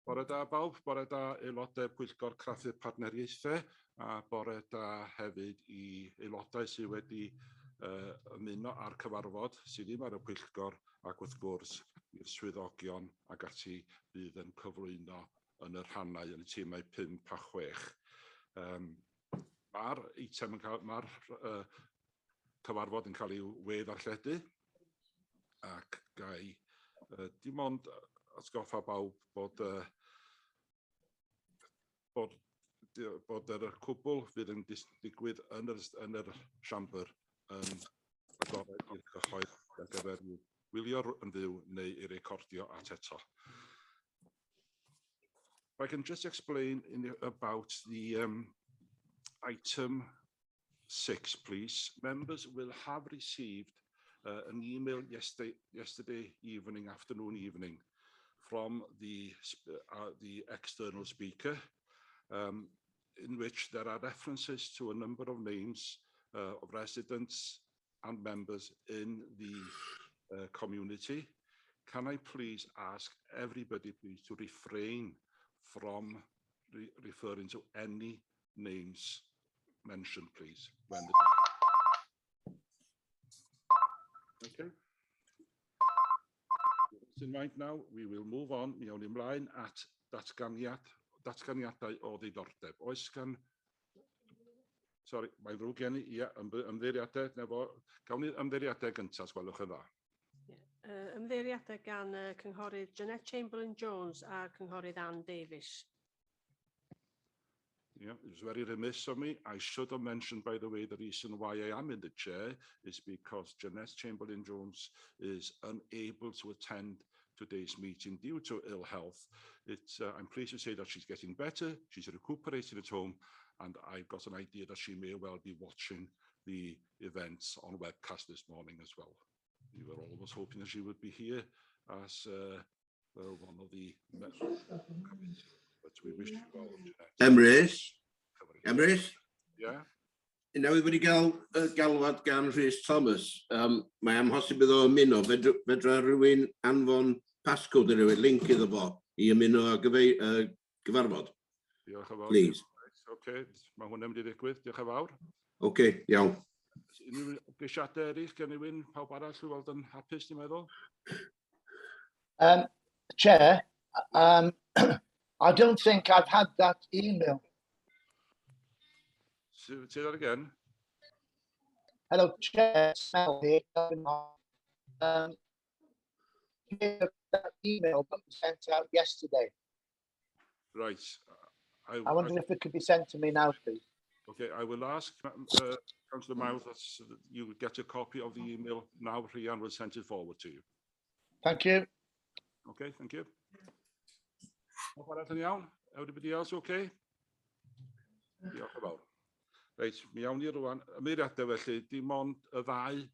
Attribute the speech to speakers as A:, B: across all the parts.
A: Bore da bawb, bore da aelodau Pwyllgor Craffu Partneriaethau a bore da hefyd i aelodau sydd wedi uh, ymuno â'r cyfarfod sydd ddim ar y pwyllgor ac wrth gwrs i'r swyddogion ac ati fydd yn cyflwyno yn y rhannau yn y tîmau 5 a 6. Um, mae'r eitem yn cael, mae'r uh, cyfarfod yn cael ei we-ddarlledu ac gai uh, dim ond atgoffa bawb bod, uh, bod, bod yr cwbl fydd yn digwydd yn yr, yn yr siambr yn agored i'r cyhoedd ar gyfer wylio yn fyw neu i recordio at eto. I can just explain in, about the um, item 6, please. Members will have received uh, an email yesterday, yesterday evening, afternoon evening, from the, uh, the external speaker, um, in which there are references to a number of names uh, of residents and members in the uh, community. Can I please ask everybody please to refrain from re referring to any names mentioned, please? When the... Okay. In mind now, we will move on. Mi awn ni ymlaen at datganiad, datganiadau o ddiddordeb. Oes gan... Sorry, mae'n ddrwg gen i, ia, ymddeiriadau, na fo. Gawn ni ymddeiriadau gyntaf, os gwelwch yn dda.
B: Yeah. Uh, ymddeiriadau gan y uh, Cynghorydd Jeanette Chamberlain-Jones a'r Cynghorydd Ann Davies.
A: Yeah, it was very remiss of me. I should have mentioned, by the way, the reason why I am in the chair is because Jeanette Chamberlain-Jones is unable to attend today's meeting due to ill health. It's, uh, I'm pleased to say that she's getting better, she's recuperating at home, and I've got an idea that she may well be watching the events on webcast this morning as well. We were almost hoping that she would be here as uh, well, one of the but we wish you well.
C: Emrys? Emrys?
A: Yeah?
C: Newydd wedi cael uh, galwad gan Rhys Thomas. Um, mae amhosib iddo ymuno. Fedra, fedra rhywun anfon passcode i rhywun, link iddo fo, i ymuno â gyfei, uh, gyfarfod.
A: Diolch yn fawr.
C: Please.
A: Oce, okay. mae hwnna'n mynd i ddigwydd. Diolch yn fawr.
C: Oce, okay, iawn.
A: Unrhyw geisiadau eraill gen rhywun, pawb arall i weld yn hapus, ti'n meddwl?
D: Um, Chair, um, I don't think I've had that email.
A: Say, say that again.
D: Hello, Chair. Mel here. Um, that email that was sent out yesterday.
A: Right. I,
D: I wonder if it could be sent to me now, please.
A: Okay, I will ask uh, Councillor Miles that you get a copy of the email now. Rhian will send it forward to you.
D: Thank you.
A: Okay, thank you. Pawb arall yn iawn? Everybody else okay? Diolch yn fawr. Reit, mi awn ni rwan. Ymyriadau felly, dim ond y ddau,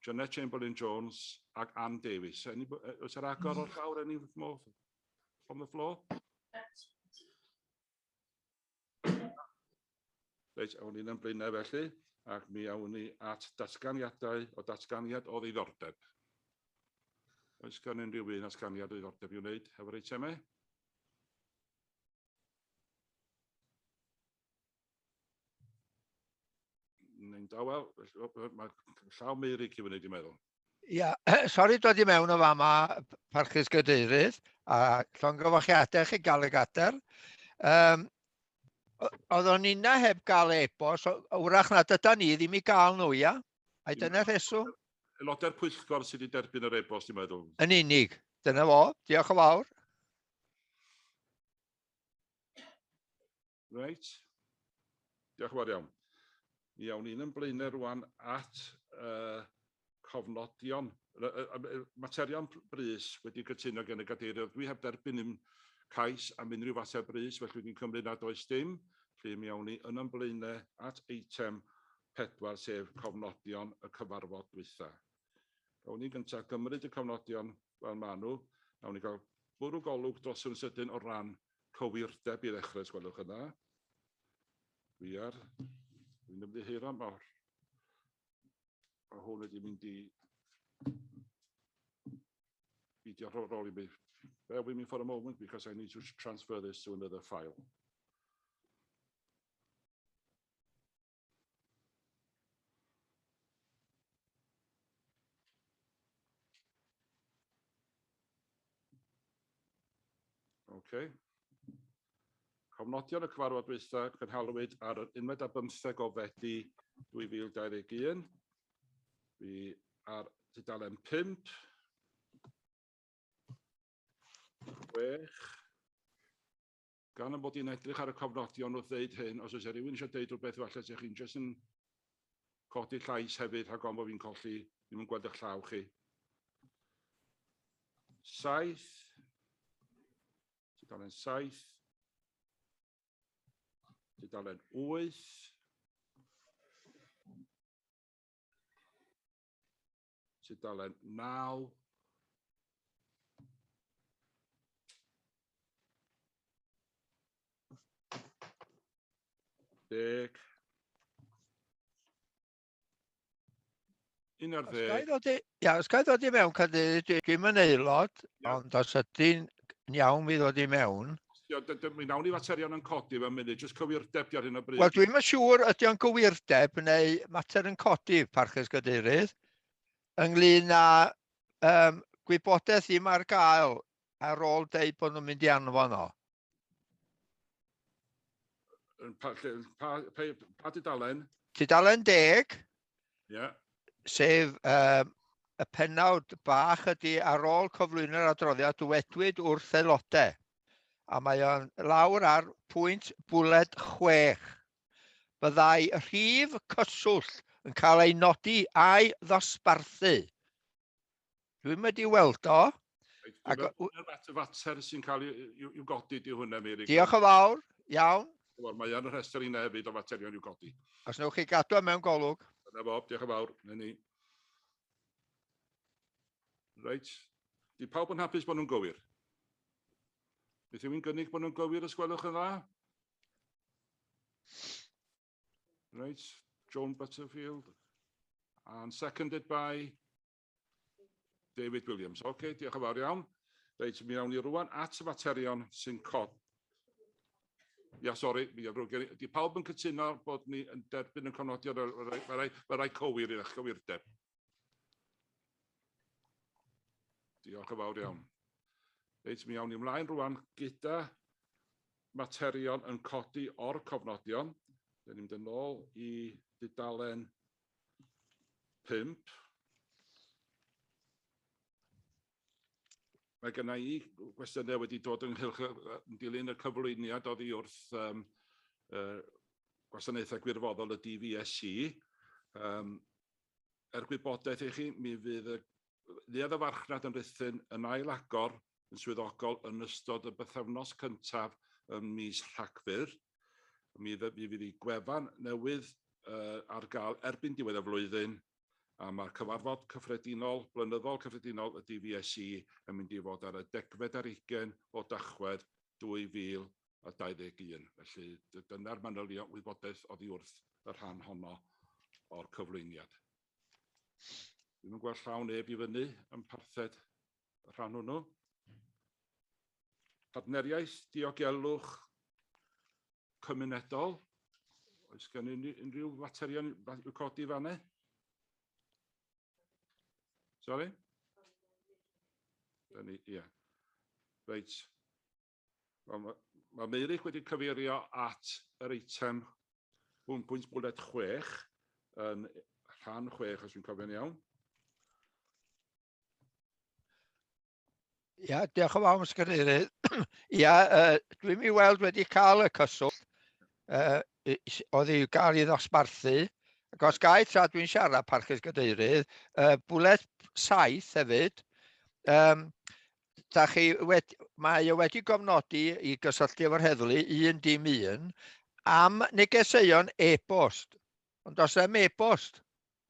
A: Jeanette Chamberlain Jones ac Ann Davies. Any, oes ar agor o'r llawr, any more from the floor? Reit, awn ni'n ymlaenau felly, ac mi awn ni at datganiadau o datganiad o ddiddordeb. Oes gan unrhyw un atganiad o ddiddordeb i'w wneud hefo'r eitemau? Neu'n dawel, mae llaw Meirig i fyny, dwi'n meddwl.
E: Ia, sori dod i mewn o fama, parchus gadeirydd, a llongyfarchiadau chi gael y gadair. Um, oedd o'n unna heb gael e-bost, wrach nad yda ni ddim i gael nhw, ia? Ai dyna rheswm?
A: Aelodau'r pwyllgor sydd wedi derbyn yr e-bost, dwi'n meddwl.
E: Yn unig. Dyna fo. Diolch yn fawr.
A: Reit. Diolch yn fawr iawn. Mi awn ni'n yn blaenau rwan at uh, cofnodion, materion brys wedi cytuno gen y gadeirydd. Dwi heb derbyn un cais am unrhyw fater brys, felly dwi'n cymryd nad oes dim. Felly mi awn ni yn yn blaenau at eitem pedwar, sef cofnodion y cyfarfod dwytha. Gawn ni gyntaf gymryd y cofnodion fel maen nhw. Nawn ni gael bwrw golwg dros yn sydyn o ran cywirdeb i ddechrau, os gwelwch yn dda. Dwi ar, dwi'n ymddiheuro, mae'r mae hwn wedi mynd i beidio rhoi rôl i mi. Bear with me for a moment because I need to transfer this to another file. Okay. Cofnodion y cyfarfod dwytha cynhaliwyd ar yr unfed ar bymtheg o Fedi 2021. Fi ar tudalen 5, 6. Gan y bod i'n edrych ar y cofnodion wrth ddeud hyn, os oes e rhywun eisiau deud rhywbeth, falle sech chi'n jyst yn codi llais hefyd rhag ofn bod fi'n colli, ddim yn gweld eich llaw chi. 7, tudalen 7, tudalen 8, tudalen 9, 10, 11.
E: Os ga i, ia, os ga i ddod i mewn, Cadeirydd, dwi'm yn aelod, ond os ydy'n iawn mi ddod i mewn.
A: Ia, mi wnawn ni faterion yn codi mewn munud, jyst cywirdeb di ar hyn o bryd.
E: Wel, dwi'm yn siŵr ydy o'n gywirdeb neu mater yn codi, parchus Gadeirydd, ynglyn â um, gwybodaeth ddim ar gael ar ôl deud bod nhw'n mynd i anfon o.
A: Pa, pa, pa, pa dudalen?
E: Tudalen 10.
A: Ie. Yeah.
E: Sef um, y pennawd bach ydy ar ôl cyflwyno'r adroddiad dywedwyd wrth aelodau. A mae o'n lawr ar pwynt bwled 6. Byddai rhif cyswllt yn cael ei nodi a'i ddosbarthu. Dwi'm wedi weld o.
A: Ac, y fater sy'n cael i'w godi di hwnna, Meirig.
E: Diolch yn fawr, iawn.
A: Wel, mae yn y rhestr yna hefyd o faterion i'w godi.
E: Os newch chi gadw e mewn golwg.
A: Dyna Bob, diolch yn fawr. Na ni. Reit. Di pawb yn hapus bod nhw'n gywir? Beth yw'n gynnig bod nhw'n gywir, os gwelwch yn dda? Reit. Joan Butterfield. And seconded by David Williams. Oce, okay, diolch yn fawr iawn. Reit, mi awn ni rwan at y materion sy'n cod. Ia, sori, mi ddrwg gen i. Di pawb yn cytuno bod ni yn derbyn y cofnodion, mae rai, mae rai cywir i'r cywirdeb. Diolch yn fawr iawn. Reit, mi awn ni ymlaen rwan gyda materion yn codi o'r cofnodion. Dyn ni'n mynd yn ôl i dudalen 5. Mae genna i gwestiynau wedi dod ynghylch yn dilyn y cyflwyniad oddi wrth um, gwasanaethau gwirfoddol y DVSC. Um, er gwybodaeth i chi, mi fydd y Neuadd y Farchnad yn Rhuthun yn ail-agor yn swyddogol yn ystod y bythefnos cyntaf ym mis Rhagfyr. Mi, mi fydd ei gwefan newydd uh, ar gael erbyn diwedd y flwyddyn, a mae'r cyfarfod cyffredinol, blynyddol cyffredinol y DVSE yn mynd i fod ar y degfed ar hugain o Dachwedd 2021. Felly dyna'r manylion wybodaeth oddi wrth y rhan honno o'r cyflwyniad. Dwi'm yn gweld llaw neb i fyny yn parthed y rhan hwnnw. Partneriaeth diogelwch cymunedol. Oes gen unrhyw faterion i'w codi fanne? Sorry? Ie. Yeah. Reit. Wel, mae, mae Meirig wedi cyfeirio at yr eitem 1.6 yn rhan 6, os dwi'n cofio'n iawn.
E: Ia, diolch yn fawr, Mr Cadeirydd. Ia, uh, dwi'n mi weld wedi cael y cyswllt uh, oedd i'w gael i ddosbarthu. Ac os gai tra dwi'n siarad, parchus Gadeirydd, uh, bwled 7 hefyd, um, da chi wedi, mae o wedi gofnodi i gysylltu efo'r heddlu un dim un am negeseuon e-bost. Ond does ddim e-bost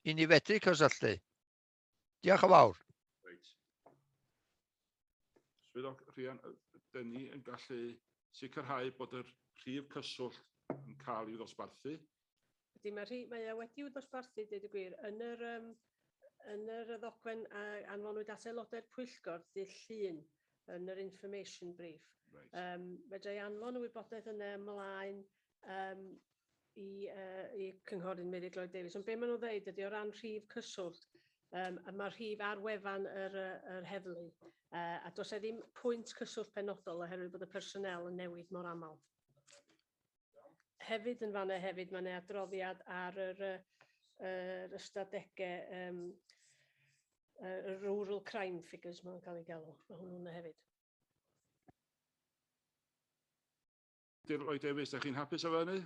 E: i ni fedru cysylltu. Diolch yn fawr.
A: Reit. Swyddog Rhian, dyn ni yn gallu sicrhau bod yr rhif cyswllt yn cael ei ddosbarthu.
B: Ydy, mae, rhi, mae e wedi'w ddosbarthu, dweud y gwir, yn yr, um, yn yr ddogfen a anfonwyd at aelodau'r pwyllgor dydd Llun. yn yr information brief.
A: Right.
B: Fedra i anfon y wybodaeth yna ymlaen i cynghorydd Mary Lloyd Davies. Ond be maen nhw'n dweud ydy o ran rhif cyswllt, a mae'r rhif ar wefan yr heddlu, a does e ddim pwynt cyswllt penodol oherwydd bod y personel yn newid mor aml. Hefyd yn fanna hefyd, mae yna adroddiad ar yr ystadegau, y rural crime figures maen nhw'n cael ei galw. Mae hwnnw'n yna hefyd.
A: Lloyd Davies, ydych chi'n hapus efo hynny?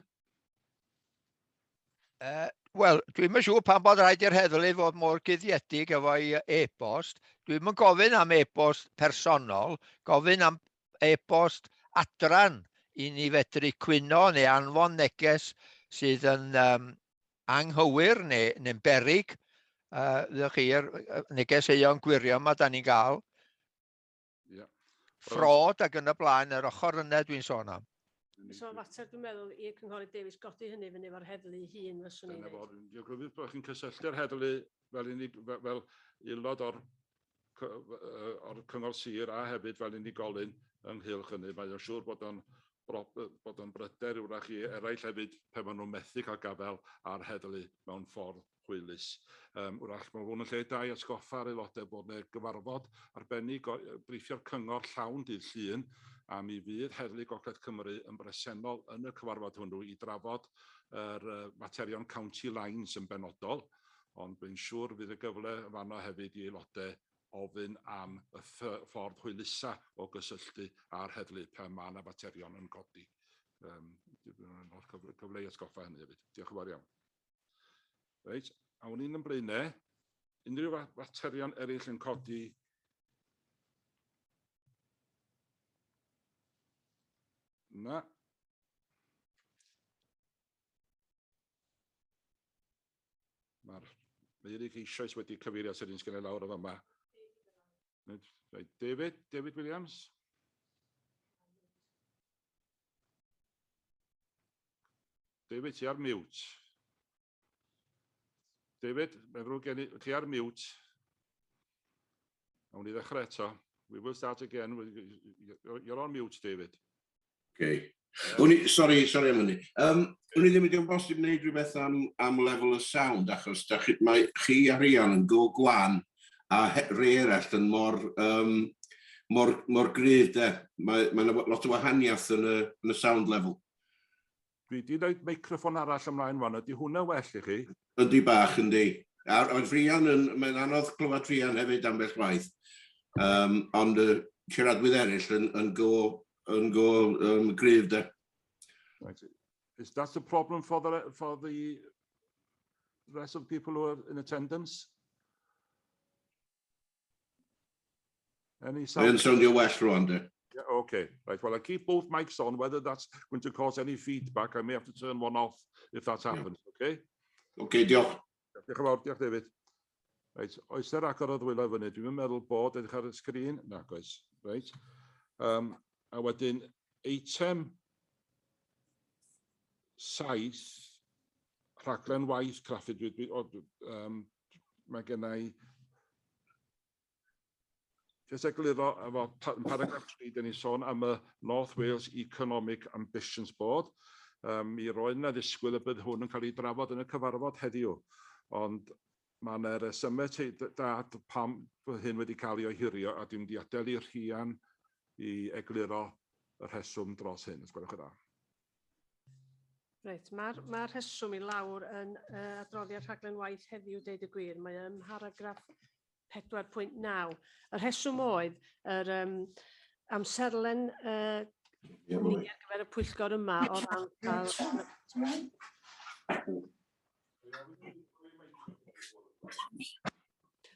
E: Wel, dwi'm yn siŵr pam bod rhaid i'r heddlu fod mor guddiedig efo'i e-bost. Dwi'm yn gofyn am e-bost personol, gofyn am e-bost adran i ni fedru cwyno neu anfon neges sydd yn anghywir neu'n beryg. Ddech chi'r negeseuon gwirion ma da ni'n gael. Ffrod ac yn y blaen, yr ochr yna dwi'n sôn am.
B: So fater dwi'n meddwl i'r cynghorydd Davies godi hynny fyny efo'r heddlu ei hun fyswn i'n
A: Dyna fo,
B: dweud.
A: dwi'n awgrymu bod chi'n cysylltu'r heddlu fel aelod o'r cyngor sir a hefyd fel unigolyn ynghylch hynny. Mae o'n siŵr bod o'n bryder wrach i eraill hefyd pe maen nhw'n methu cael gafael ar heddlu mewn ffordd hwylus. Wrach mae hwn yn lle da i atgoffa'r aelodau bod yna gyfarfod arbennig o briffio'r cyngor llawn dydd Llun, a mi fydd Heddlu Gogledd Cymru yn bresennol yn y cyfarfod hwnnw i drafod yr materion county lines yn benodol, ond dwi'n siŵr fydd y gyfle yn fanno hefyd i aelodau ofyn am y ffordd hwylusa o gysylltu â'r heddlu pan mae yna faterion yn codi. Cyfle i atgoffa hynny hefyd. Diolch yn fawr iawn. Reit, awn ni'n ymlaen. Unrhyw faterion eraill yn codi? Na. Mae'r Meirig eisoes wedi cyfeirio at yr un sgen i lawr o fama. Reit, David Williams. David, ti ar mute. David, mae'n ddrwg gen i, ti ar mute. Awn ni ddechrau eto. We will start again. You're on mute, David.
C: Okay. O'n i, sorry, sorry am hynny. O'n i ddim wedi bosib wneud rhywbeth am lefel y sound, achos da chi, mae chi a Rhian yn go gwan a rhai eraill yn mor gryf, de. Mae 'na lot o wahaniaeth yn y sound level.
A: Dwi wedi rhoi meicroffon arall ymlaen wan. Ydy hwnna well i chi?
C: Ydy bach, yndi. A oedd Rhian yn, mae'n anodd clywed Rhian hefyd ambell waith. Ond y siaradwyr eraill yn go gryf, de.
A: Right. Is that a problem for the rest of the people who are in attendance? Any sound?
C: Mae'n soundio well rwan, de.
A: Yeah, okay. Right. Well, I keep both mics on. Whether that's going to cause any feedback, I may have to turn one off if that happens. Okay?
C: Okay, diolch.
A: Diolch yn fawr. Diolch, David. Reit, oes 'na ragor o ddwylo fyny? Dwi'n meddwl bod edrych ar y sgrin. Nag oes. Reit. A wedyn, eitem 7, rhaglen waith craffu. Mae gen i jyst egluro efo paragraff 3, dyn ni sôn am y North Wales Economic Ambitions Board. Mi roedd yna ddisgwyl y bydd hwn yn cael ei drafod yn y cyfarfod heddiw, ond mae yna resymau da pam bod hyn wedi cael ei ohirio, a dwi'n mynd i adael i Rhian i egluro y rheswm dros hyn, os gwelwch yn dda.
B: Reit, mae rheswm i lawr yn adroddiad rhaglen waith heddiw, deud y gwir. Mae ym mharagraff 4.9. Y rheswm oedd yr amserlen ni ar gyfer y pwyllgor yma o ran cael.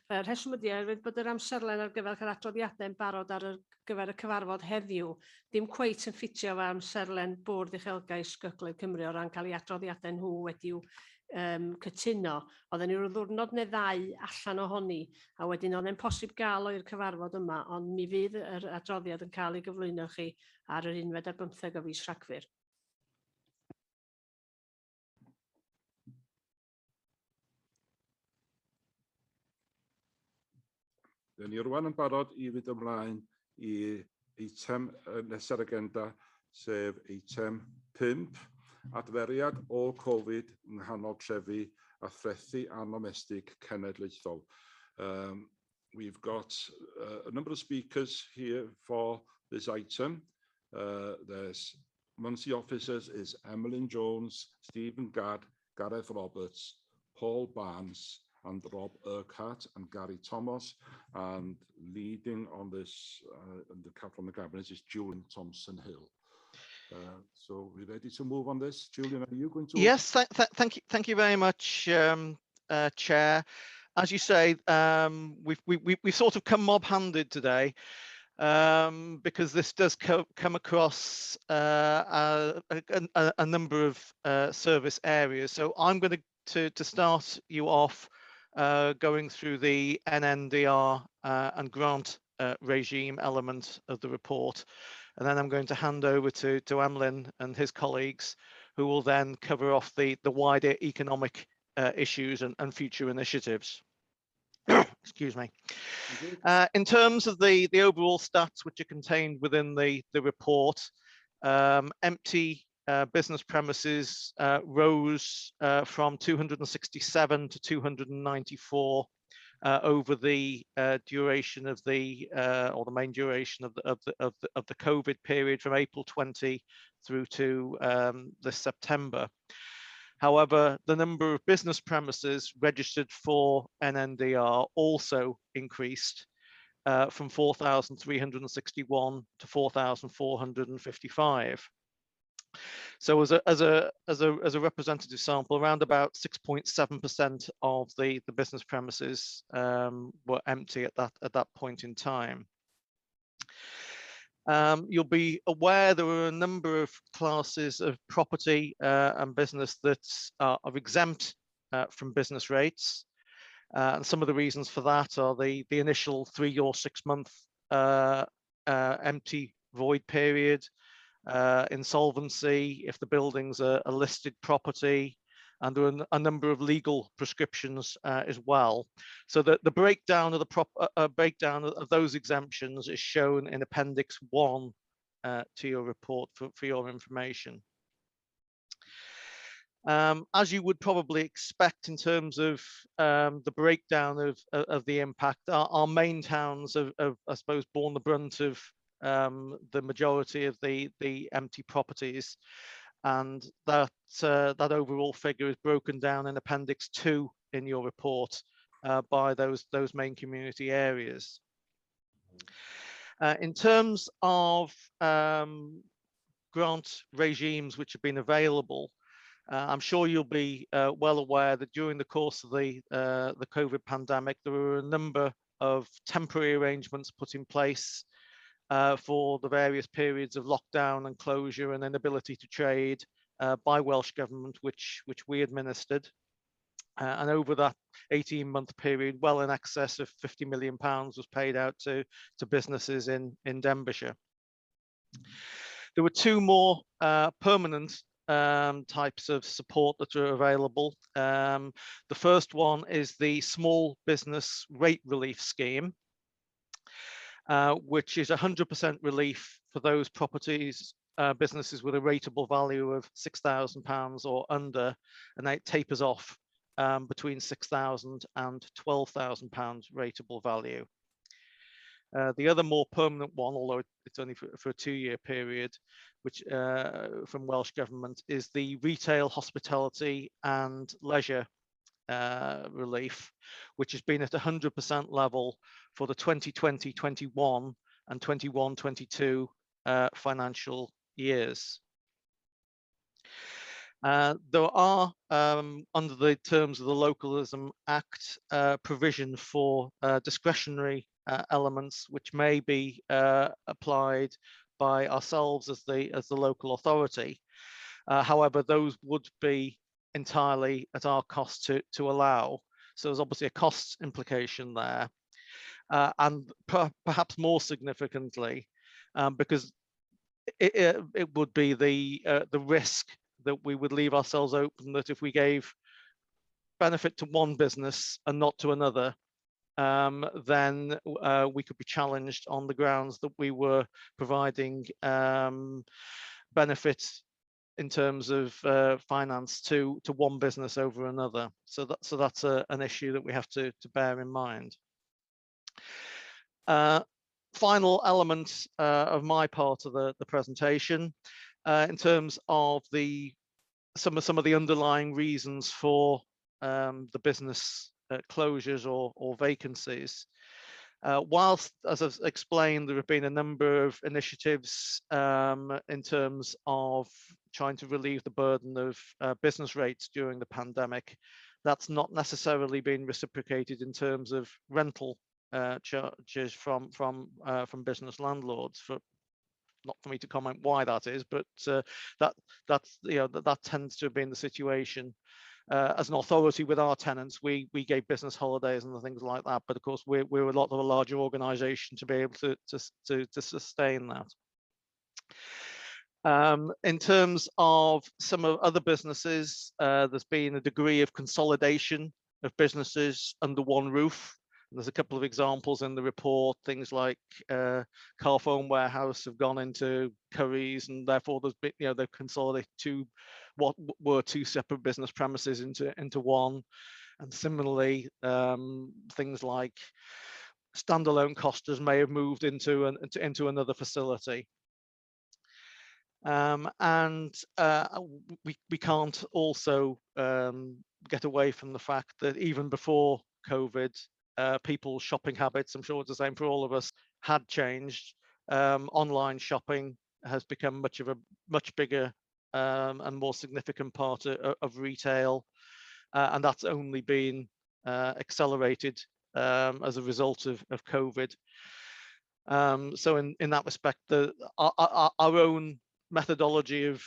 B: Y rheswm ydy oherwydd bod yr amserlen ar gyfer cael adroddiadau yn barod ar gyfer y cyfarfod heddiw ddim cweit yn ffitio efo amserlen Bwrdd Uchelgais Gogledd Cymru o ran cael eu adroddiadau nhw wedi'w cytuno. Oedden ni rhyw ddiwrnod neu ddau allan ohoni, a wedyn oedd e'n posib gael o i'r cyfarfod yma, ond mi fydd yr adroddiad yn cael ei gyflwyno chi ar yr 11 o fis Rhagfyr.
A: Dyn ni rwan yn barod i fynd ymlaen. i eitem nesa'r agenda, sef eitem 5, adferiad o Covid yng nghanol trefi a threthi annomestig cenedlaethol. We've got a number of speakers here for this item. There's Monthly officers is Emlyn Jones, Stephen Gadd, Gareth Roberts, Paul Barnes, and Rob Urquhart and Gary Thomas. And leading on this from the cabinet is Julian Thompson Hill. So we're ready to move on this. Julian, are you going to?
F: Yes, th th thank you. Thank you very much, Chair. As you say, we've sort of come mob-handed today, because this does come across a number of service areas. So I'm going to start you off going through the NNDR and grant regime element of the report. And then I'm going to hand over to Emlyn and his colleagues, who will then cover off the wider economic issues and future initiatives. Excuse me. In terms of the overall stats which are contained within the report, empty business premises rose from 267 to 294 over the duration of the or the main duration of the COVID period from April 20 through to this September. However, the number of business premises registered for NNDR also increased from 4,361 to 4,455. So as a representative sample, around about 6.7% of the business premises were empty at that point in time. You'll be aware there were a number of classes of property and business that are exempt from business rates. And some of the reasons for that are the initial 3 or 6 month empty void period, insolvency, if the building's a listed property, and there are a number of legal prescriptions as well. So the breakdown of the breakdown of those exemptions is shown in Appendix 1 to your report for your information. As you would probably expect in terms of the breakdown of the impact, our main towns have, I suppose, borne the brunt of the majority of the empty properties. And that overall figure is broken down in Appendix 2 in your report by those main community areas. In terms of grant regimes which have been available, I'm sure you'll be well aware that during the course of the COVID pandemic, there were a number of temporary arrangements put in place for the various periods of lockdown and closure and inability to trade by Welsh Government, which we administered. And over that 18-month period, well in excess of £50 million was paid out to businesses in Denbighshire. There were two more permanent types of support that are available. The first one is the Small Business Rate Relief Scheme, which is 100% relief for those properties, businesses with a rateable value of £6,000 or under, and that tapers off between £6,000 and £12,000 rateable value. The other more permanent one, although it's only for a 2-year period, which from Welsh Government, is the retail, hospitality and leisure relief, which has been at 100% level for the 2020-21 and 21-22 financial years. There are, under the terms of the Localism Act, provision for discretionary elements which may be applied by ourselves as the local authority. However, those would be entirely at our cost to allow. So there's obviously a cost implication there. And perhaps more significantly, because it would be the risk that we would leave ourselves open that if we gave benefit to one business and not to another, then we could be challenged on the grounds that we were providing benefits in terms of finance to one business over another. So that's an issue that we have to bear in mind. Final element of my part of the presentation, in terms of the some of the underlying reasons for the business closures or vacancies. Whilst, as I've explained, there have been a number of initiatives in terms of trying to relieve the burden of business rates during the pandemic, that's not necessarily been reciprocated in terms of rental charges from business landlords. For not for me to comment why that is, but that that's you know that, that tends to have been the situation. As an authority with our tenants, we gave business holidays and the things like that. But of course, we're a lot of a larger organisation to be able to sustain that. In terms of some of other businesses, there's been a degree of consolidation of businesses under one roof. And there's a couple of examples in the report, things like Carphone Warehouse have gone into Currys, and therefore there's been, you know, they've consolidated two, what were two separate business premises into one. And similarly, things like standalone Costas may have moved into another facility. And we can't also get away from the fact that even before COVID, people's shopping habits, I'm sure it's the same for all of us, had changed. Online shopping has become much bigger and more significant part of retail, and that's only been accelerated as a result of COVID. So in that respect, our own methodology of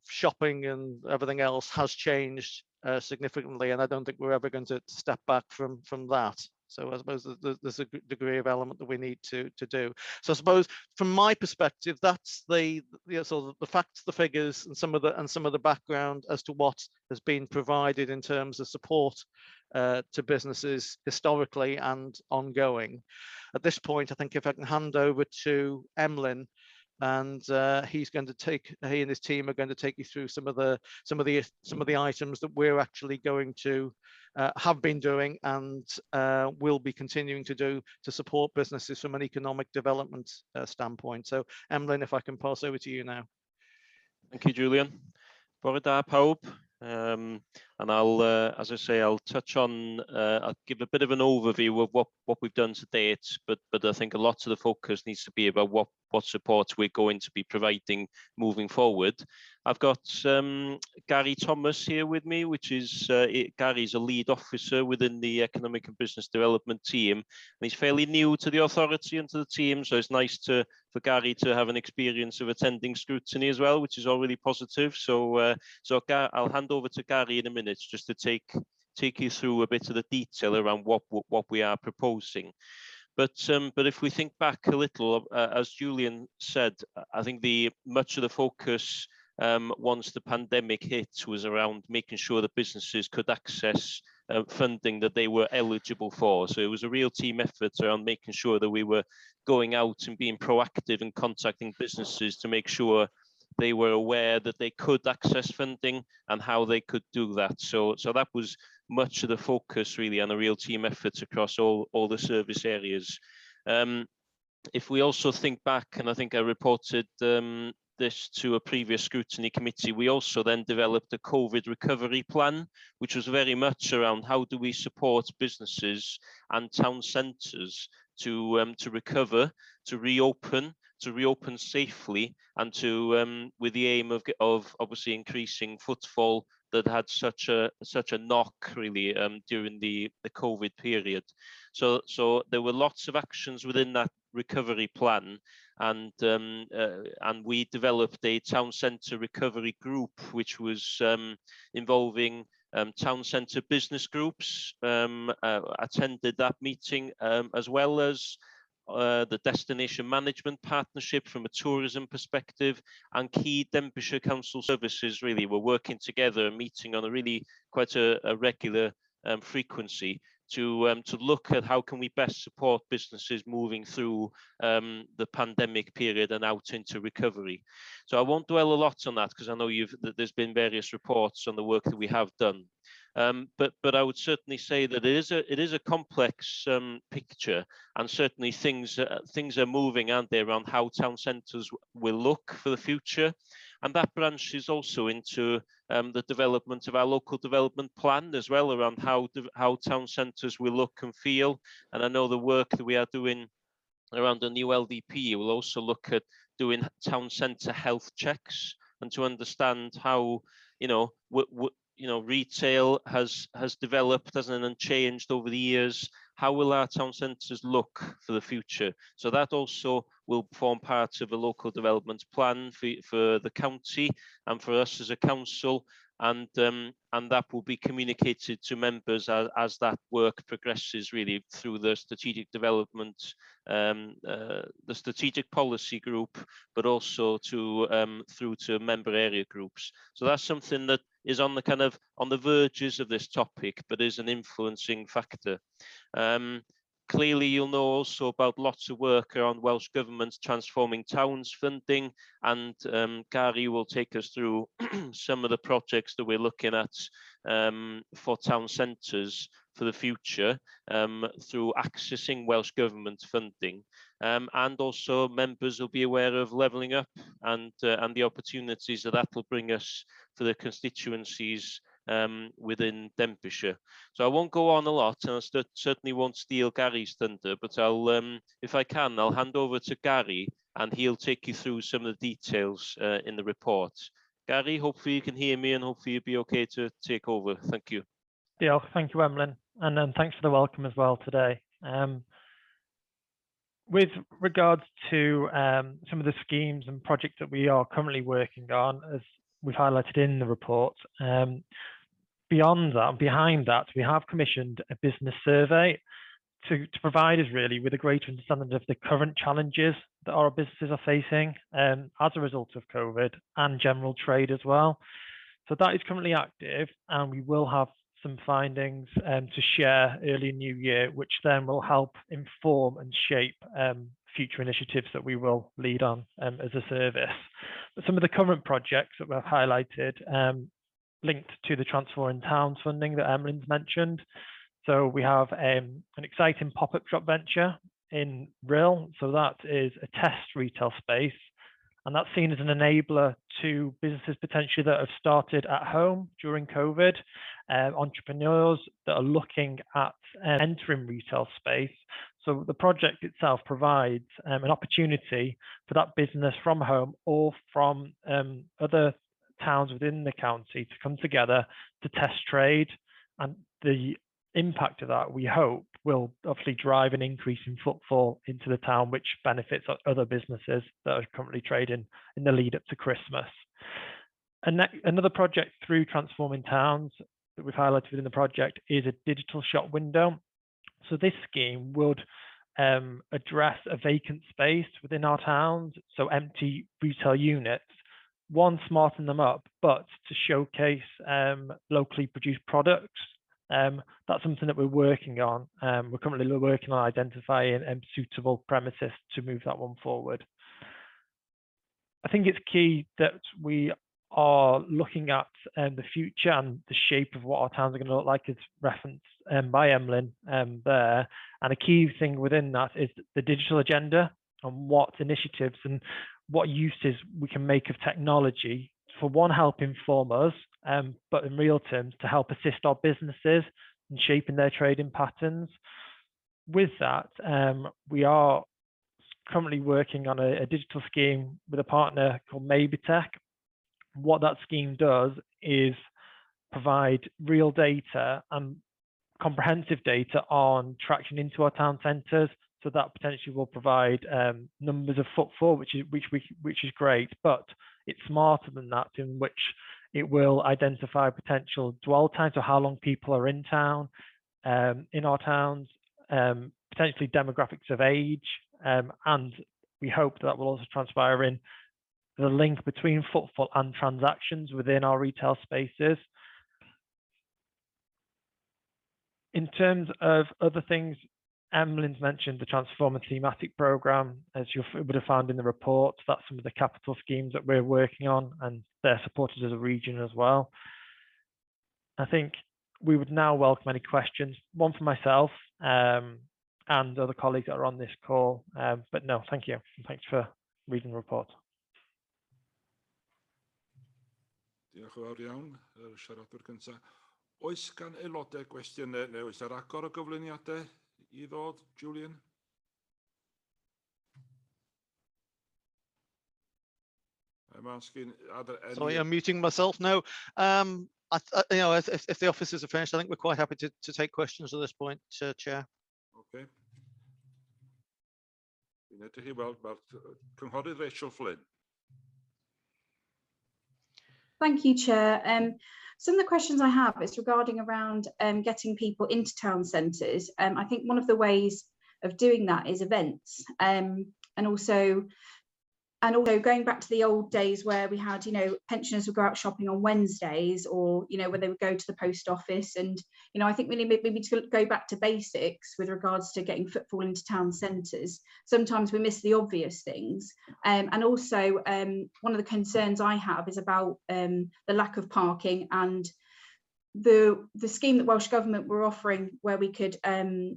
F: shopping and everything else has changed significantly, and I don't think we're ever going to step back from that. So I suppose there's a degree of element that we need to do. So I suppose from my perspective, that's the facts, the figures, and some of the background as to what has been provided in terms of support to businesses historically and ongoing. At this point, I think if I can hand over to Emlyn, and he and his team are going to take you through some of the items that we're actually going to have been doing and will be continuing to do to support businesses from an economic development standpoint. So Emlyn, if I can pass over to you now.
G: Thank you, Julian. Bore da pawb. And as I say, I'll touch on, I'll give a bit of an overview of what we've done to date, but I think a lot of the focus needs to be about what support we're going to be providing moving forward. I've got Gary Thomas here with me, which is, Gary's a lead officer within the Economic and Business Development team, and he's fairly new to the authority and to the team, so it's nice for Gary to have an experience of attending scrutiny as well, which is all really positive. So I'll hand over to Gary in a minute just to take you through a bit of the detail around what we are proposing. But if we think back a little, as Julian said, I think the much of the focus once the pandemic hit was around making sure that businesses could access funding that they were eligible for. So it was a real team effort around making sure that we were going out and being proactive and contacting businesses to make sure they were aware that they could access funding and how they could do that. So that was much of the focus really, and a real team effort across all the service areas. If we also think back, and I think I reported this to a previous scrutiny committee, we also then developed a COVID recovery plan, which was very much around how do we support businesses and town centres to recover, to reopen safely, and with the aim of obviously increasing footfall that had such a knock really during the COVID period. So there were lots of actions within that recovery plan, and we developed a town centre recovery group, which was involving town centre business groups, attended that meeting, as well as the destination management partnership from a tourism perspective, and key Denbighshire Council services really were working together and meeting on a really quite a regular frequency to look at how can we best support businesses moving through the pandemic period and out into recovery. So I won't dwell a lot on that because I know there's been various reports on the work that we have done. But I would certainly say that it is a complex picture, and certainly things are moving, aren't they, around how town centres will look for the future, and that branches also into the development of our local development plan as well, around how town centres will look and feel. And I know the work that we are doing around the new LDP will also look at doing town centre health checks and to understand how, you know, retail has developed, hasn't it, and changed over the years. How will our town centres look for the future? So that also will form part of a local development plan for the county and for us as a council, and that will be communicated to members as that work progresses, really, through the strategic development, the strategic policy group, but also to through to member area groups. So that's something that is on the kind of on the verges of this topic, but is an influencing factor. Clearly, you'll know also about lots of work around Welsh Government's Transforming Towns funding, and Gary will take us through some of the projects that we're looking at for town centres for the future through accessing Welsh Government funding, and also members will be aware of levelling up and the opportunities that that will bring us for the constituencies within Denbighshire. So I won't go on a lot, and I certainly won't steal Gary's thunder, but I'll, if I can, I'll hand over to Gary and he'll take you through some of the details in the report. Gary, hopefully you can hear me and hopefully you'll be okay to take over. Thank you.
H: Yeah, thank you, Emlyn, and thanks for the welcome as well today. With regards to some of the schemes and projects that we are currently working on, as we've highlighted in the report, beyond that and behind that, we have commissioned a business survey to provide us really with a greater understanding of the current challenges that our businesses are facing as a result of COVID and general trade as well. So that is currently active, and we will have some findings to share early new year, which then will help inform and shape future initiatives that we will lead on as a service. But some of the current projects that we've highlighted linked to the Transforming Towns funding that Emlyn's mentioned. So we have an exciting pop-up shop venture in Rhyl. So that is a test retail space, and that's seen as an enabler to businesses potentially that have started at home during COVID, entrepreneurs that are looking at entering retail space. So the project itself provides an opportunity for that business from home or from other towns within the county to come together to test trade, and the impact of that, we hope, will obviously drive an increase in footfall into the town, which benefits other businesses that are currently trading in the lead up to Christmas. And another project through Transforming Towns that we've highlighted within the project is a digital shop window. So this scheme would address a vacant space within our towns, so empty retail units, one, smarten them up, but to showcase locally produced products. That's something that we're working on. We're currently working on identifying suitable premises to move that one forward. I think it's key that we are looking at the future and the shape of what our towns are going to look like, as referenced by Emlyn there. And a key thing within that is the digital agenda and what initiatives and what uses we can make of technology for, one, help inform us, but in real terms to help assist our businesses in shaping their trading patterns. With that, we are currently working on a digital scheme with a partner called MaybeTech. What that scheme does is provide real data and comprehensive data on traction into our town centres. So that potentially will provide numbers of footfall, which is great, but it's smarter than that, in which it will identify potential dwell time, so how long people are in town, in our towns, potentially demographics of age, and we hope that will also transpire in the link between footfall and transactions within our retail spaces. In terms of other things, Emlyn's mentioned the Transform and Thematic Programme, as you would have found in the report. That's some of the capital schemes that we're working on, and they're supported as a region as well. I think we would now welcome any questions, one for myself and other colleagues that are on this call. But no, thank you. And thanks for reading the report.
A: Diolch yn fawr iawn, yr siaradwr cyntaf. Oes gan aelodau gwestiynau neu oes 'na ragor o gyflwyniadau i ddod, Julian? I'm asking, are there any...
F: Sorry, I'm muting myself. No, if the officers are finished, I think we're quite happy to take questions at this point, Chair.
A: Okay. Dwi'n edrych i weld, mae'r cynghorydd Rachel Flynn.
I: Thank you, Chair. Some of the questions I have is regarding around getting people into town centres. I think one of the ways of doing that is events, and also going back to the old days where we had, pensioners would go out shopping on Wednesdays, or where they would go to the post office. And I think we need maybe to go back to basics with regards to getting footfall into town centres. Sometimes we miss the obvious things. And also one of the concerns I have is about the lack of parking and the scheme that Welsh Government were offering where we could add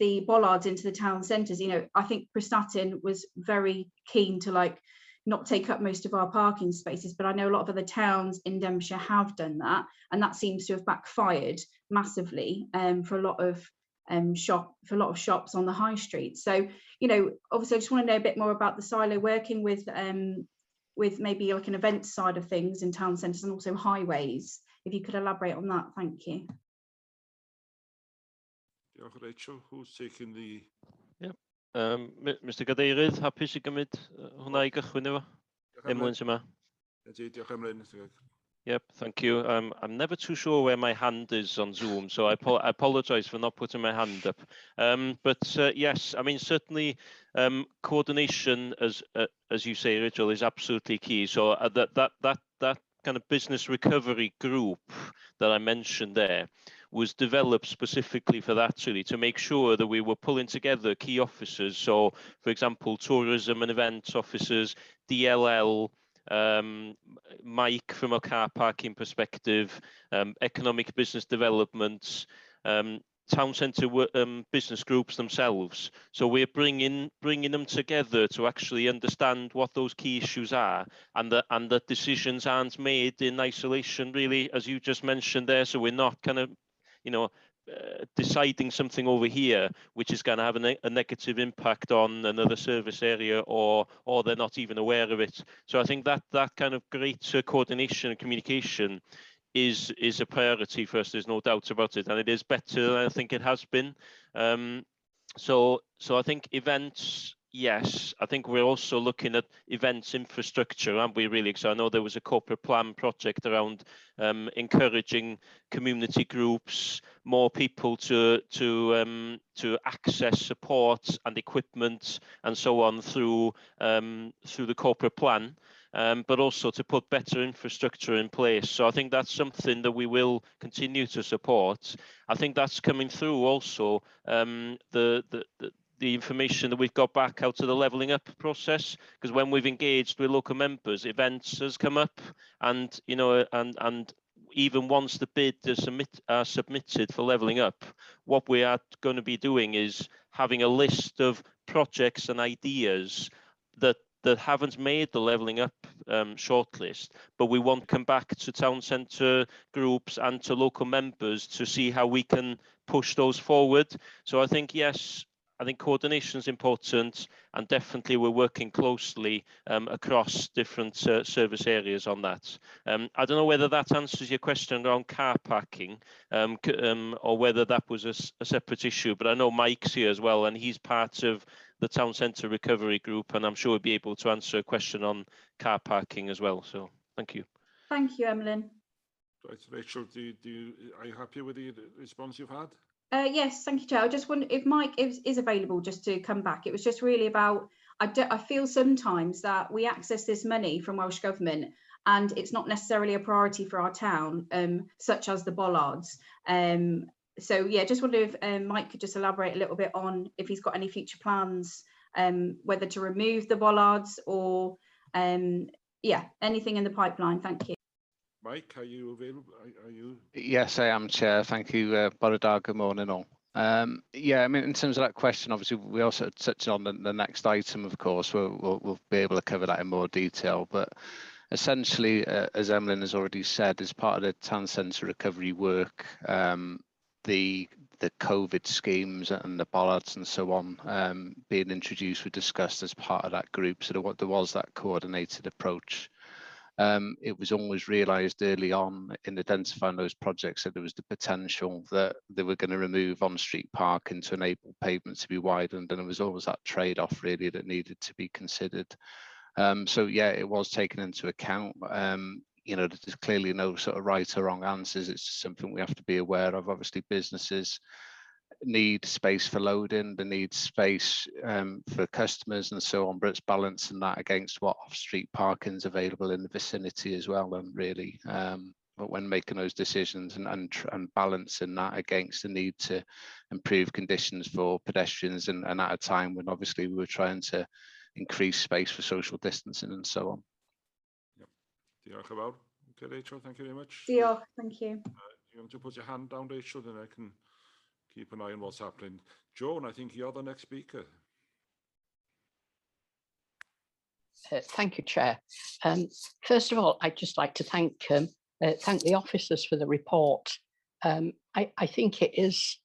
I: the bollards into the town centres. I think Prestatyn was very keen to not take up most of our parking spaces, but I know a lot of other towns in Denbighshire have done that, and that seems to have backfired massively for a lot of shop for a lot of shops on the high street. So, obviously I just want to know a bit more about the silo working with maybe an event side of things in town centres and also highways. If you could elaborate on that, thank you.
A: Diolch, Rachel. Who's taking the...
G: Yep. Mr Gadeirydd, hapus i gymryd hwnna i gychwyn efo?
A: Diolch,
G: Emlyn sy'n yma.
A: Ydy, diolch Emlyn.
G: Yep, thank you. I'm never too sure where my hand is on Zoom, so I apologise for not putting my hand up. But yes, certainly coordination, as you say, Rachel, is absolutely key. So that kind of business recovery group that I mentioned there was developed specifically for that, really, to make sure that we were pulling together key officers. So, for example, tourism and events officers, DLL, Mike from a car parking perspective, economic business development, town centre business groups themselves. So we're bringing them together to actually understand what those key issues are, and that decisions aren't made in isolation, really, as you just mentioned there. So we're not kind of, you know, deciding something over here which is going to have a negative impact on another service area, or they're not even aware of it. So I think that that kind of greater coordination and communication is a priority for us. There's no doubt about it, and it is better than I think it has been. So I think events, yes. I think we're also looking at events infrastructure, aren't we, really? So I know there was a corporate plan project around encouraging community groups, more people to access support and equipment and so on through the corporate plan. But also to put better infrastructure in place. So I think that's something that we will continue to support. I think that's coming through also, the information that we've got back out of the levelling up process, because when we've engaged with local members, events has come up, and even once the bid is submitted for levelling up, what we are going to be doing is having a list of projects and ideas that haven't made the levelling up shortlist, but we want to come back to town centre groups and to local members to see how we can push those forward. So I think, yes, I think coordination is important, and definitely we're working closely across different service areas on that. I don't know whether that answers your question around car parking, or whether that was a separate issue, but I know Mike's here as well, and he's part of the Town Centre Recovery Group, and I'm sure he'll be able to answer a question on car parking as well. So thank you.
I: Thank you, Emlyn.
A: Right, Rachel, are you happy with the response you've had?
I: Yes, thank you, Chair. I just wonder if Mike is available just to come back. It was just really about, I feel sometimes that we access this money from Welsh Government and it's not necessarily a priority for our town, such as the bollards. So yeah, just wonder if Mike could just elaborate a little bit on if he's got any future plans, whether to remove the bollards or yeah, anything in the pipeline. Thank you.
A: Mike, are you available? Are you?
J: Yes, I am, Chair. Thank you, Bore da, good morning all. Yeah, I mean, in terms of that question, obviously, we also touched on the next item, of course, we'll be able to cover that in more detail. But essentially, as Emlyn has already said, as part of the town centre recovery work, the COVID schemes and the bollards and so on being introduced were discussed as part of that group. So there was that coordinated approach. It was always realised early on in identifying those projects that there was the potential that they were going to remove on-street parking to enable pavements to be widened, and there was always that trade-off really that needed to be considered. So yeah, it was taken into account. You know, there's clearly no sort of right or wrong answers. It's just something we have to be aware of. Obviously, businesses need space for loading, they need space for customers and so on, but it's balancing that against what off-street parking is available in the vicinity as well, and really, but when making those decisions and balancing that against the need to improve conditions for pedestrians and at a time when obviously we were trying to increase space for social distancing and so on.
A: Yep. Diolch yn fawr. Okay, Rachel, thank you very much.
I: Diolch, thank you.
A: You want to put your hand down, Rachel, then I can keep an eye on what's happening. Joan, I think you're the next speaker.
K: Thank you, Chair. First of all, I'd just like to thank the officers for the report. I think it is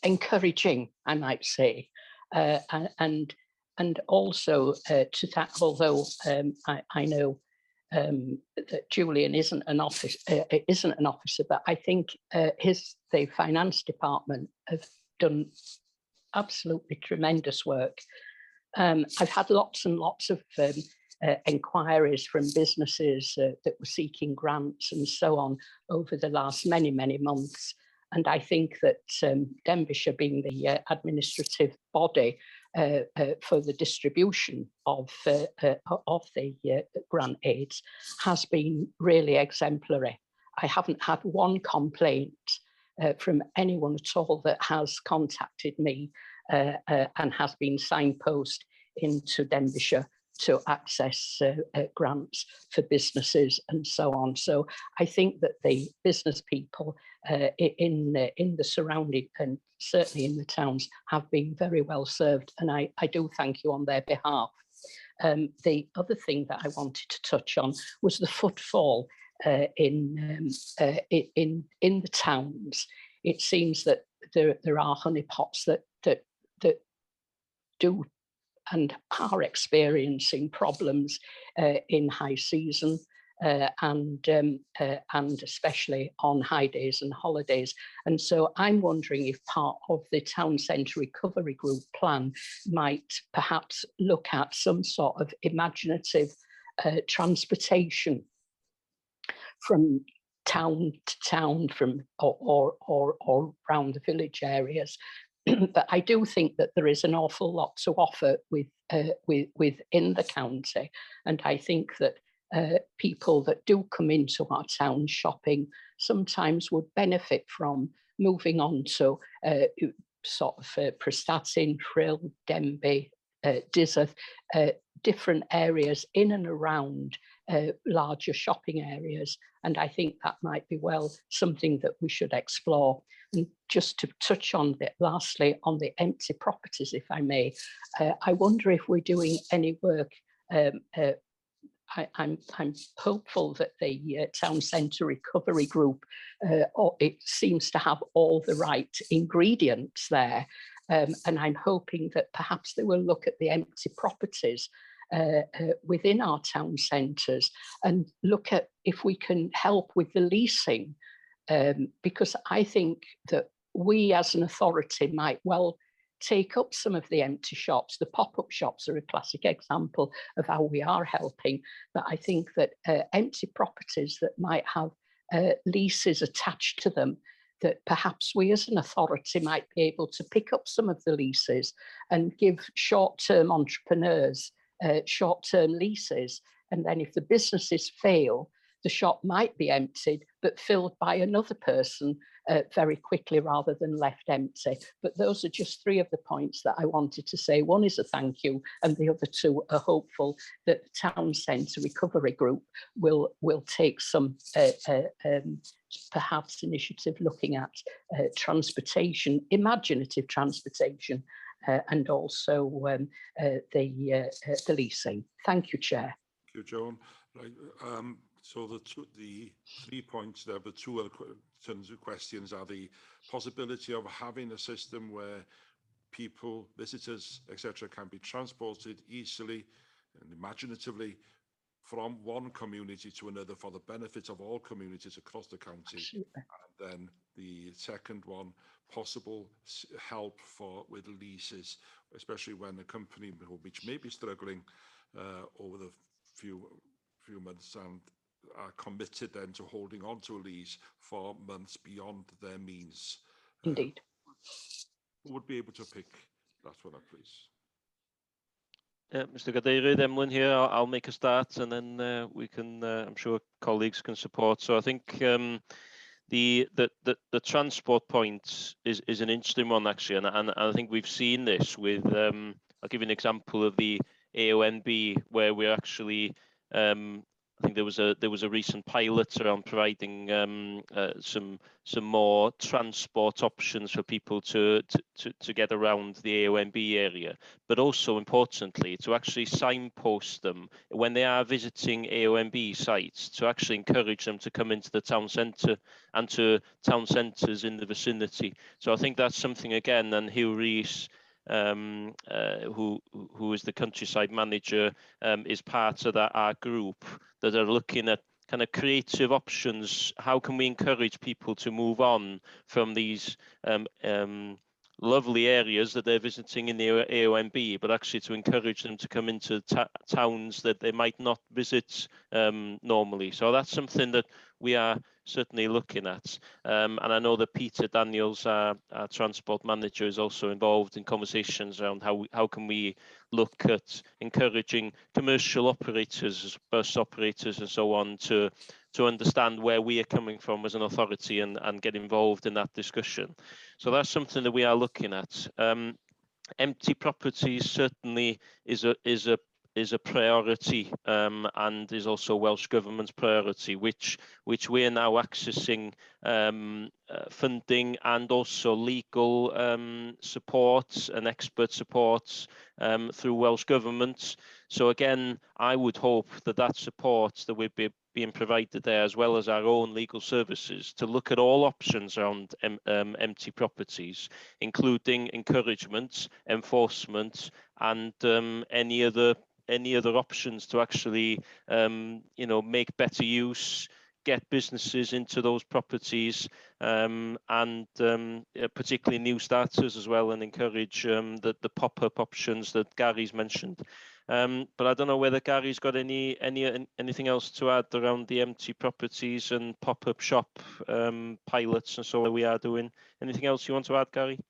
K: encouraging, I might say, and also to that, although I know that Julian isn't an officer, but I think the finance department have done absolutely tremendous work. I've had lots and lots of enquiries from businesses that were seeking grants and so on over the last many, many months. And I think that Denbighshire, being the administrative body for the distribution of the grant aids, has been really exemplary. I haven't had one complaint from anyone at all that has contacted me and has been signposted into Denbighshire to access grants for businesses and so on. So I think that the business people in the surrounding and certainly in the towns have been very well served, and I do thank you on their behalf. The other thing that I wanted to touch on was the footfall in the towns. It seems that there are honeypots that do and are experiencing problems in high season and especially on high days and holidays. And so I'm wondering if part of the town centre recovery group plan might perhaps look at some sort of imaginative transportation from town to town, from or round the village areas. But I do think that there is an awful lot to offer within the county, and I think that people that do come into our town shopping sometimes would benefit from moving on to sort of Prestatyn, Rhyl, Denbigh, Dyserth, different areas in and around larger shopping areas. And I think that might be well something that we should explore. And just to touch on that, lastly, on the empty properties, if I may, I wonder if we're doing any work. I'm hopeful that the Town Centre Recovery Group, it seems to have all the right ingredients there. And I'm hoping that perhaps they will look at the empty properties within our town centres and look at if we can help with the leasing, because I think that we as an authority might well take up some of the empty shops. The pop-up shops are a classic example of how we are helping, but I think that empty properties that might have leases attached to them, that perhaps we as an authority might be able to pick up some of the leases and give short-term entrepreneurs short-term leases. And then if the businesses fail, the shop might be emptied, but filled by another person very quickly rather than left empty. But those are just three of the points that I wanted to say. One is a thank you, and the other two are hopeful that the town centre recovery group will take some perhaps initiative looking at transportation, imaginative transportation, and also the leasing. Thank you, Chair.
A: Thank you, Joan. Right, so the 3 points there, the two other terms of questions are the possibility of having a system where people, visitors, etc., can be transported easily and imaginatively from one community to another for the benefit of all communities across the county.
K: Absolutely.
A: And then the second one, possible help for with leases, especially when a company which may be struggling over the few months and are committed then to holding on to a lease for months beyond their means.
K: Indeed.
A: Who would be able to pick that one up, please?
G: Mr Gadeirydd, Emlyn here. I'll make a start and then we can, I'm sure colleagues can support. So I think the transport point is an interesting one, actually. And I think we've seen this with, I'll give you an example of the AONB, where we're actually, I think there was a recent pilot around providing some more transport options for people to get around the AONB area, but also importantly to actually signpost them when they are visiting AONB sites, to actually encourage them to come into the town centre and to town centres in the vicinity. So I think that's something again, and Huw Rees, who is the countryside manager, is part of that our group that are looking at kind of creative options. How can we encourage people to move on from these lovely areas that they're visiting in the AONB, but actually to encourage them to come into towns that they might not visit normally. So that's something that we are certainly looking at. And I know that Peter Daniels, our transport manager, is also involved in conversations around how can we look at encouraging commercial operators, bus operators and so on, to understand where we are coming from as an authority and get involved in that discussion. So that's something that we are looking at. Empty properties certainly is a priority, and is also Welsh Government's priority, which we are now accessing funding and also legal support and expert support through Welsh Government. So again, I would hope that that support that would be being provided there, as well as our own legal services, to look at all options around empty properties, including encouragement, enforcement, and any other options to actually, make better use, get businesses into those properties, and particularly new starters as well, and encourage the pop-up options that Gary's mentioned. But I don't know whether Gary's got anything else to add around the empty properties and pop-up shop pilots and so on we are doing. Anything else you want to add, Gary?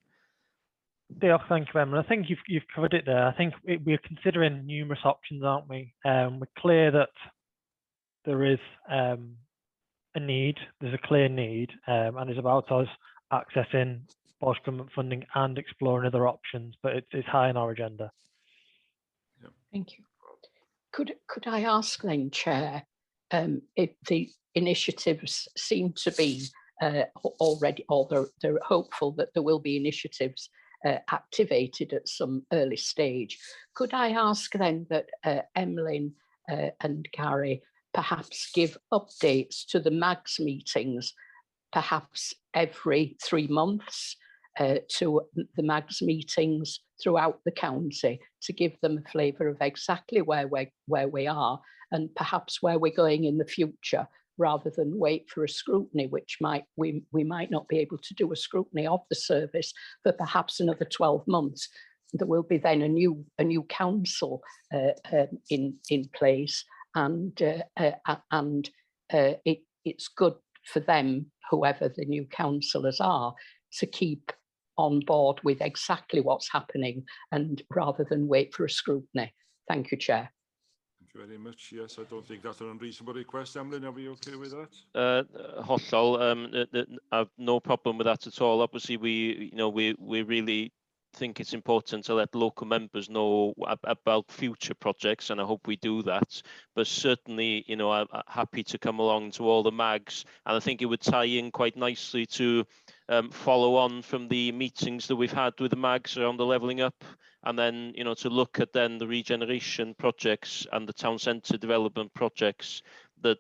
H: Diolch, thank you, Emlyn. I think you've covered it there. I think we're considering numerous options, aren't we? We're clear that there is a need. There's a clear need, and it's about us accessing Welsh Government funding and exploring other options, but it's high on our agenda.
A: Yeah.
K: Thank you. Could I ask then, Chair, if the initiatives seem to be already, or they're hopeful that there will be initiatives activated at some early stage. Could I ask then that Emlyn and Gary perhaps give updates to the MAGs meetings, perhaps every 3 months, to the MAGs meetings throughout the county, to give them a flavour of exactly where we are and perhaps where we're going in the future, rather than wait for a scrutiny, which we might not be able to do a scrutiny of the service for perhaps another 12 months. There will be then a new council in place, and it's good for them, whoever the new councillors are, to keep on board with exactly what's happening, and rather than wait for a scrutiny. Thank you, Chair.
A: Thank you very much. Yes, I don't think that's an unreasonable request. Emlyn, are we okay with that?
G: Hollol, I've no problem with that at all. Obviously, we really think it's important to let local members know about future projects, and I hope we do that. But certainly, I'm happy to come along to all the MAGs, and I think it would tie in quite nicely to follow on from the meetings that we've had with the MAGs around the levelling up, and then to look at then the regeneration projects and the town centre development projects that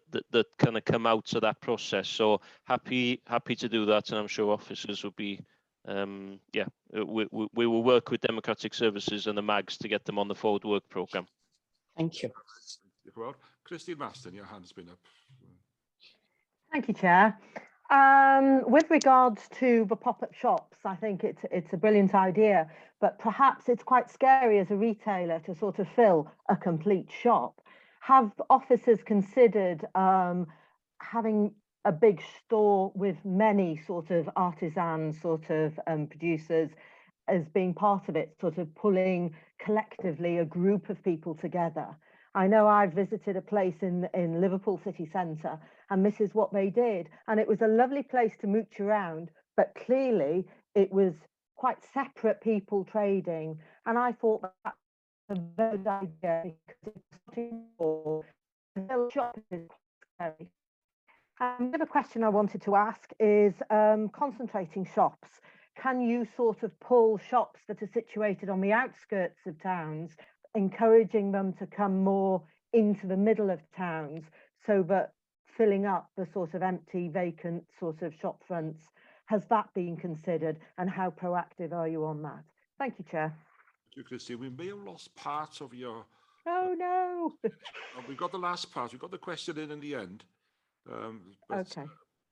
G: kind of come out of that process. So happy to do that, and I'm sure officers will be, yeah, we will work with Democratic Services and the MAGs to get them on the forward work programme.
K: Thank you.
A: Diolch yn fawr. Christine Marston, your hand's been up.
L: Thank you, Chair. With regards to the pop-up shops, I think it's a brilliant idea, but perhaps it's quite scary as a retailer to sort of fill a complete shop. Have officers considered having a big store with many sort of artisan sort of producers as being part of it, sort of pulling collectively a group of people together? I know I visited a place in Liverpool city centre, and this is what they did. And it was a lovely place to mooch around, but clearly it was quite separate people trading. And I thought that was a very good idea because it's shop is quite scary. Another question I wanted to ask is concentrating shops. Can you sort of pull shops that are situated on the outskirts of towns, encouraging them to come more into the middle of towns so that filling up the sort of empty, vacant sort of shop fronts? Has that been considered, and how proactive are you on that? Thank you, Chair.
A: Thank you, Christine. We may have lost part of your...
L: Oh, no.
A: We got the last part. We got the question in the end. But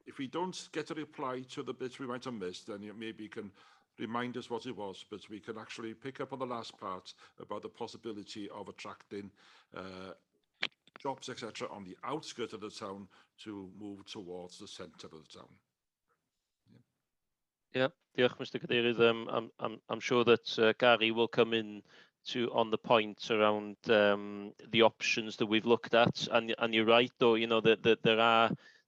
A: if we don't get a reply to the bits we might have missed, then you maybe can remind us what it was, but we can actually pick up on the last part about the possibility of attracting shops, etc., on the outskirts of the town to move towards the centre of the town.
G: Yeah, diolch, Mr Cadeirydd. I'm sure that Gary will come in to on the point around the options that we've looked at, and you're right though, that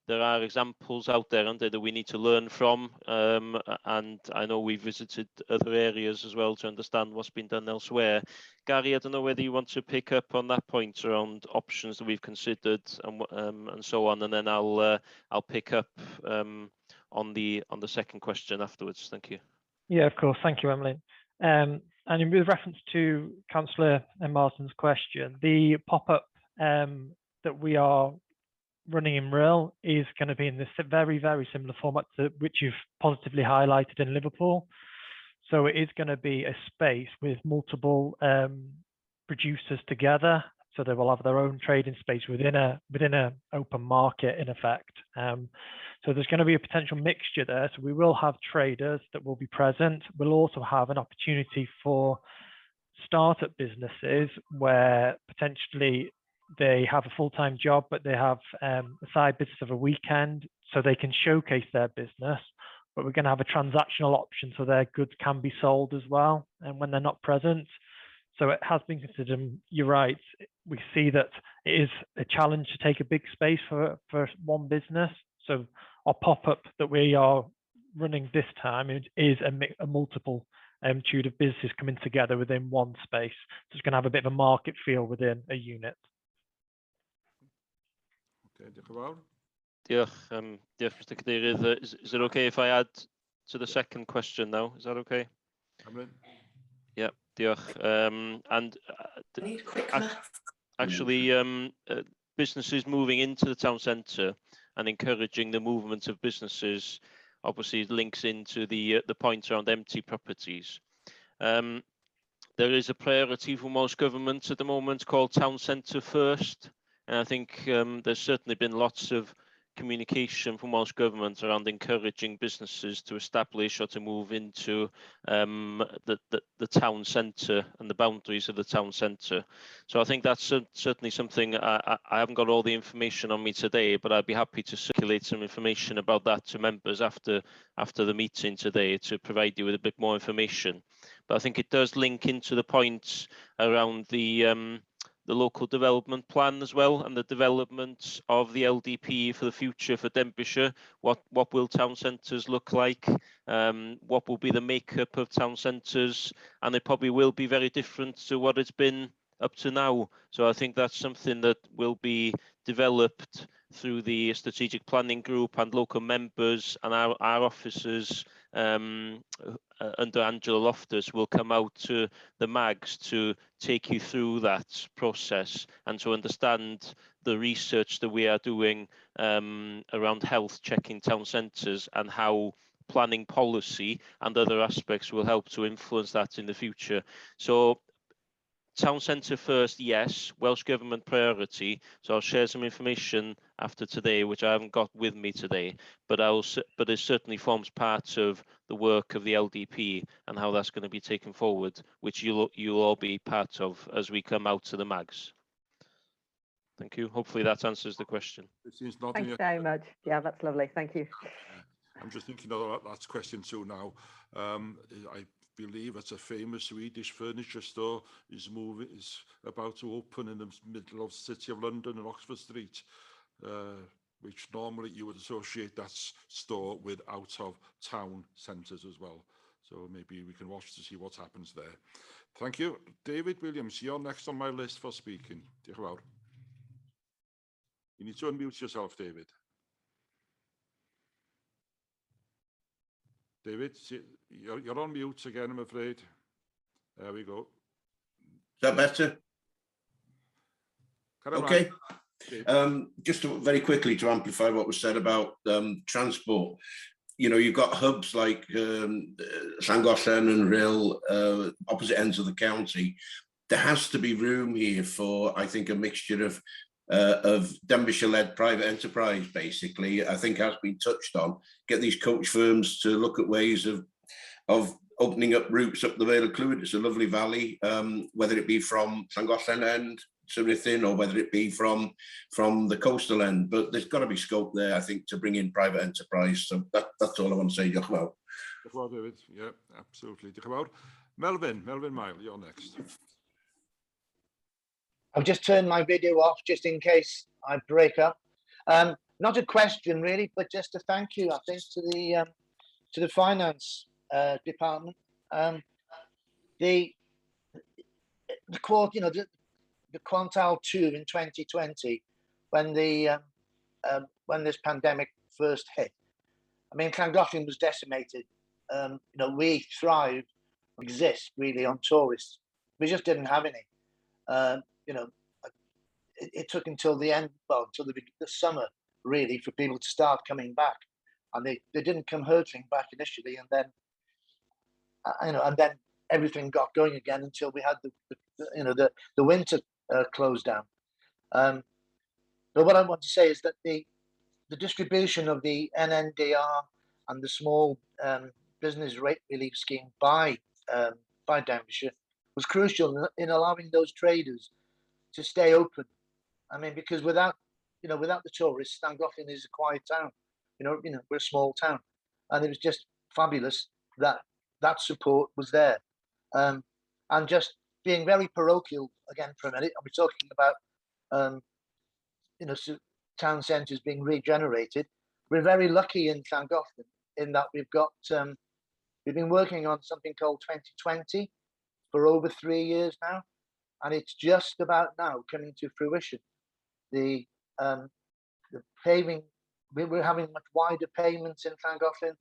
G: there are examples out there, aren't there, that we need to learn from, and I know we've visited other areas as well to understand what's been done elsewhere. Gary, I don't know whether you want to pick up on that point around options that we've considered and so on, and then I'll pick up on the second question afterwards. Thank you.
H: Yeah, of course. Thank you, Emlyn. And in with reference to Councillor Marsden's question, the pop-up that we are running in Rhyl is going to be in this very, very similar format to which you've positively highlighted in Liverpool. So it is going to be a space with multiple producers together. So they will have their own trading space within a open market, in effect. So there's going to be a potential mixture there. So we will have traders that will be present. We'll also have an opportunity for startup businesses where potentially they have a full-time job, but they have a side business of a weekend, so they can showcase their business. But we're going to have a transactional option so their goods can be sold as well, and when they're not present. So it has been considered, and you're right, we see that it is a challenge to take a big space for one business. So our pop-up that we are running this time is a multiple multitude of businesses coming together within one space. So it's going to have a bit of a market feel within a unit.
A: Okay, diolch yn fawr.
G: Diolch, diolch, Mr Cadeirydd. Is it okay if I add to the second question now? Is that okay?
A: Emlyn?
G: Yeah, diolch. And
M: Need quick maths.
G: actually, businesses moving into the town centre and encouraging the movement of businesses obviously links into the point around empty properties. There is a priority for most governments at the moment called Town Centre First. And I think there's certainly been lots of communication from Welsh Government around encouraging businesses to establish or to move into the town centre and the boundaries of the town centre. So I think that's certainly something I haven't got all the information on me today, but I'd be happy to circulate some information about that to members after the meeting today to provide you with a bit more information. But I think it does link into the point around the local development plan as well, and the development of the LDP for the future for Denbighshire. What will town centres look like? What will be the makeup of town centres? And it probably will be very different to what it's been up to now. So I think that's something that will be developed through the strategic planning group and local members and our officers under Angela Loftus will come out to the MAGs to take you through that process and to understand the research that we are doing around health checking town centres and how planning policy and other aspects will help to influence that in the future. So town centre first, yes, Welsh Government priority. So I'll share some information after today, which I haven't got with me today, but it certainly forms part of the work of the LDP and how that's going to be taken forward, which you'll all be part of as we come out to the MAGs. Thank you. Hopefully that answers the question.
A: It seems nodding.
L: Thanks very much. Yeah, that's lovely. Thank you.
A: I'm just thinking of that question too now. I believe it's a famous Swedish furniture store is about to open in the middle of the city of London in Oxford Street, which normally you would associate that store with out of town centres as well. So maybe we can watch to see what happens there. Thank you. David Williams, you're next on my list for speaking. Diolch yn fawr. You need to unmute yourself, David. David, you're on mute again, I'm afraid. There we go.
C: Is that better?
A: Carry on.
C: Okay. Just very quickly to amplify what was said about transport. You know, you've got hubs like Llangollen and Rhyl, opposite ends of the county. There has to be room here for, I think, a mixture of Denbighshire-led private enterprise, basically, I think has been touched on. Get these coach firms to look at ways of opening up routes up the Vale of Clwyd. It's a lovely valley, whether it be from Llangollen end to Ruthin or whether it be from the coastal end. But there's got to be scope there, I think, to bring in private enterprise. So that's all I want to say. Diolch yn fawr.
A: Diolch yn fawr, David. Yeah, absolutely. Diolch yn fawr. Melvyn Mile, you're next.
D: I've just turned my video off just in case I break up. Not a question really, but just a thank you, I think, to the finance department. The quarter, you know, the quantile 2 in 2020, when the when this pandemic first hit, I mean, Llangollen was decimated. You know, we thrive, exist really on tourists. We just didn't have any. You know, it took until the end, well, until the summer, really, for people to start coming back. And they didn't come hurtling back initially, and then, you know, and then everything got going again until we had the winter closed down. But what I want to say is that the distribution of the NNDR and the small business rate relief scheme by Denbighshire was crucial in allowing those traders to stay open. I mean, because without the tourists, Llangollen is a quiet town. You know, we're a small town, and it was just fabulous that that support was there. And just being very parochial again for a minute, and we're talking about, you know, town centres being regenerated. We're very lucky in Llangollen in that we've got we've been working on something called 2020 for over 3 years now, and it's just about now coming to fruition. The paving, we're having much wider pavements in Llangollen.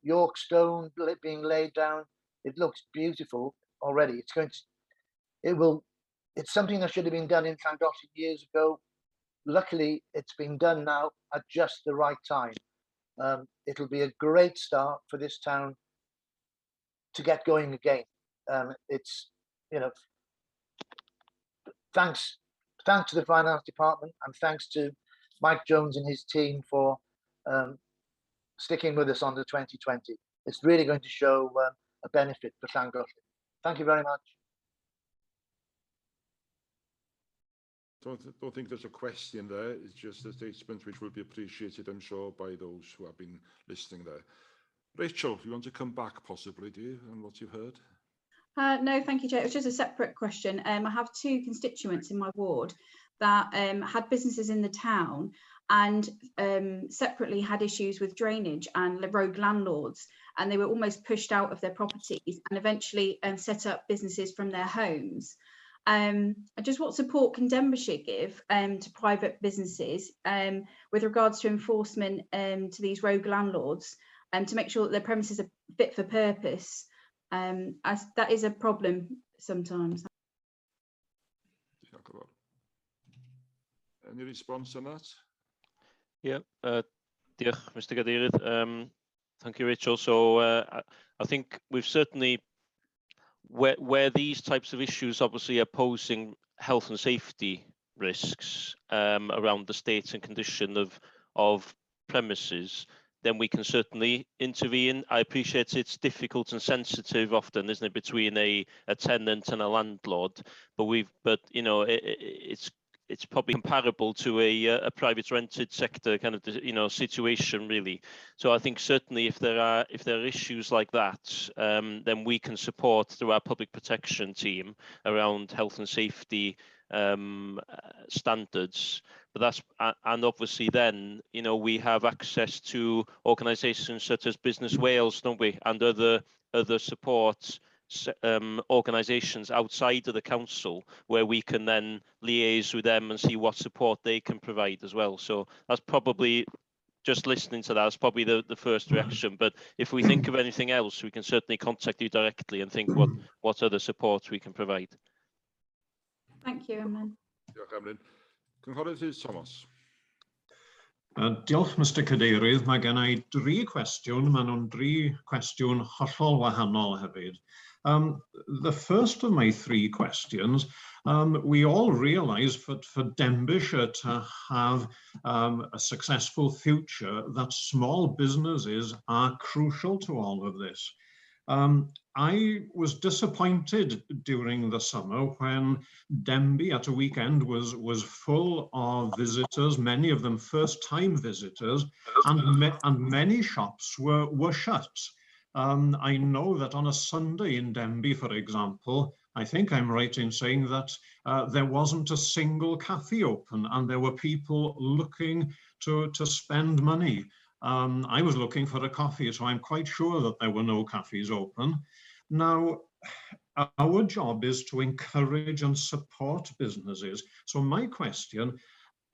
D: York stone being laid down. It looks beautiful already. It's something that should have been done in Llangollen years ago. Luckily, it's been done now at just the right time. It'll be a great start for this town to get going again. It's, you know, thanks to the finance department and thanks to Mike Jones and his team for sticking with us on the 2020. It's really going to show a benefit for Llangollen. Thank you very much.
A: Don't think there's a question there. It's just a statement which will be appreciated, I'm sure, by those who have been listening there. Rachel, you want to come back possibly, do you, on what you've heard?
I: No, thank you, Chair. It was just a separate question. I have two constituents in my ward that had businesses in the town and separately had issues with drainage and rogue landlords, and they were almost pushed out of their properties and eventually set up businesses from their homes. Just what support can Denbighshire give to private businesses with regards to enforcement to these rogue landlords and to make sure that their premises are fit for purpose? As that is a problem sometimes.
A: Diolch yn fawr. Any response on that?
G: Yeah, diolch, Mr Gadeirydd. Thank you, Rachel. So I think we've certainly, where these types of issues obviously are posing health and safety risks around the state and condition of premises, then we can certainly intervene. I appreciate it's difficult and sensitive often, isn't it, between a tenant and a landlord, but you know, it's probably comparable to a private rented sector kind of situation, really. So I think certainly if there are issues like that, then we can support through our public protection team around health and safety standards. But that's and obviously then we have access to organisations such as Business Wales, don't we, and other support organisations outside of the council where we can then liaise with them and see what support they can provide as well. So that's probably, just listening to that, that's probably the first reaction. But if we think of anything else, we can certainly contact you directly and think what other support we can provide.
I: Thank you, Emlyn.
A: Diolch, Emlyn. Cynghorydd Rhys Thomas.
N: Diolch, Mr Cadeirydd. Mae gen i dri cwestiwn. Maen nhw'n dri cwestiwn hollol wahanol hefyd. The first of my three questions, we all realise that for Denbighshire to have a successful future, that small businesses are crucial to all of this. I was disappointed during the summer when Denbigh at a weekend was full of visitors, many of them first-time visitors, and many shops were shut. I know that on a Sunday in Denbigh, for example, I think I'm right in saying that there wasn't a single cafe open and there were people looking to spend money. I was looking for a coffee, so I'm quite sure that there were no cafes open. Now, our job is to encourage and support businesses. So my question,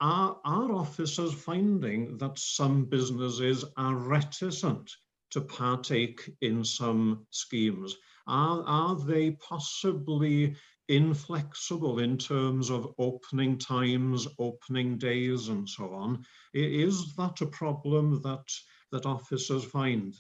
N: are officers finding that some businesses are reticent to partake in some schemes? Are they possibly inflexible in terms of opening times, opening days, and so on? Is that a problem that officers find?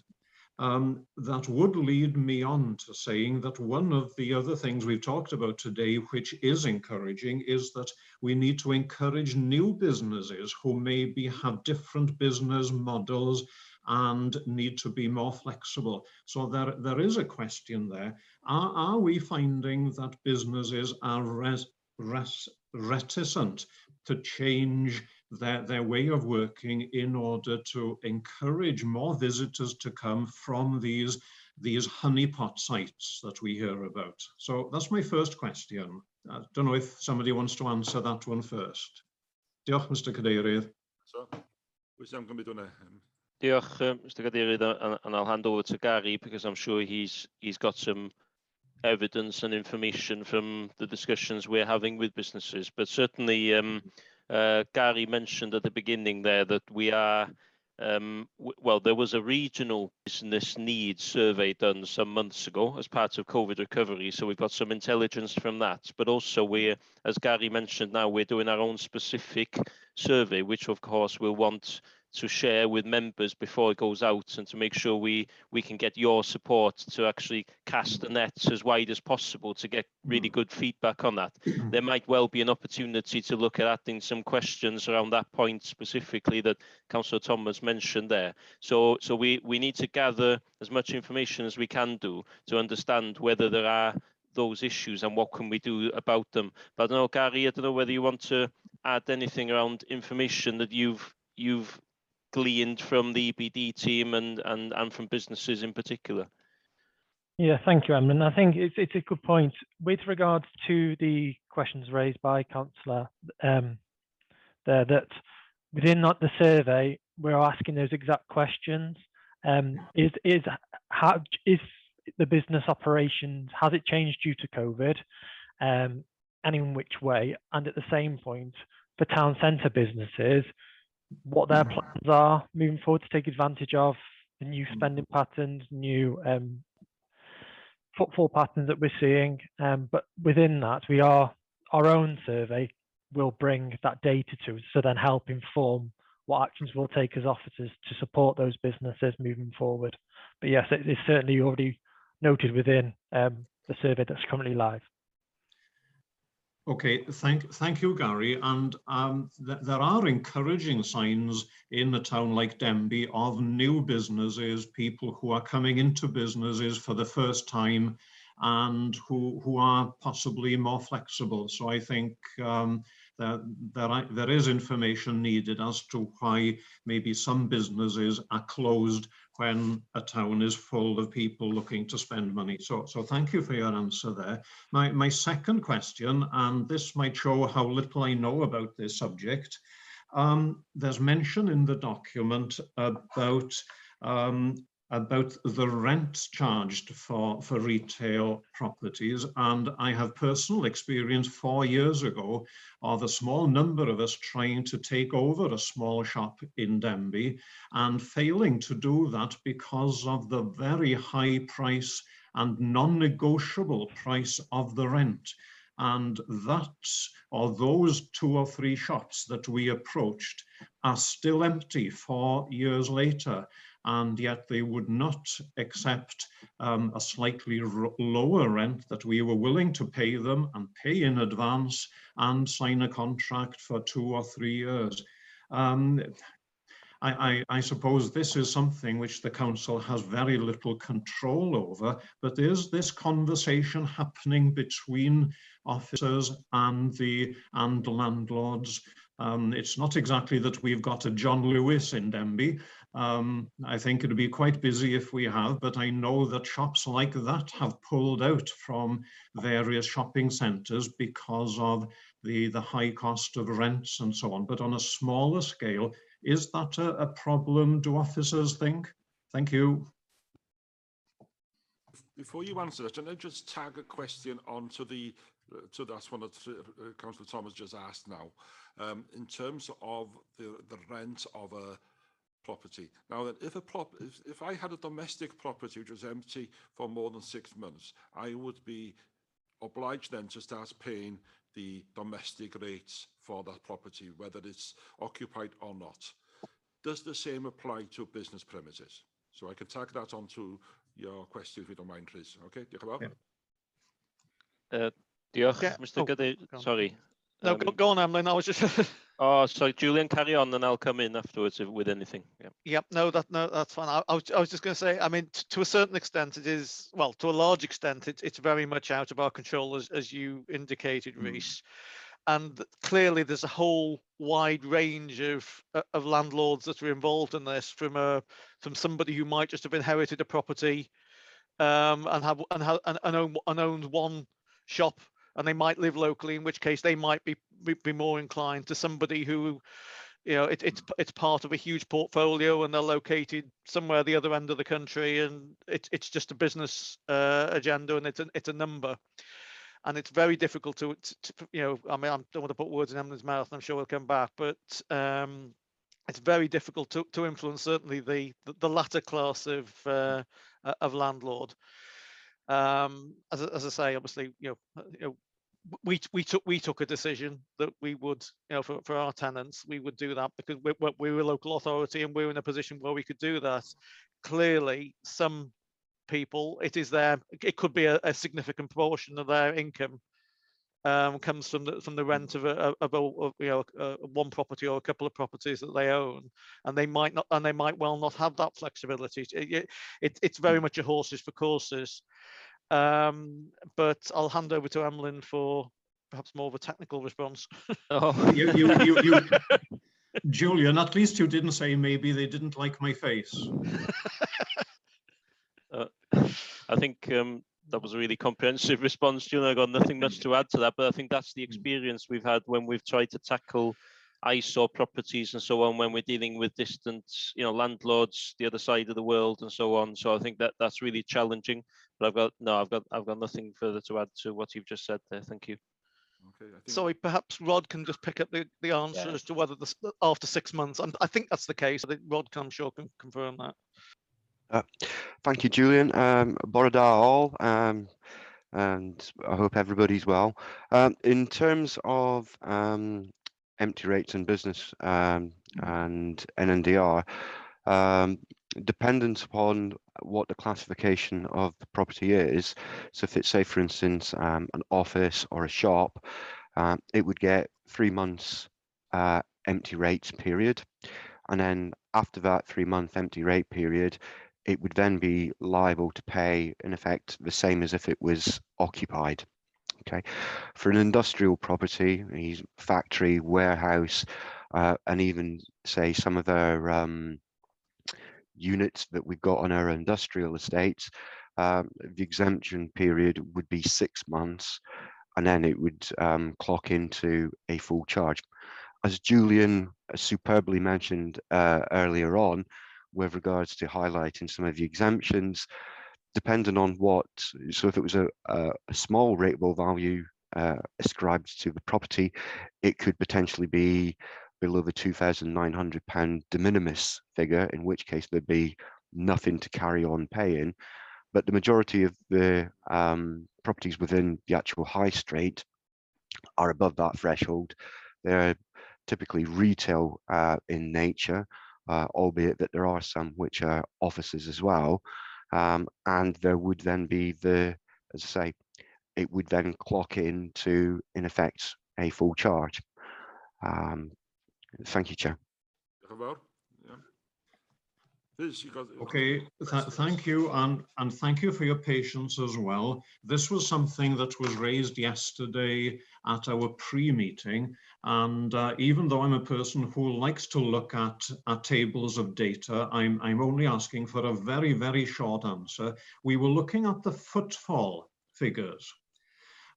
N: That would lead me on to saying that one of the other things we've talked about today, which is encouraging, is that we need to encourage new businesses who maybe have different business models and need to be more flexible. So there is a question there. Are we finding that businesses are reticent to change their way of working in order to encourage more visitors to come from these honeypot sites that we hear about? So that's my first question. I don't know if somebody wants to answer that one first. Diolch, Mr Cadeirydd.
A: So, pwy sy'n am gymryd hwnna?
G: Diolch, Mr Cadeirydd, and I'll hand over to Gary because I'm sure he's got some evidence and information from the discussions we're having with businesses. But certainly, Gary mentioned at the beginning there that we are, well, there was a regional business needs survey done some months ago as part of COVID recovery. So we've got some intelligence from that. But also we're, as Gary mentioned now, we're doing our own specific survey, which of course we'll want to share with members before it goes out, and to make sure we can get your support to actually cast the nets as wide as possible to get really good feedback on that. There might well be an opportunity to look at adding some questions around that point specifically that Councillor Thomas mentioned there. So we need to gather as much information as we can do to understand whether there are those issues and what can we do about them. But I don't know, Gary, I don't know whether you want to add anything around information that you've gleaned from the EBD team and from businesses in particular.
H: Yeah, thank you, Emlyn. I think it's a good point. With regards to the questions raised by Councillor there, that within the survey, we're asking those exact questions. Is the business operations, has it changed due to COVID? And in which way? And at the same point, for town centre businesses, what their plans are moving forward to take advantage of the new spending patterns, new footfall patterns that we're seeing. But within that, our own survey will bring that data to us, so then help inform what actions we'll take as officers to support those businesses moving forward. But yes, it is certainly already noted within the survey that's currently live.
N: Okay, thank you, Gary. And there are encouraging signs in a town like Denbigh of new businesses, people who are coming into businesses for the first time and who are possibly more flexible. So I think there is information needed as to why maybe some businesses are closed when a town is full of people looking to spend money. So thank you for your answer there. My second question, and this might show how little I know about this subject, there's mention in the document about the rent charged for retail properties. And I have personal experience 4 years ago of a small number of us trying to take over a small shop in Denbigh and failing to do that because of the very high price and non-negotiable price of the rent. And that, or those 2 or 3 shops that we approached are still empty 4 years later. And yet they would not accept a slightly lower rent that we were willing to pay them and pay in advance and sign a contract for 2 or 3 years. I suppose this is something which the council has very little control over, but is this conversation happening between officers and landlords? It's not exactly that we've got a John Lewis in Denbigh. I think it'd be quite busy if we have, but I know that shops like that have pulled out from various shopping centres because of the high cost of rents and so on. But on a smaller scale, is that a problem, do officers think? Thank you.
A: Before you answer that, can I just tag a question onto the to that one that Councillor Thomas just asked now? In terms of the rent of a property. Now, then, if I had a domestic property which was empty for more than 6 months, I would be obliged then to start paying the domestic rates for that property, whether it's occupied or not. Does the same apply to business premises? So I can tag that onto your question if you don't mind, Rhys. Okay, diolch yn fawr.
F: Yeah.
G: Diolch,
F: Yeah.
G: Mr.
F: Oh,
G: Gadeirydd.
F: go on.
G: Sorry.
F: No, go on, Emlyn. I was just.
G: Oh, sorry, Julian, carry on, and I'll come in afterwards with anything. Yeah.
F: Yep. No, that's fine. I was just going to say. I mean, to a certain extent, it is. Well, to a large extent, it's very much out of our control, as you indicated, Rhys. And clearly, there's a whole wide range of landlords that are involved in this, from somebody who might just have inherited a property, and have and have and own and owned one shop, and they might live locally, in which case they might be more inclined to somebody who, it's part of a huge portfolio and they're located somewhere the other end of the country, and it's just a business agenda, and it's a number. And it's very difficult to I mean, I don't want to put words in Emlyn's mouth, and I'm sure he'll come back, but it's very difficult to influence certainly the latter class of landlord. As I say, obviously, we took a decision that we would, for our tenants, we would do that because we were a local authority and we were in a position where we could do that. Clearly, some people, it is their, it could be a significant proportion of their income comes from the rent of one property or a couple of properties that they own, and they might not, and they might well not have that flexibility. It's very much a horses for courses. But I'll hand over to Emlyn for perhaps more of a technical response.
G: Oh.
N: Julian, at least you didn't say maybe they didn't like my face.
G: I think that was a really comprehensive response, Julian. I've got nothing much to add to that, but I think that's the experience we've had when we've tried to tackle eyesore properties and so on, when we're dealing with distant, you know, landlords the other side of the world and so on. So I think that that's really challenging. But I've got nothing further to add to what you've just said there. Thank you.
A: Okay, I think
F: Sorry, perhaps Rod can just pick up the answer as to whether the, after 6 months, I think that's the case. I think Rod can, I'm sure, can confirm that.
O: Thank you, Julian. Bore da all, and I hope everybody's well. In terms of empty rates and business and NNDR, dependent upon what the classification of the property is. So if it's, say, for instance, an office or a shop, it would get 3 months empty rates period. And then after that 3-month empty rate period, it would then be liable to pay, in effect, the same as if it was occupied. Okay, for an industrial property, factory, warehouse, and even say some of our units that we've got on our industrial estates, the exemption period would be 6 months, and then it would clock into a full charge. As Julian superbly mentioned earlier on, with regards to highlighting some of the exemptions, depending on what, so if it was a small rateable value ascribed to the property, it could potentially be below the £2,900 de minimis figure, in which case there'd be nothing to carry on paying. But the majority of the properties within the actual high street are above that threshold. They're typically retail in nature, albeit that there are some which are offices as well. And there would then be the, as I say, it would then clock in to, in effect, a full charge. Thank you, Chair.
A: Yeah. Liz, you got,
N: Okay, thank you, and thank you for your patience as well. This was something that was raised yesterday at our pre-meeting, and even though I'm a person who likes to look at tables of data, I'm only asking for a very, very short answer. We were looking at the footfall figures,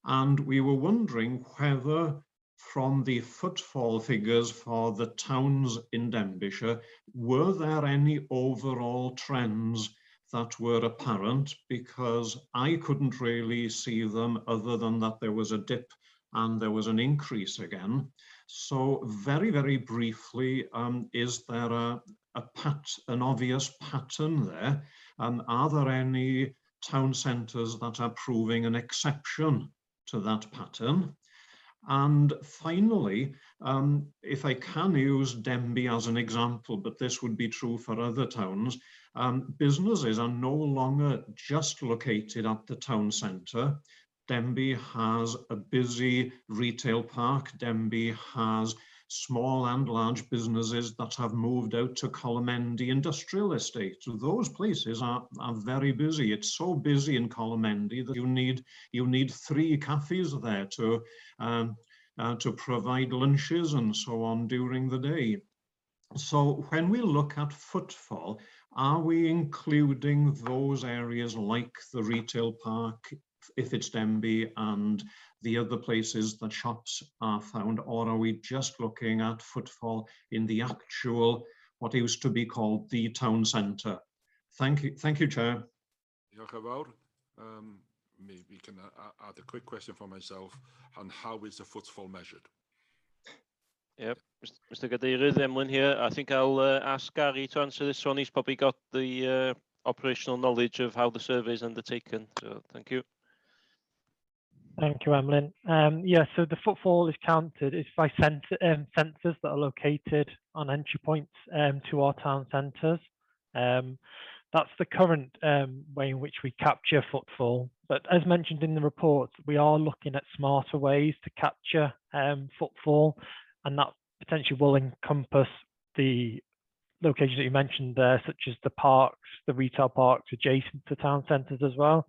N: and we were wondering whether from the footfall figures for the towns in Denbighshire, were there any overall trends that were apparent? Because I couldn't really see them other than that there was a dip and there was an increase again. So very, very briefly, is there an obvious pattern there? Are there any town centres that are proving an exception to that pattern? And finally, if I can use Denbigh as an example, but this would be true for other towns, businesses are no longer just located at the town centre. Denbigh has a busy retail park. Denbigh has small and large businesses that have moved out to Colomendy Industrial Estate. So those places are very busy. It's so busy in Colomendy that you need 3 cafes there to provide lunches and so on during the day. So when we look at footfall, are we including those areas like the retail park, if it's Denbigh, and the other places that shops are found, or are we just looking at footfall in the actual, what used to be called the town centre? Thank you, thank you, Chair.
A: Diolch yn fawr. Maybe can I add a quick question for myself, and how is the footfall measured?
G: Yep, Mr. Gadeirydd, Emlyn here. I think I'll ask Gary to answer this one. He's probably got the operational knowledge of how the survey is undertaken, so thank you.
H: Thank you, Emlyn. Yeah, so the footfall is counted is by sensors that are located on entry points to our town centres. That's the current way in which we capture footfall. But as mentioned in the report, we are looking at smarter ways to capture footfall, and that potentially will encompass the locations that you mentioned there, such as the parks, the retail parks adjacent to town centres as well.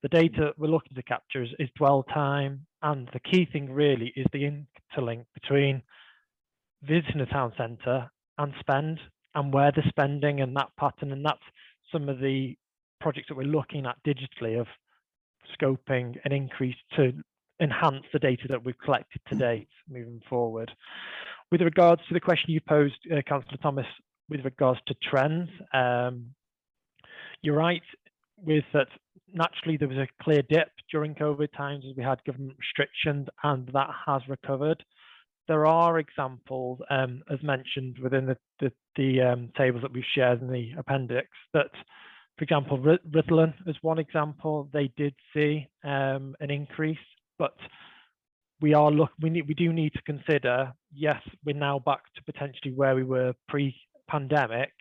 H: The data we're looking to capture is dwell time, and the key thing really is the interlink between visiting a town centre and spend, and where they're spending and that pattern, and that's some of the projects that we're looking at digitally of scoping an increase to enhance the data that we've collected to date moving forward. With regards to the question you posed, Councillor Thomas, with regards to trends, you're right with that. Naturally, there was a clear dip during COVID times as we had government restrictions, and that has recovered. There are examples, as mentioned within the tables that we've shared in the appendix, that, for example, Rhuddlan is one example. They did see an increase, but we are look we need we do need to consider, yes, we're now back to potentially where we were pre-pandemic,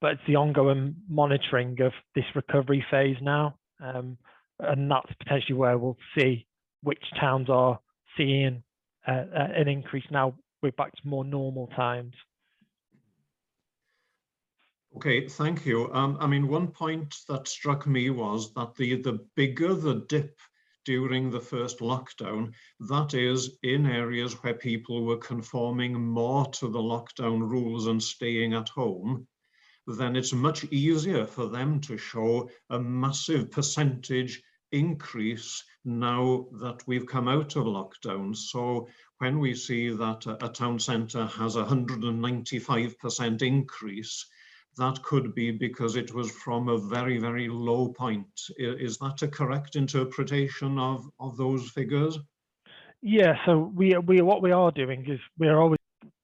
H: but it's the ongoing monitoring of this recovery phase now, and that's potentially where we'll see which towns are seeing an increase now. We're back to more normal times.
N: Okay, thank you. I mean, one point that struck me was that the bigger the dip during the first lockdown, that is in areas where people were conforming more to the lockdown rules and staying at home, then it's much easier for them to show a massive percentage increase now that we've come out of lockdown. So when we see that a town centre has 195% increase, that could be because it was from a very, very low point. Is that a correct interpretation of those figures?
H: Yeah, so we what we are doing is we are always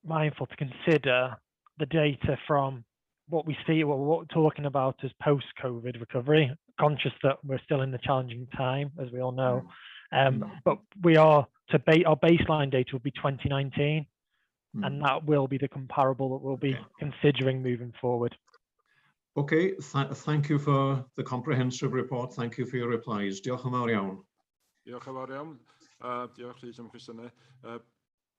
H: mindful to consider the data from what we see, what we're talking about as post-COVID recovery, conscious that we're still in the challenging time, as we all know. But we are to our baseline data will be 2019, and that will be the comparable that we'll be considering moving forward.
N: Okay, th thank you for the comprehensive report. Thank you for your replies. Diolch yn fawr iawn.
A: Diolch yn fawr iawn. Diolch Rhys am y cwestiynau.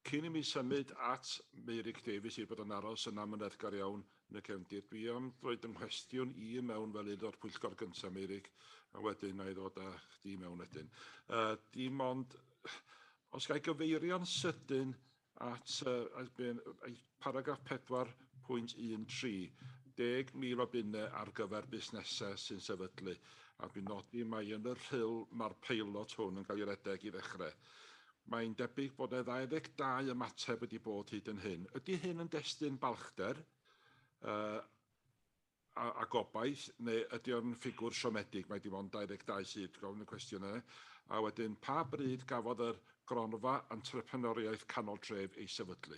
A: Cyn i mi symud at Meirick Davies i bod yn aros yn amyneddgar iawn yn y cefndir, dwi am roid yng nghwestiwn i mewn fel aelod o'r pwyllgor gyntaf, Meirick, a wedyn na i ddod â chdi mewn wedyn. Dim ond, os ga i gyfeirio'n sydyn at paragraff 4.13, 10,000 o bunnau ar gyfer busnesau sy'n sefydlu. A dwi'n nodi mai yn y Rhyl mae'r peilot hwn yn cael ei redeg i ddechrau. Mae'n debyg bod e 22 ymateb wedi bod hyd yn hyn. Ydy hyn yn destun balchder a gobaith, neu ydy o'n ffigwr siomedig? Mae dim ond 22 sydd, gofyn y cwestiwn yna. A wedyn, pa bryd gafodd yr gronfa entrepreneuriaeth canol tref ei sefydlu?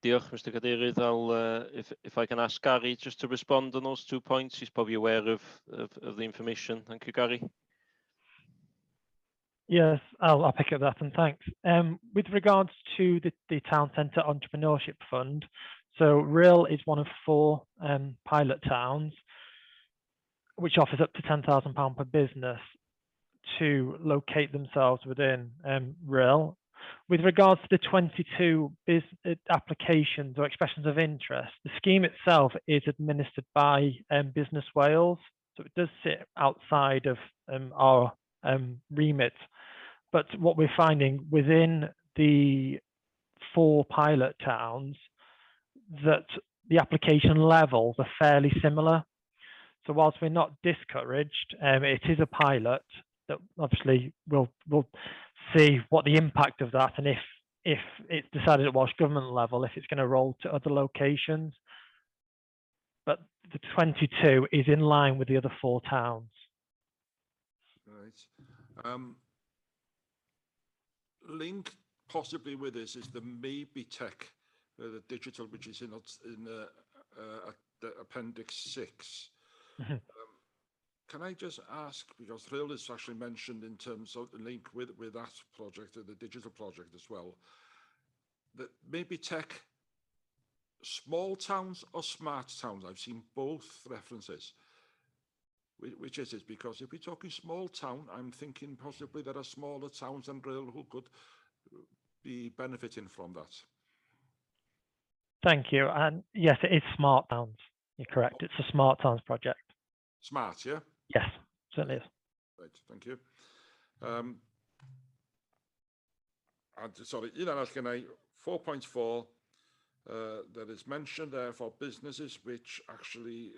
G: Diolch, Mr Cadeirydd. If I can ask Gary just to respond on those 2 points, he's probably aware of the information. Thank you, Gary.
H: Yes, I'll pick up that, and thanks. With regards to the Town Centre Entrepreneurship Fund, so Rhyl is one of 4 pilot towns, which offers up to £10,000 per business to locate themselves within Rhyl. With regards to the 22 applications or expressions of interest, the scheme itself is administered by Business Wales, so it does sit outside of our remit. But what we're finding within the 4 pilot towns, that the application levels are fairly similar. So whilst we're not discouraged, it is a pilot that obviously we'll see what the impact of that, and if it's decided at Welsh Government level, if it's going to roll to other locations. But the 22 is in line with the other 4 towns.
A: Right. Link possibly with this is the Maybe Tech, the digital, which is in the Appendix 6. Can I just ask, because Rhyl is actually mentioned in terms of the link with that project, the digital project as well, that Maybe Tech, small towns or smart towns? I've seen both references. Which is it? Because if we're talking small town, I'm thinking possibly there are smaller towns than Rhyl who could be benefiting from that.
H: Thank you. And yes, it is smart towns. You're correct. It's a smart towns project.
A: Smart, yeah?
H: Yes, certainly is.
A: Right, thank you. And sorry, un arall gen i, 4.4, There is mention there for businesses which actually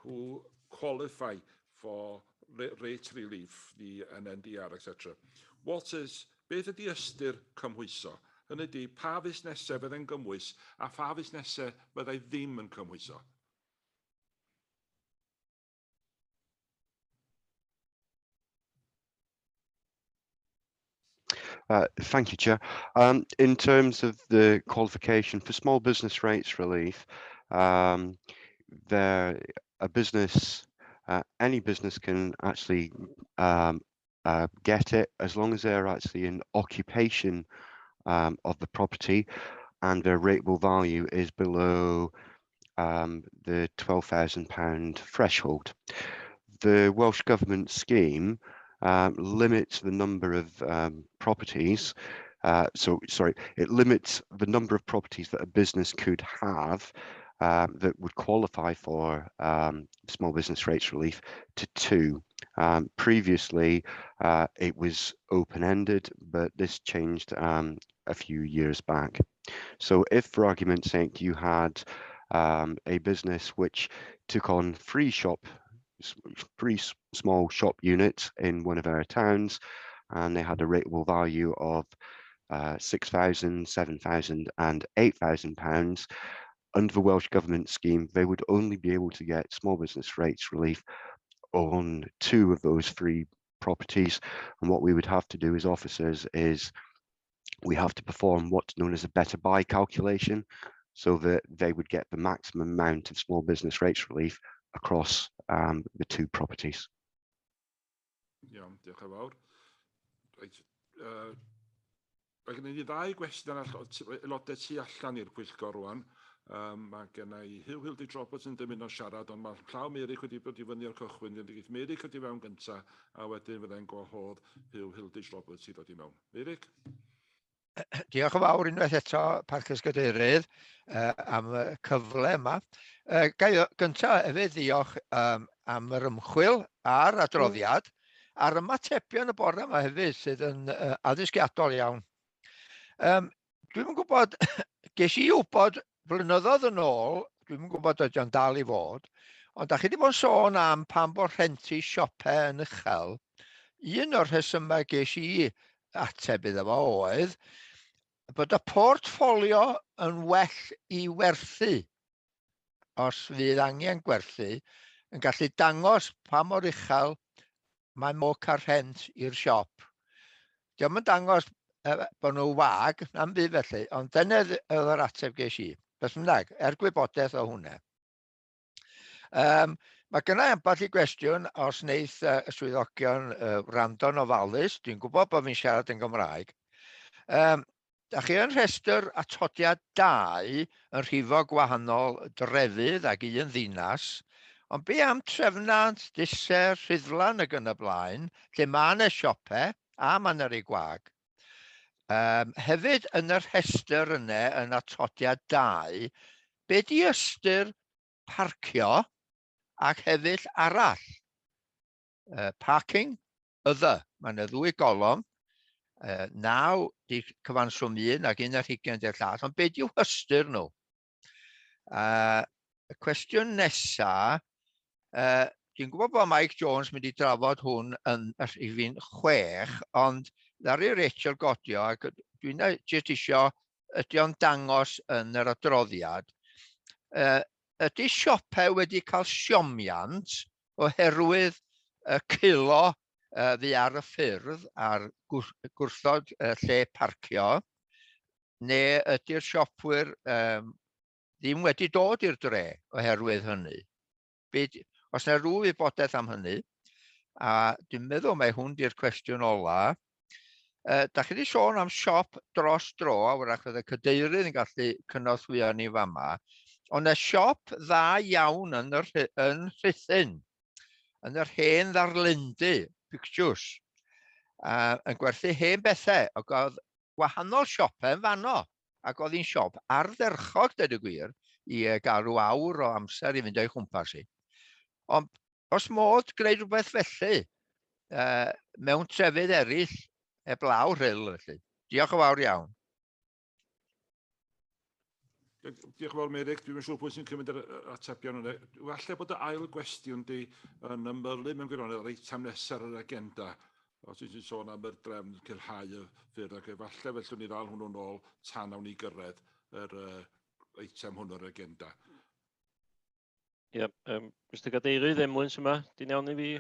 A: who qualify for rate relief, the NNDR, etc. What is, beth ydy ystyr cymhwyso? Hynny ydy, pa fusnesau fyddai'n gymwys a pha fusnesau fyddai ddim yn cymhwyso?
O: Thank you, Chair. In terms of the qualification for small business rates relief, there a business, any business can actually get it as long as they're actually in occupation of the property and their rateable value is below the £12,000 threshold. The Welsh Government scheme limits the number of properties. So, sorry, it limits the number of properties that a business could have that would qualify for small business rates relief to 2. Previously, it was open-ended, but this changed a few years back. So if, for argument's sake, you had a business which took on three small shop units in one of our towns, and they had a rateable value of £6,000, £7,000 and £8,000, under the Welsh Government scheme, they would only be able to get small business rates relief on 2 of those 3 properties. And what we would have to do as officers is we have to perform what's known as a better buy calculation, so that they would get the maximum amount of small business rates relief across the 2 properties.
A: Iawn, diolch yn fawr. Reit, mae gen i ddau gwestiwn arall aelodau tu allan i'r pwyllgor rwan. Mae gen i Huw Hilditch Roberts yn dymuno siarad, ond mae llaw Meirig wedi bod i fyny o'r cychwyn. Dwi'n gwybod Meirig ydi fewn gyntaf, a wedyn fyddai'n gwahodd Huw Hilditch Roberts i ddod i mewn. Meirig?
E: Diolch yn fawr unwaith eto, Parchus Gadeirydd, am y cyfle yma. Ga i gyntaf hefyd ddiolch am yr ymchwil a'r adroddiad, a'r ymatebion y bore yma hefyd sydd yn addysgiadol iawn. Dwi'm yn gwybod, ges i wybod flynyddoedd yn ôl, dwi'm yn gwybod ydy o'n dal i fod, ond da chi wedi bod yn sôn am pam bod rhenti siopau yn uchel. Un o'r rhesymau ges i ateb iddo fo oedd bod y portffolio yn well i werthu, os fydd angen gwerthu, yn gallu dangos pa mor uchel mae modd cael rhent i'r siop. Dio'm yn dangos bod nhw wag, na'm byd felly, ond dyna oedd yr ateb ges i. Beth bynnag, er gwybodaeth o hwnna. Mae gynna i ambell i gwestiwn os wneith y swyddogion wrando'n ofalus. Dwi'n gwybod bod fi'n siarad yn Gymraeg. Da chi yn rhestr atodiad 2 yn rhifo gwahanol drefydd ag un ddinas, ond be am Trefnant, Dyser, Rhuddlan ag yn y blaen, lle mae yna siope a mae yna rei gwag. Hefyd yn y rhestr yna yn atodiad 2, be di ystyr parcio ac hefyd arall? Parking, other. Mae yna ddwy golofn, 9 di cyfanswm un ac un ar hugain di'r llall, ond be di'w hystyr nhw? Y cwestiwn nesa, dwi'n gwybod bod Mike Jones mynd i drafod hwn yn y rhifyn 6, ond ddaru Rachel godio ac dwi'n jyst isio, ydy o'n dangos yn yr adroddiad, ydy siopau wedi cael siomiant oherwydd y cilo fu ar y ffyrdd a'r gwrthod lle parcio, neu ydy'r siopwyr ddim wedi dod i'r dre oherwydd hynny? Be, os yna rhyw wybodaeth am hynny, a dwi'n meddwl mai hwn di'r cwestiwn ola, da chi wedi sôn am siop dros dro, a wrach fydd y cadeirydd yn gallu cynorthwyo ni fama, ond y siop dda iawn yn, yr, yn Rhuthun, yn yr hen ddarlundy, pictures, yn gwerthu hen bethau, ac oedd gwahanol siopau yn fanno, ac oedd hi'n siop ardderchog, dweud y gwir, i gael rhyw awr o amser i fynd o'i chwmpas hi. Ond os modd gwneud rhywbeth felly mewn trefydd eraill heblaw Rhyl felly. Diolch yn fawr iawn.
A: Diolch yn fawr, Meirick. Dwi'm yn siŵr pwy sy'n cymryd yr atebion yna. Falle bod y ail gwestiwn di yn ymylu mewn gwirionedd ar eitem nesaf ar yr agenda. Os ti'n sôn am yr drefn culhau y ffyrdd ac efallai fellwn ni ddal hwnnw'n ôl tan awn ni gyrraedd yr eitem hwnnw ar yr agenda.
G: Ie, yeah, Mr Gadeirydd, Emlyn sy'n yma. Di'n iawn i fi?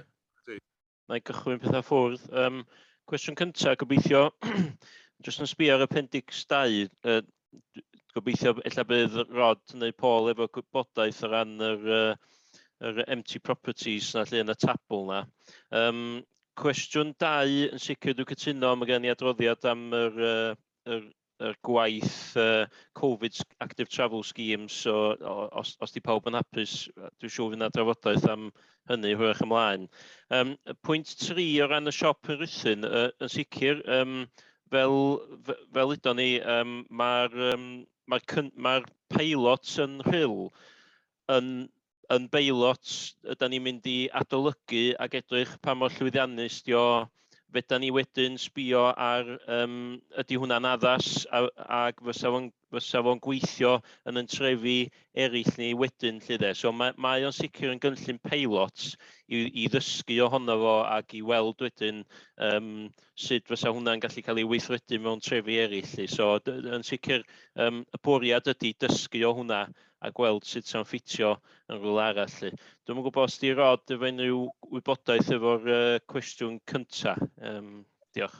G: Na i gychwyn pethau ffwrdd. Cwestiwn cyntaf, gobeithio, jyst yn sbio ar appendix 2, gobeithio ella bydd Rod neu Paul efo gwybodaeth o ran yr empty properties na lle yn y tabl na. Cwestiwn 2, yn sicr dwi'n cytuno, mae gen i adroddiad am yr gwaith Covid Active Travel Scheme, so os di pawb yn hapus, dwi'n siŵr fydd yna drafodaeth am hynny hwyrach ymlaen. Pwynt 3 o ran y siop yn Rhuthun, yn sicr, fel udon ni, mae'r peilot yn Rhyl yn beilot ydan ni'n mynd i adolygu ac edrych pa mor llwyddiannus 'di o. Fedran ni wedyn sbio ar ydy hwnna'n addas ac fysa fo'n gweithio yn yn trefi eraill ni wedyn 'lly de. So mae o'n sicr yn gynllun peilot i ddysgu ohono fo ac i weld wedyn sut fysa hwnna'n gallu cael ei weithredu mewn trefi eraill 'lly. So yn sicr y bwriad ydy dysgu o hwnna a gweld sut sa'n ffitio yn rhywle arall 'lly. Dwi'm yn gwybod os 'di Rod efo unrhyw wybodaeth efo'r cwestiwn cynta. Diolch.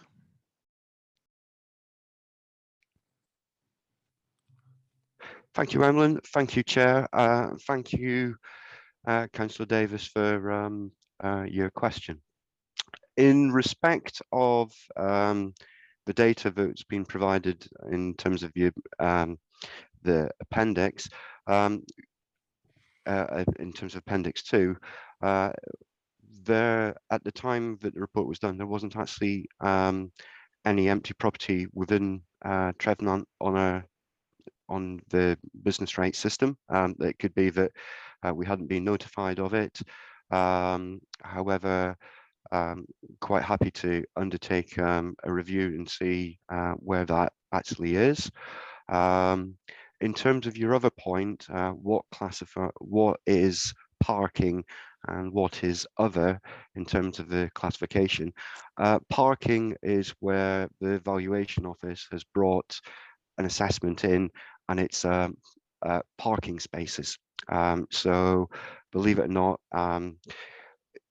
O: Thank you, Emlyn. Thank you, Chair. Thank you, Councillor Davis, for your question. In respect of the data that's been provided in terms of the appendix, in terms of Appendix 2, there at the time that the report was done, there wasn't actually any empty property within Trefnant on the business rate system. It could be that we hadn't been notified of it. However, quite happy to undertake a review and see where that actually is. In terms of your other point, what is parking and what is other in terms of the classification? Parking is where the valuation office has brought an assessment in, and it's parking spaces. So believe it or not,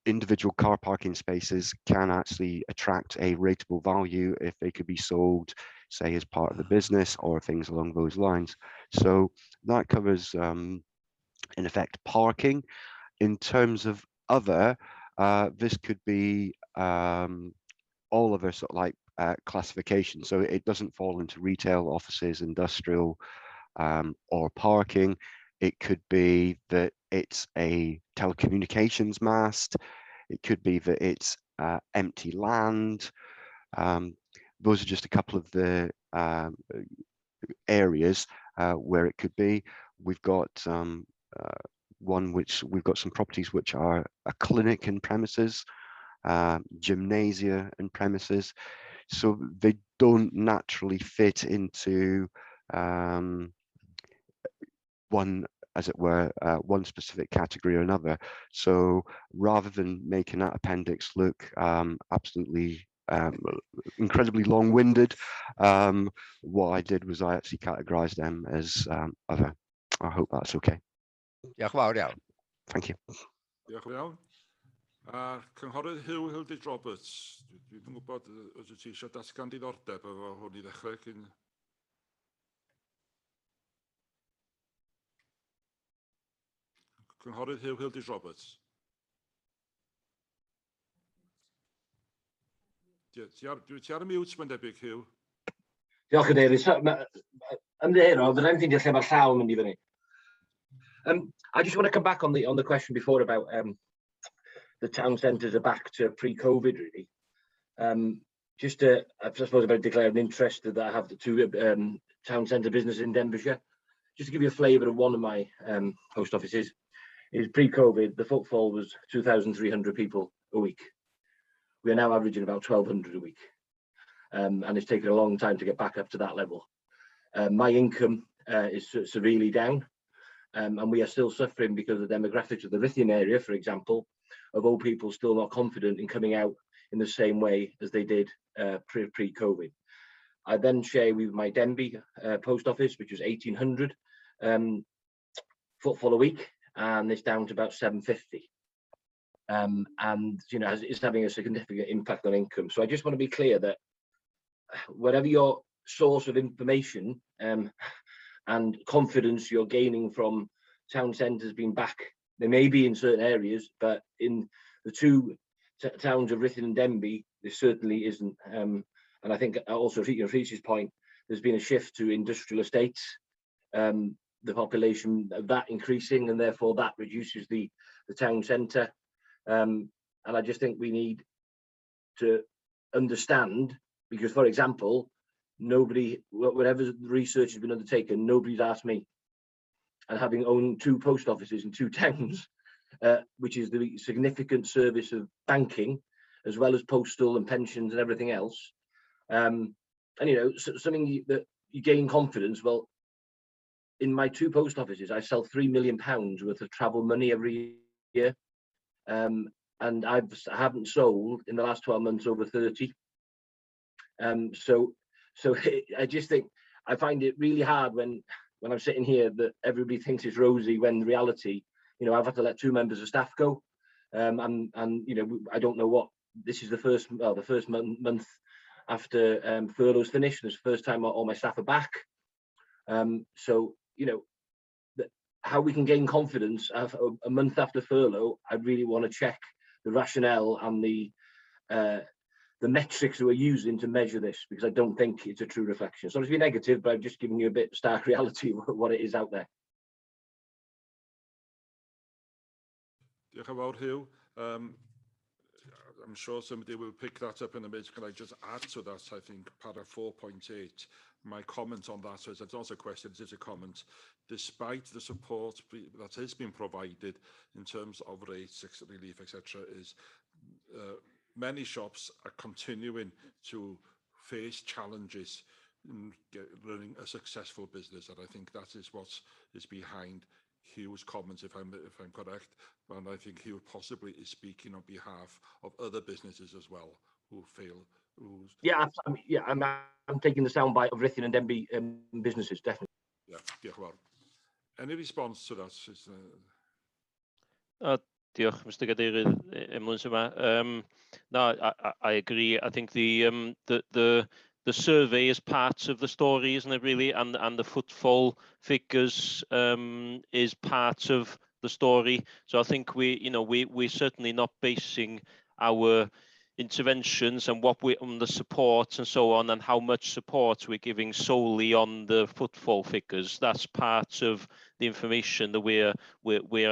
O: individual car parking spaces can actually attract a rateable value if they could be sold, say, as part of the business or things along those lines. So that covers, in effect, parking. In terms of other, this could be all other sort of like classification. So it doesn't fall into retail, offices, industrial, or parking. It could be that it's a telecommunications mast. It could be that it's empty land. Those are just a couple of the areas where it could be. We've got one which we've got some properties which are a clinic and premises, gymnasia and premises. So they don't naturally fit into one, as it were, one specific category or another. So rather than making that appendix look absolutely incredibly long-winded, what I did was I actually categorized them as other. I hope that's okay.
E: Diolch yn fawr iawn.
O: Thank you.
A: Diolch yn iawn. A Cynghorydd Huw Hilditch Roberts, dwi'n gwybod os wyt ti eisiau datgan diddordeb efo hwn i ddechrau cyn... Cynghorydd Huw Hilditch Roberts. Ti ar y mute, mae'n debyg, Huw.
P: Diolch yn David. So, ymddiheuro, fydda i'n ffeindio lle mae'r llaw yn mynd i fyny. I just want to come back on the question before about the town centres are back to pre-COVID, really. Just to, I suppose, about declare an interest that I have the two town centre businesses in Denbighshire. Just to give you a flavour of one of my post offices, is pre-COVID, the footfall was 2,300 people a week. We are now averaging about 1,200 a week. And it's taken a long time to get back up to that level. My income is severely down. And we are still suffering because of the demographics of the Ruthin area, for example, of old people still not confident in coming out in the same way as they did pre-COVID. I then share with my Denbigh post office, which was 1,800 footfall a week, and it's down to about 750. And it's having a significant impact on income. So I just want to be clear that whatever your source of information and confidence you're gaining from town centres being back, they may be in certain areas, but in the two towns of Ruthin and Denbigh, there certainly isn't. And I think also, to Rhys's point, there's been a shift to industrial estates, the population of that increasing, and therefore that reduces the town centre. And I just think we need to understand, because, for example, nobody, whatever research has been undertaken, nobody's asked me. And having owned two post offices in two towns, which is the significant service of banking, as well as postal and pensions and everything else. And something that you gain confidence. Well, in my two post offices, I sell £3 million worth of travel money every year. And I haven't sold in the last 12 months over 30. So I just think I find it really hard when I'm sitting here that everybody thinks it's rosy, when in reality, I've had to let two members of staff go. And I don't know what, this is the first, well, the first month after furlough's finished. It's the first time all my staff are back. So how we can gain confidence a month after furlough, I really want to check the rationale and the metrics that we're using to measure this, because I don't think it's a true reflection. So to be negative, but I've just given you a bit stark reality of what it is out there.
A: Diolch yn fawr, Hugh. I'm sure somebody will pick that up in a minute. Can I just add to that, I think, para 4.8, my comment on that, so it's not a question, it is a comment. Despite the support that has been provided in terms of rates, relief, etc., is many shops are continuing to face challenges in running a successful business, and I think that is what is behind Hugh's comments, if I'm correct, and I think Hugh possibly is speaking on behalf of other businesses as well who fail. Who's...
P: Yeah, I'm taking the soundbite of Ruthin and Denbigh businesses, definitely.
A: Yeah, diolch yn fawr. Any response to that? Is,
G: Diolch, Mr Gadeirydd, Emlyn yma. No, I agree. I think the survey is part of the story, isn't it, really? And the footfall figures is part of the story. So I think we're certainly not basing our interventions and what we on the support and so on and how much support we're giving solely on the footfall figures. That's part of the information that we're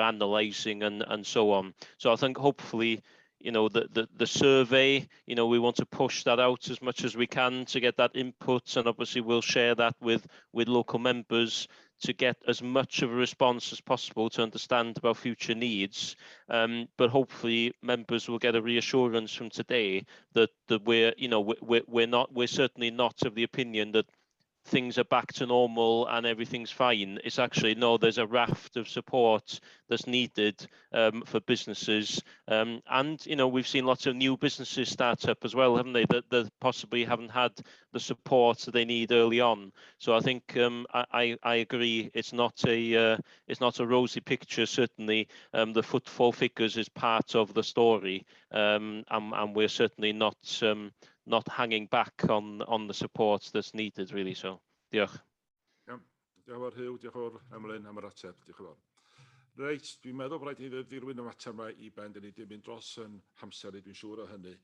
G: analysing and so on. So I think hopefully, the survey, we want to push that out as much as we can to get that input, and obviously we'll share that with local members to get as much of a response as possible to understand about future needs. But hopefully members will get a reassurance from today that we're, you know, we're, we're not, we're certainly not of the opinion that things are back to normal and everything's fine. It's actually, no, there's a raft of support that's needed for businesses. And we've seen lots of new businesses start up as well, haven't they, that possibly haven't had the support that they need early on. So I think I agree, it's not a rosy picture, certainly. The footfall figures is part of the story, and we're certainly not hanging back on the support that's needed, really. So, diolch.
A: Iawn. Diolch yn fawr, Hugh, diolch yn fawr, Emlyn, am yr ateb. Diolch yn fawr. Reit, dwi'n meddwl bod rhaid i ni ddirwyn y mater yma i ben, dyn ni 'di mynd dros yn hamser i, dwi'n siŵr o hynny.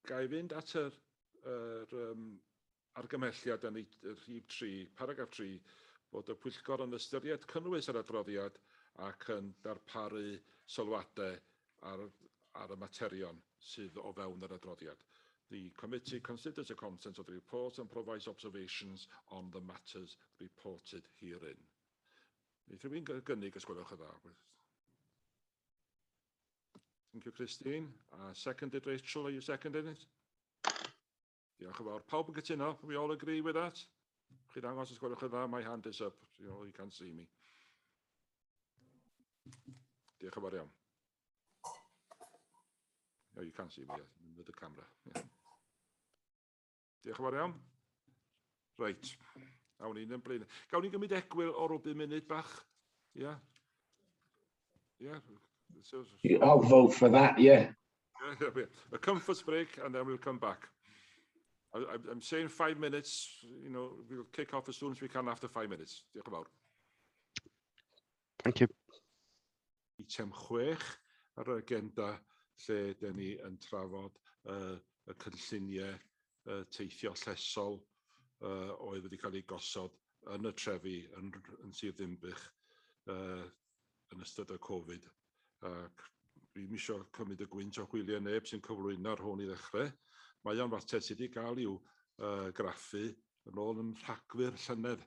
A: Ga i fynd at yr argymhelliad yn y rhif 3, paragraff 3, bod y pwyllgor yn ystyried cynnwys yr adroddiad ac yn darparu sylwadau ar y materion sydd o fewn yr adroddiad. The committee considers the contents of the report and provides observations on the matters reported herein. Neith rhywun gynnig os gwelwch yn dda? Thank you, Christine. Seconded, Rachel, are you seconding it? Diolch yn fawr. Pawb yn cytuno? We all agree with that? Chi ddangos os gwelwch yn dda, my hand is up, you know, you can't see me. Diolch yn fawr iawn. Oh, you can't see me, yeah, with the camera. Yeah. Diolch yn fawr iawn. Reit, awn ni'n yn blaen. Gawn ni gymryd egwyl o rhyw bum munud bach? Ia? Yeah. Yeah. So,
P: I'll vote for that, yeah.
A: Yeah. A comfort break and then we'll come back. I'm saying 5 minutes, we'll kick off as soon as we can after 5 minutes. Diolch yn fawr.
O: Thank you.
A: Eitem 6 ar yr agenda lle dyn ni yn trafod y cynlluniau teithio llesol oedd wedi cael ei gosod yn y trefi yn Sir Ddinbych yn ystod y Covid. Ac dwi'm eisiau cymryd y gwynt o hwyliau neb sy'n cyflwyno ar hwn i ddechrau. Mae o'n fater sydd wedi cael i'w graffu yn ôl yn Rhagfyr llynedd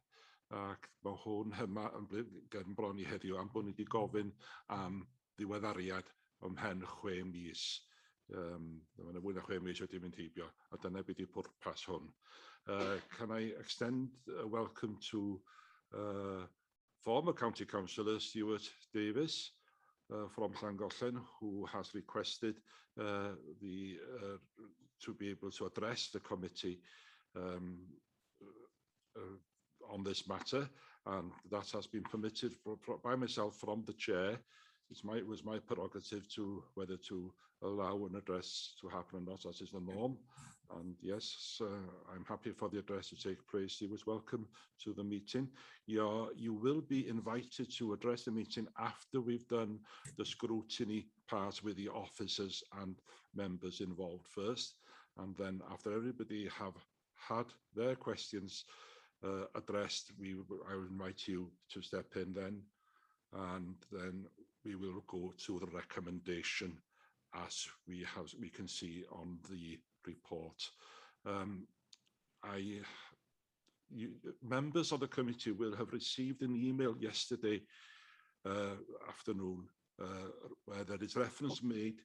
A: ac mae hwn yma yn gen bron i heddiw am bod ni wedi gofyn am ddiweddariad ymhen 6 mis. Mae yna fwy na 6 mis wedi mynd heibio, a dyna beth yw pwrpas hwn. Can I extend a welcome to former County Councillor Stuart Davis from Llangollen, who has requested the to be able to address the committee on this matter, and that has been permitted by myself from the chair. It was my prerogative to whether to allow an address to happen or not, as is the norm. And yes, I'm happy for the address to take place. He was welcome to the meeting. You will be invited to address the meeting after we've done the scrutiny part with the officers and members involved first. And then after everybody have had their questions addressed, I will invite you to step in then. And then we will go to the recommendation as we can see on the report. Members of the committee will have received an email yesterday afternoon where there is reference made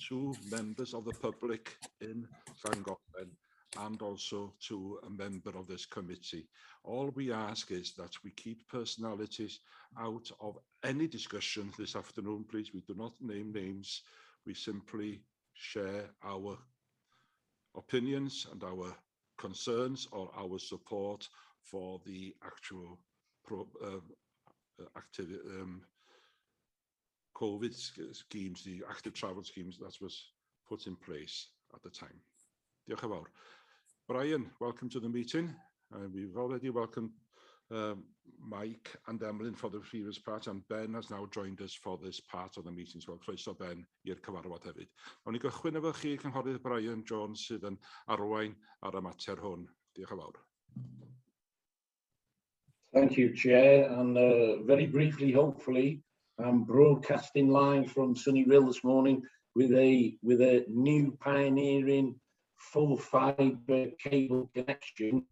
A: to members of the public in Llangollen and also to a member of this committee. All we ask is that we keep personalities out of any discussion this afternoon, please. We do not name names. We simply share our opinions and our concerns or our support for the actual active COVID schemes, the active travel schemes that was put in place at the time. Diolch yn fawr. Brian, welcome to the meeting. We've already welcomed Mike and Emlyn for the previous part, and Ben has now joined us for this part of the meeting. So, croeso Ben i'r cyfarfod hefyd. Nawn ni gychwyn efo chi, Cynghorydd Brian Jones, sydd yn arwain ar y mater hwn. Diolch yn fawr.
Q: Thank you, Chair. And very briefly, hopefully, I'm broadcasting live from sunny Rhyl this morning with a new pioneering full fibre cable connection.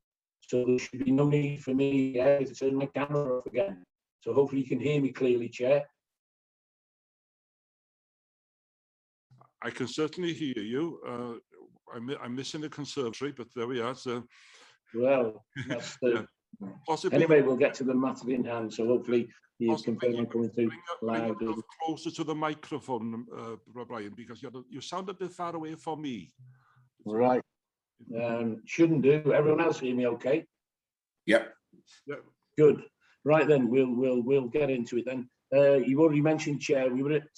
Q: So there should be no need for me to turn my camera off again. So hopefully you can hear me clearly, Chair.
A: I can certainly hear you. I'm missing the conservatory, but there we are. So,
Q: Well, that's the.
A: Possibly,
Q: Anyway, we'll get to the matter in hand. So hopefully you
A: Possibly
Q: confirm I'm coming through
A: bring
Q: loud.
A: yourself closer to the microphone, Brian, because you sound a bit far away from me.
Q: Right. Shouldn't do. Everyone else hear me okay?
C: Yep.
A: Yeah.
Q: Good. Right then, we'll get into it then. You've already mentioned, Chair, we were at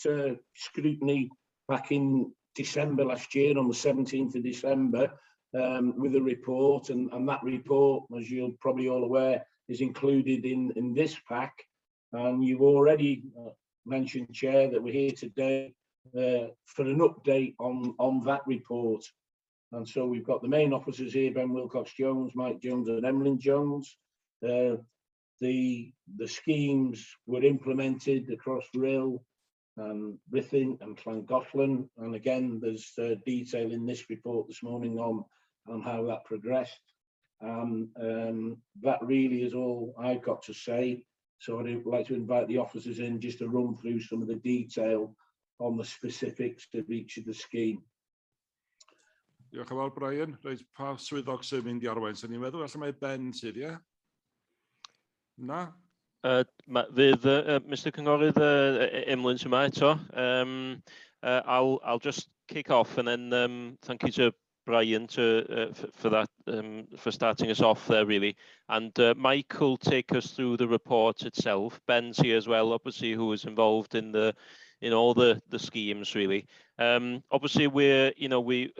Q: scrutiny back in December last year, on the 17th of December, with a report, and that report, as you're probably all aware, is included in this pack. And you've already mentioned, Chair, that we're here today for an update on that report. And so we've got the main officers here, Ben Wilcox Jones, Mike Jones and Emlyn Jones. The schemes were implemented across Rhyl and Ruthin and Llangollen. And again, there's detail in this report this morning on how that progressed. That really is all I've got to say. So I'd like to invite the officers in just to run through some of the detail on the specifics of each of the scheme.
A: Diolch yn fawr, Brian. Reit, pa swyddog sy'n mynd i arwain? Swn i'n meddwl, falle mai Ben sydd, ie? Na?
G: Ma, fydd Mr Cynghorydd Emlyn sy'n yma eto. I'll just kick off and then thank you to Brian for that, for starting us off there, really. And Mike will take us through the report itself. Ben's here as well, obviously, who was involved in all the schemes, really. Obviously, we're you know we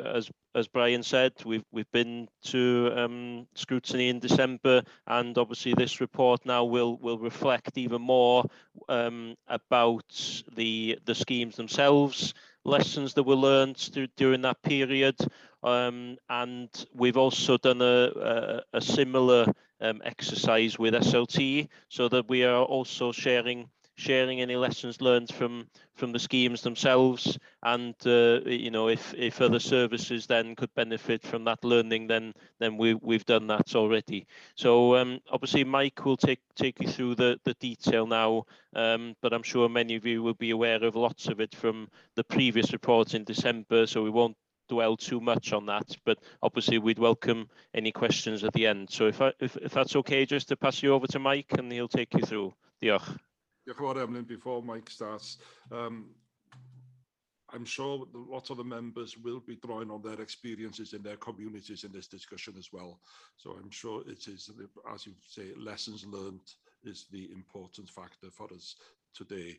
G: as Brian said, we've been to scrutiny in December, and obviously this report now will reflect even more about the schemes themselves, lessons that were learned during that period, and we've also done a similar exercise with SLT, so that we are also sharing any lessons learned from the schemes themselves, and if other services then could benefit from that learning, then we've done that already. So obviously Mike will take you through the detail now, but I'm sure many of you will be aware of lots of it from the previous report in December, so we won't dwell too much on that, but obviously we'd welcome any questions at the end. So if that's okay, just to pass you over to Mike and he'll take you through. Diolch.
A: Diolch yn fawr, Emlyn. Before Mike starts, I'm sure a lot of the members will be drawing on their experiences in their communities in this discussion as well. So I'm sure it is, as you say, lessons learned is the important factor for us today,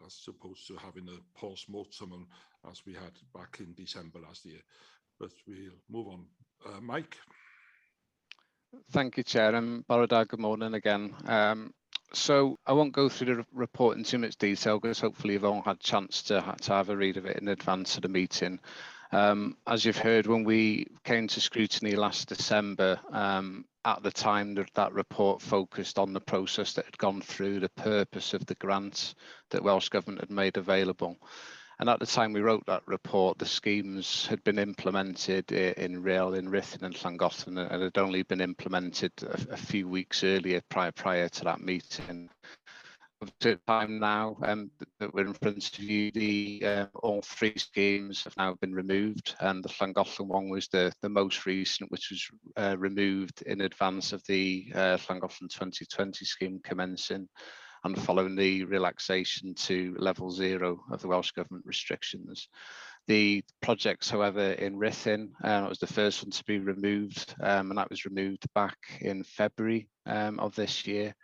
A: as opposed to having a post-mortem as we had back in December last year. But we'll move on. Mike?
J: Thank you, Chair, and bore da, good morning again. So I won't go through the report in too much detail because hopefully you've all had a chance to have a read of it in advance of the meeting. As you've heard, when we came to scrutiny last December, at the time that report focused on the process that had gone through, the purpose of the grant that Welsh Government had made available. And at the time we wrote that report, the schemes had been implemented in Rhyl, in Ruthin and Llangollen, and had only been implemented a few weeks earlier prior to that meeting. At the time now that we're in front of you, the all three schemes have now been removed, and the Llangollen one was the most recent, which was removed in advance of the Llangollen 2020 scheme commencing and following the relaxation to level 0 of the Welsh Government restrictions. The projects, however, in Ruthin, was the first one to be removed, and that was removed back in February of this year.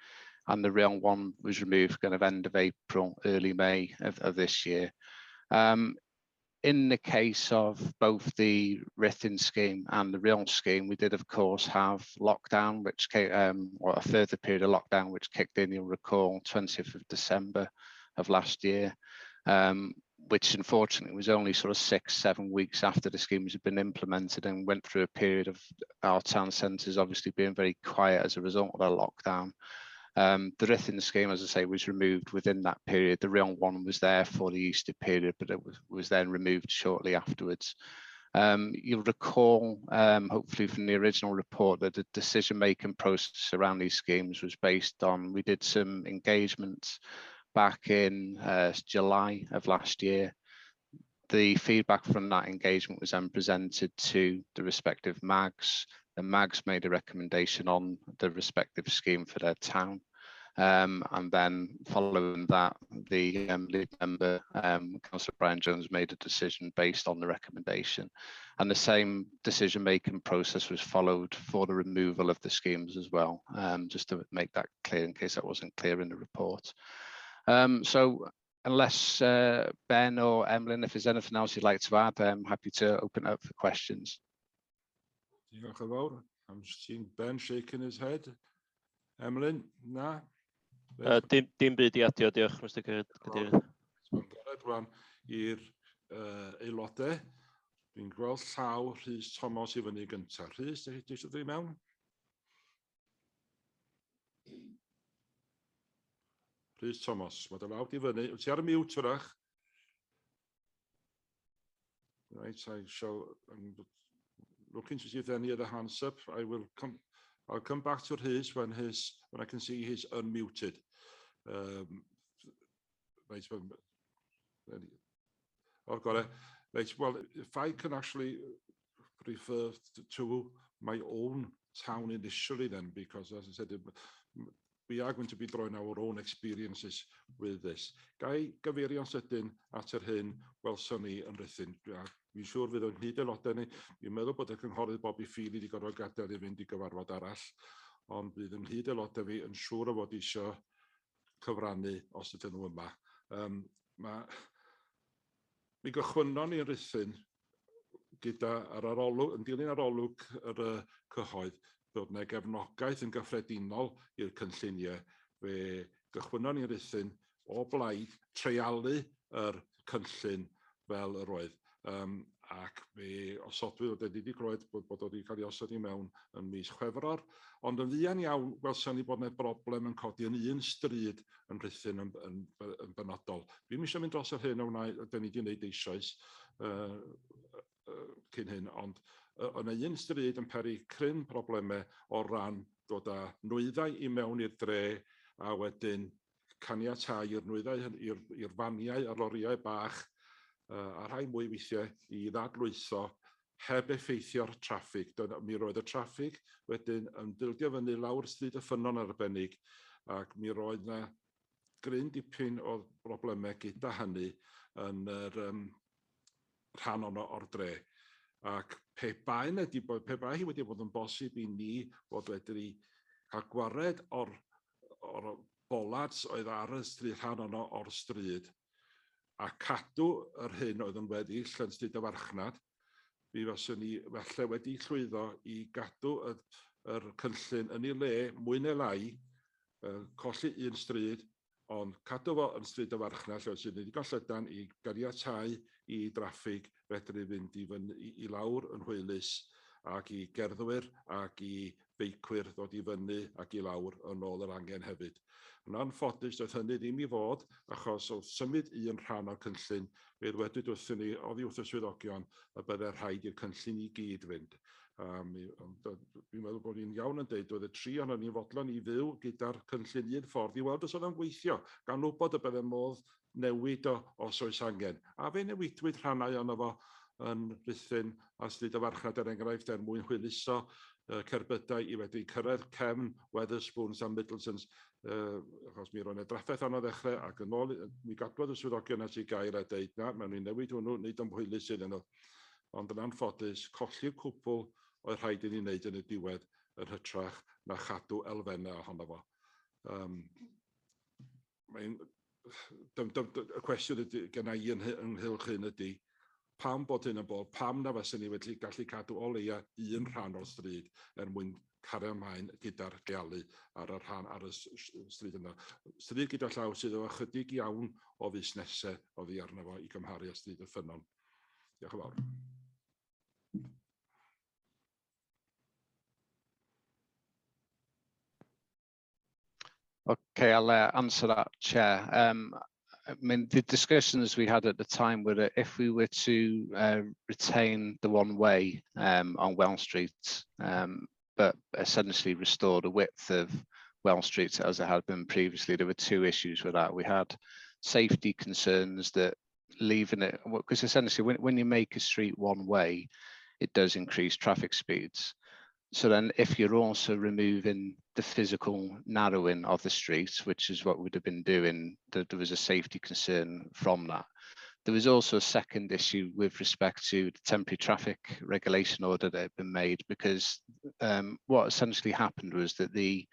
J: And the Rhyl one was removed kind of end of April, early May of this year. In the case of both the Ruthin scheme and the Rhyl scheme, we did of course have lockdown, which came, or a further period of lockdown, which kicked in, you'll recall, 20th of December of last year, which unfortunately was only sort of 6-7 weeks after the schemes had been implemented, and went through a period of our town centres obviously being very quiet as a result of the lockdown. The Ruthin scheme, as I say, was removed within that period. The Rhyl one was there for the Easter period, but it was then removed shortly afterwards. You'll recall, hopefully from the original report, that the decision-making process around these schemes was based on, we did some engagements back in July of last year. The feedback from that engagement was then presented to the respective MAGs. The MAGs made a recommendation on the respective scheme for their town. And then following that, the lead member, Councillor Brian Jones, made a decision based on the recommendation. And the same decision-making process was followed for the removal of the schemes as well, just to make that clear in case that wasn't clear in the report. So unless Ben or Emlyn, if there's anything else you'd like to add, I'm happy to open up for questions.
A: Diolch yn fawr. I'm seeing Ben shaking his head. Emlyn, na?
G: Dim byd i adio, diolch, Mr Cadeirydd.
A: Mae'n agored rwan i'r aelodau. Dwi'n gweld llaw Rhys Thomas i fyny gyntaf. Rhys, ti eisiau dod i mewn? Rhys Thomas, mae dy law di fyny. Wyt ti ar y mute wrach? Right, I'm looking to see if any other hands up. I'll come back to Rhys when I can see he's unmuted. Right, well, I've got it. Right, well, if I can actually refer to my own town initially then, because as I said, we are going to be drawing our own experiences with this. Ga i gyfeirio'n sydyn at yr hyn welson ni yn Rhuthun. Dwi'n siŵr fydd o'n hyd aelodau ni. Dwi'n meddwl bod y cynghorydd Bobby Feely wedi gorfod gadael i fynd i gyfarfod arall, ond bydd yn hyd aelodau fi yn siŵr o fod eisiau cyfrannu os ydyn nhw yma. Um, ma, mi gychwynnon ni yn Rhuthun gyda yr arolwg, yn dilyn arolwg yr cyhoedd, bod yna gefnogaeth yn gyffredinol i'r cynlluniau, fe gychwynnon ni Rhuthun o blaid treialu yr cynllun fel yr oedd. Um, ac fe osodwyd, oedd wedi clywed bod, bod wedi cael ei osod i mewn yn mis Chwefror, ond yn fuan iawn gwelson ni bod yna broblem yn codi yn un stryd yn Rhuthun yn, yn, yn benodol. Dwi'm eisiau mynd dros yr hyn a wna, da ni wedi wneud eisoes cyn hyn, ond yna un stryd yn peri cryn problemau o ran dod â nwyddau i mewn i'r dre a wedyn caniatáu i'r nwyddau i'r faniau a'r lorïau bach a rhai mwy weithiau i ddadlwytho heb effeithio'r traffig. Dyna, mi roedd y traffig wedyn yn bildio fyny lawr Stryd y Ffynnon arbennig ac mi roedd yna gryn dipyn o broblemau gyda hynny yn yr um, rhan ono o'r dre. Ac pe bai, wedi bod, pe bai hi wedi bod yn bosib i ni fod wedi cael gwared o'r, or bollards oedd ar y stryd, rhan ono o'r stryd, a cadw yr hyn oedd yn weddill yn Stryd y Farchnad, mi faswn ni falle wedi llwyddo i gadw y, yr cynllun yn ei le mwy neu lai, colli un stryd, ond cadw fo yn Stryd y Farchnad lle sydd yn ddigon llydan i ganiatáu i draffig fedru fynd i, fyny, i, i lawr yn hwylus ac i gerddwyr ac i feicwyr ddod i fyny ac i lawr yn ôl yr angen hefyd. Yn anffodus, doedd hynny ddim i fod, achos wrth symud un rhan o'r cynllun, fe ddwedwyd wrthyn ni oddi wrth y swyddogion y byddai rhaid i'r cynllun i gyd fynd. Um, dwi'n meddwl bod ni'n iawn yn dweud, doedd y tri ohonon ni'n fodlon i fyw gyda'r cynllun un ffordd i weld os oedd o'n gweithio, gan wybod y byddai modd newid o os oes angen. A fe newidwyd rhannau ohono fo yn Rhuthun a Stryd y Farchnad er enghraifft er mwyn hwyluso cerbydau i wedi cyrraedd cefn Wetherspoons a Middletons, achos mi roedd yna drafferth arno ddechrau ac yn ôl mi gadwodd y swyddogion at ei gair a deud na, mewn i newid hwnnw, wneud o'n hwylus iddyn nhw. Ond yn anffodus, colli'r cwbl oedd rhaid i ni wneud yn y diwedd yn hytrach na chadw elfennau ohono fo. Um, mae'n y cwestiwn ydy, genna i ynghylch hyn ydy, pam bod hyn yn bod, pam na fysen ni wedi gallu cadw o leia un rhan o'r stryd er mwyn cario ymlaen gyda'r gealu ar y rhan ar y stryd yna. Stryd gyda llaw sydd efo chydig iawn o fusnesau oddi arno fo i gymharu â Stryd y Ffynnon. Diolch yn fawr.
J: Okay, I'll answer that, Chair. I mean, the discussions we had at the time were that if we were to retain the one way on Wells Street, but essentially restore the width of Wells Street as it had been previously, there were two issues with that. We had safety concerns that leaving it, because essentially when you make a street one way, it does increase traffic speeds. So then if you're also removing the physical narrowing of the street, which is what we'd have been doing, there was a safety concern from that. There was also a second issue with respect to the temporary traffic regulation order that had been made, because what essentially happened was that the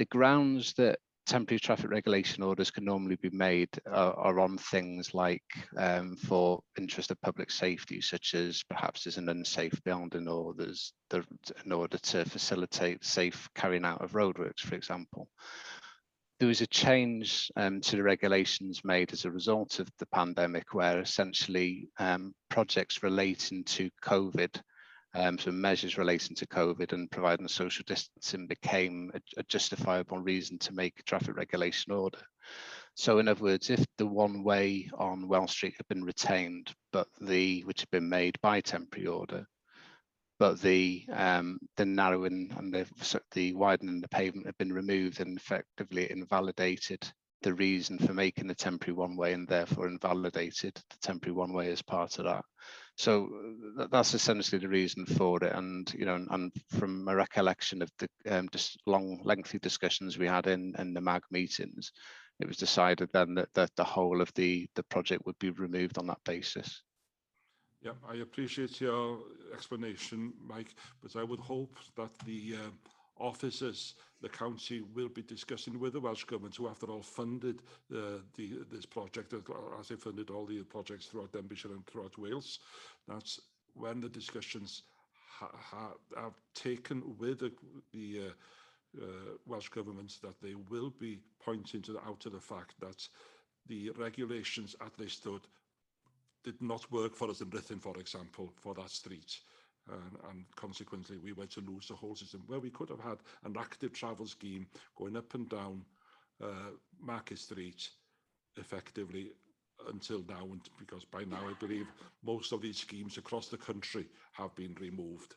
J: grounds that temporary traffic regulation orders can normally be made are on things like for interest of public safety, such as perhaps there's an unsafe building or there's the, in order to facilitate safe carrying out of roadworks, for example. There was a change to the regulations made as a result of the pandemic, where essentially projects relating to COVID, so measures relating to COVID and providing social distancing became a justifiable reason to make a traffic regulation order. So in other words, if the one way on Wells Street had been retained, but the, which had been made by temporary order, but the narrowing and the widening of the pavement had been removed and effectively invalidated the reason for making the temporary one-way and therefore invalidated the temporary one-way as part of that. So that's essentially the reason for it. And, you know, and from my recollection of the just long, lengthy discussions we had in the MAG meetings, it was decided then that the whole of the project would be removed on that basis.
A: Yeah, I appreciate your explanation, Mike, but I would hope that the officers, the county will be discussing with the Welsh Government, who after all funded this project, as they funded all the projects throughout Denbighshire and throughout Wales. That's when the discussions are taken with the Welsh Government, that they will be pointing out to the fact that the regulations as they stood did not work for us in Ruthin, for example, for that street. And consequently, we were to lose the whole system, where we could have had an active travel scheme going up and down Market Street effectively until now, and because by now I believe most of these schemes across the country have been removed,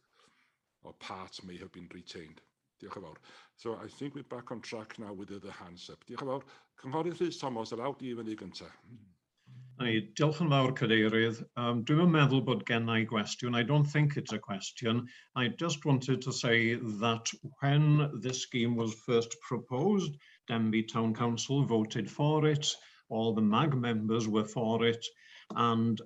A: or parts may have been retained. Diolch yn fawr. So I think we're back on track now with the other hands up. Diolch yn fawr. Cynghorydd Rhys Thomas, yr awd i fyny gyntaf.
N: Ai, diolch yn fawr, Cadeirydd. Dwi'm yn meddwl bod gen i gwestiwn. I don't think it's a question. I just wanted to say that when this scheme was first proposed, Denbigh Town Council voted for it. All the MAG members were for it. And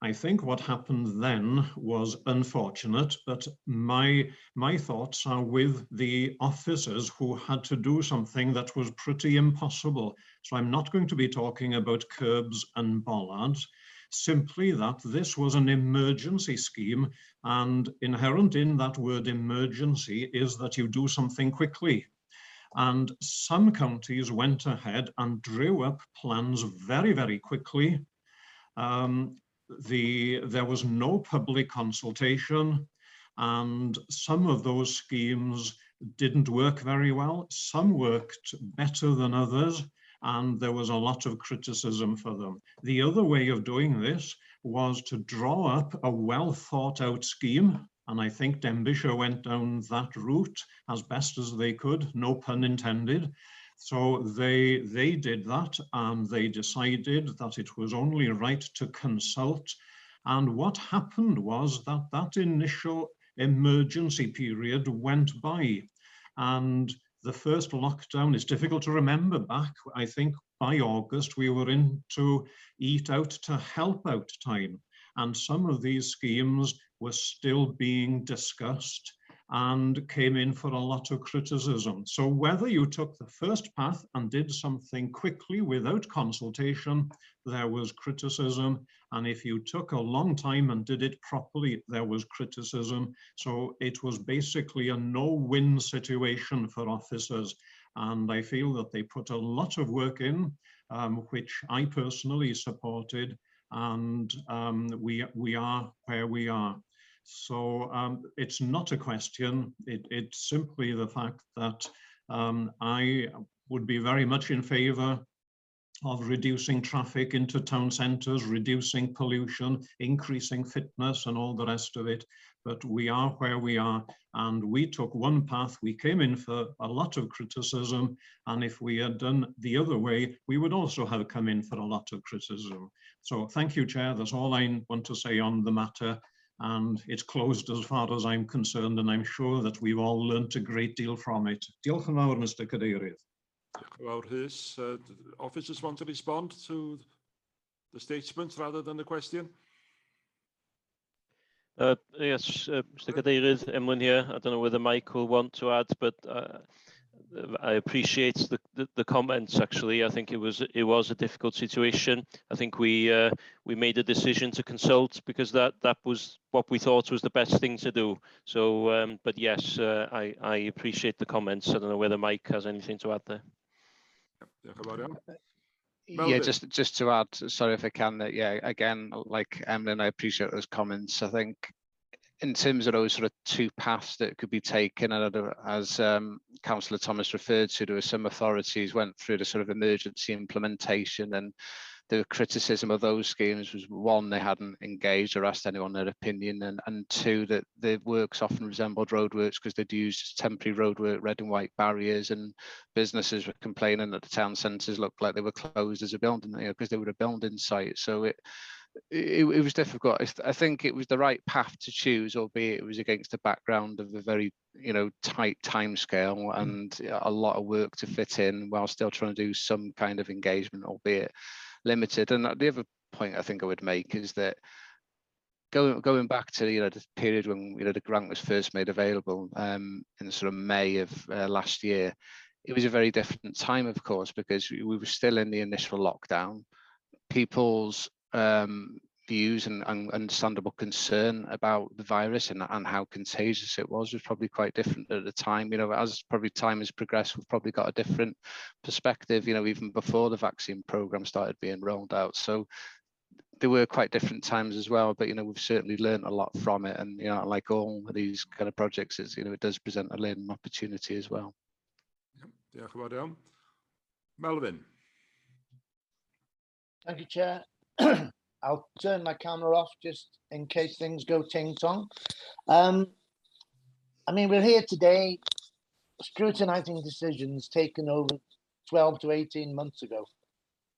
N: I think what happened then was unfortunate, but my thoughts are with the officers who had to do something that was pretty impossible. So I'm not going to be talking about curbs and bollards, simply that this was an emergency scheme, and inherent in that word emergency is that you do something quickly. And some counties went ahead and drew up plans very, very quickly. There was no public consultation, and some of those schemes didn't work very well. Some worked better than others, and there was a lot of criticism for them. The other way of doing this was to draw up a well thought out scheme, and I think Denbighshire went down that route as best as they could, no pun intended. So they did that, and they decided that it was only right to consult. And what happened was that that initial emergency period went by, and the first lockdown is difficult to remember back. I think by August we were into eat out to help out time, and some of these schemes were still being discussed and came in for a lot of criticism. So whether you took the first path and did something quickly without consultation, there was criticism. And if you took a long time and did it properly, there was criticism. So it was basically a no-win situation for officers. And I feel that they put a lot of work in, which I personally supported, and we are where we are. So it's not a question, it's simply the fact that I would be very much in favour of reducing traffic into town centres, reducing pollution, increasing fitness and all the rest of it. But we are where we are, and we took one path. We came in for a lot of criticism, and if we had done the other way, we would also have come in for a lot of criticism. So thank you, Chair. That's all I want to say on the matter. And it's closed as far as I'm concerned, and I'm sure that we've all learnt a great deal from it. Diolch yn fawr, Mr Cadeirydd.
A: Diolch yn fawr, Rhys. Officers want to respond to the statement rather than the question?
G: Yes, Mr Cadeirydd, Emlyn here. I don't know whether Mike will want to add, but I appreciate the comments. Actually, I think it was a difficult situation. I think we made a decision to consult because that was what we thought was the best thing to do. So, but yes, I appreciate the comments. I don't know whether Mike has anything to add there.
J: Yeah, just to add, sorry if I can, that yeah, again, like Emlyn, I appreciate those comments. I think in terms of those sort of two paths that could be taken, and as Councillor Thomas referred to, there were some authorities went through the sort of emergency implementation and The criticism of those schemes was, one, they hadn't engaged or asked anyone their opinion, and two, that the works often resembled roadworks because they'd used temporary roadwork, red and white barriers, and businesses were complaining that the town centres looked like they were closed as a building, because they were a building site. So it was difficult. I think it was the right path to choose, albeit it was against the background of a very, tight timescale and a lot of work to fit in while still trying to do some kind of engagement, albeit limited. And the other point I think I would make is that going back to the period when the grant was first made available in sort of May of last year, it was a very different time, of course, because we were still in the initial lockdown. People's views and understandable concern about the virus and how contagious it was probably quite different at the time. As probably time has progressed, we've probably got a different perspective, even before the vaccine program started being rolled out. So there were quite different times as well, but we've certainly learned a lot from it. And like all of these kind of projects, it's, it does present a learning opportunity as well.
A: Diolch yn fawr iawn. Melvyn.
D: Thank you, Chair. I'll turn my camera off just in case things go ting-tong. We're here today scrutinising decisions taken over 12 to 18 months ago.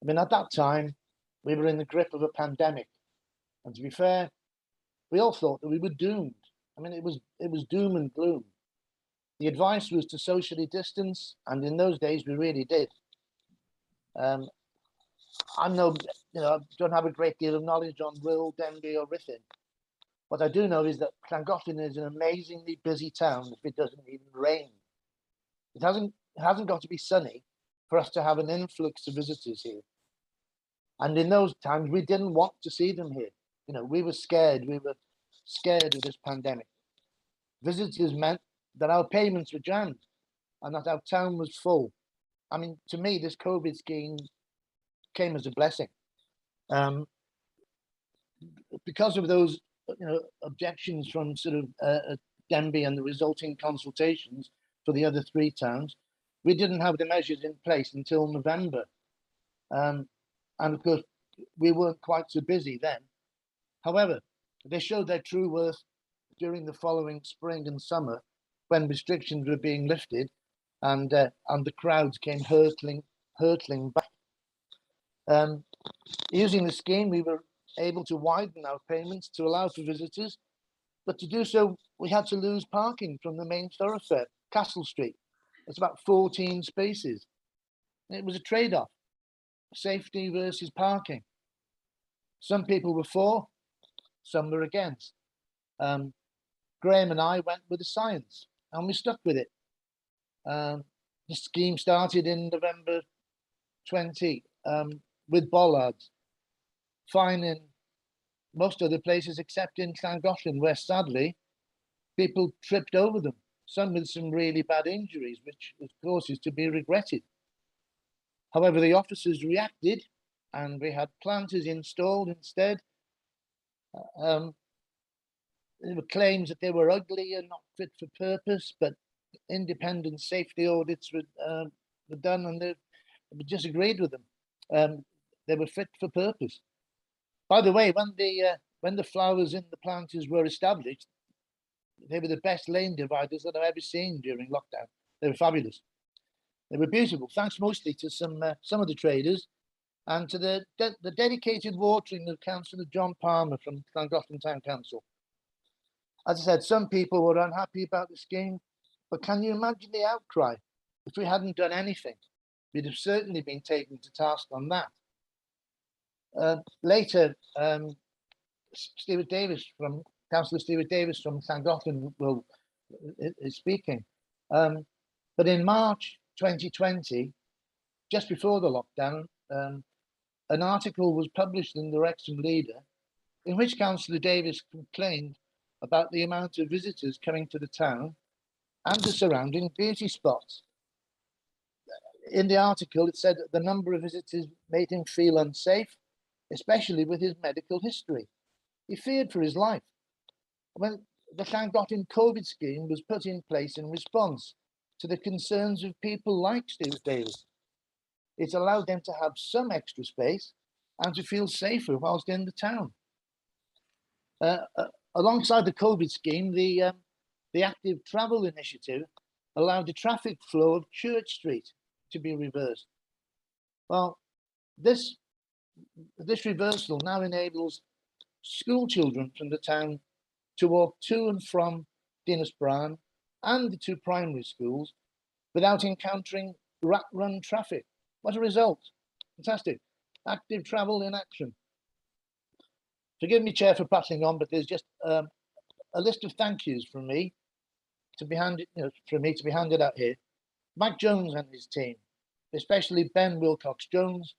D: At that time, we were in the grip of a pandemic. And to be fair, we all thought that we were doomed. It was doom and gloom. The advice was to socially distance, and in those days, we really did. I'm no, you know, I don't have a great deal of knowledge on Rhyl, Denbigh or Ruthin. What I do know is that Llangollen is an amazingly busy town if it doesn't even rain. It hasn't got to be sunny for us to have an influx of visitors here. And in those times, we didn't want to see them here. We were scared. We were scared of this pandemic. Visitors meant that our payments were jammed and that our town was full. To me, this COVID scheme came as a blessing. Because of those objections from sort of Denbigh and the resulting consultations for the other three towns, we didn't have the measures in place until November. And of course, we weren't quite so busy then. However, they showed their true worth during the following spring and summer when restrictions were being lifted and the crowds came hurtling back. Using the scheme, we were able to widen our payments to allow for visitors, but to do so, we had to lose parking from the main thoroughfare, Castle Street. It's about 14 spaces. It was a trade-off, safety versus parking. Some people were for, some were against. Graham and I went with the science and we stuck with it. The scheme started in November 20 with bollards, fine in most other places except in Llangollen, where sadly people tripped over them, some with some really bad injuries, which of course is to be regretted. However, the officers reacted and we had planters installed instead. There were claims that they were ugly and not fit for purpose, but independent safety audits were done and they disagreed with them. They were fit for purpose. By the way, when the flowers in the planters were established, they were the best lane dividers that I've ever seen during lockdown. They were fabulous. They were beautiful, thanks mostly to some of the traders and to the dedicated watering of Councillor John Palmer from Llangollen Town Council. As I said, some people were unhappy about the scheme, but can you imagine the outcry if we hadn't done anything? We'd have certainly been taken to task on that. Later, Stuart Davies from Councillor Stuart Davies from Llangollen is speaking. But in March 2020, just before the lockdown, an article was published in the Wrexham Leader in which Councillor Davies complained about the amount of visitors coming to the town and the surrounding beauty spots. In the article, it said that the number of visitors made him feel unsafe, especially with his medical history. He feared for his life. When the Llangollen COVID scheme was put in place in response to the concerns of people like Stuart Davies, it allowed them to have some extra space and to feel safer whilst in the town. Alongside the COVID scheme, the Active Travel Initiative allowed the traffic flow of Church Street to be reversed. This reversal now enables school children from the town to walk to and from Dinas Brân and the two primary schools without encountering rat run traffic. What a result. Fantastic. Active travel in action. Forgive me, Chair, for prattling on, but there's just a list of thank yous from me to be handed, you know, for me to be handed out here. Mike Jones and his team, especially Ben Wilcox-Jones,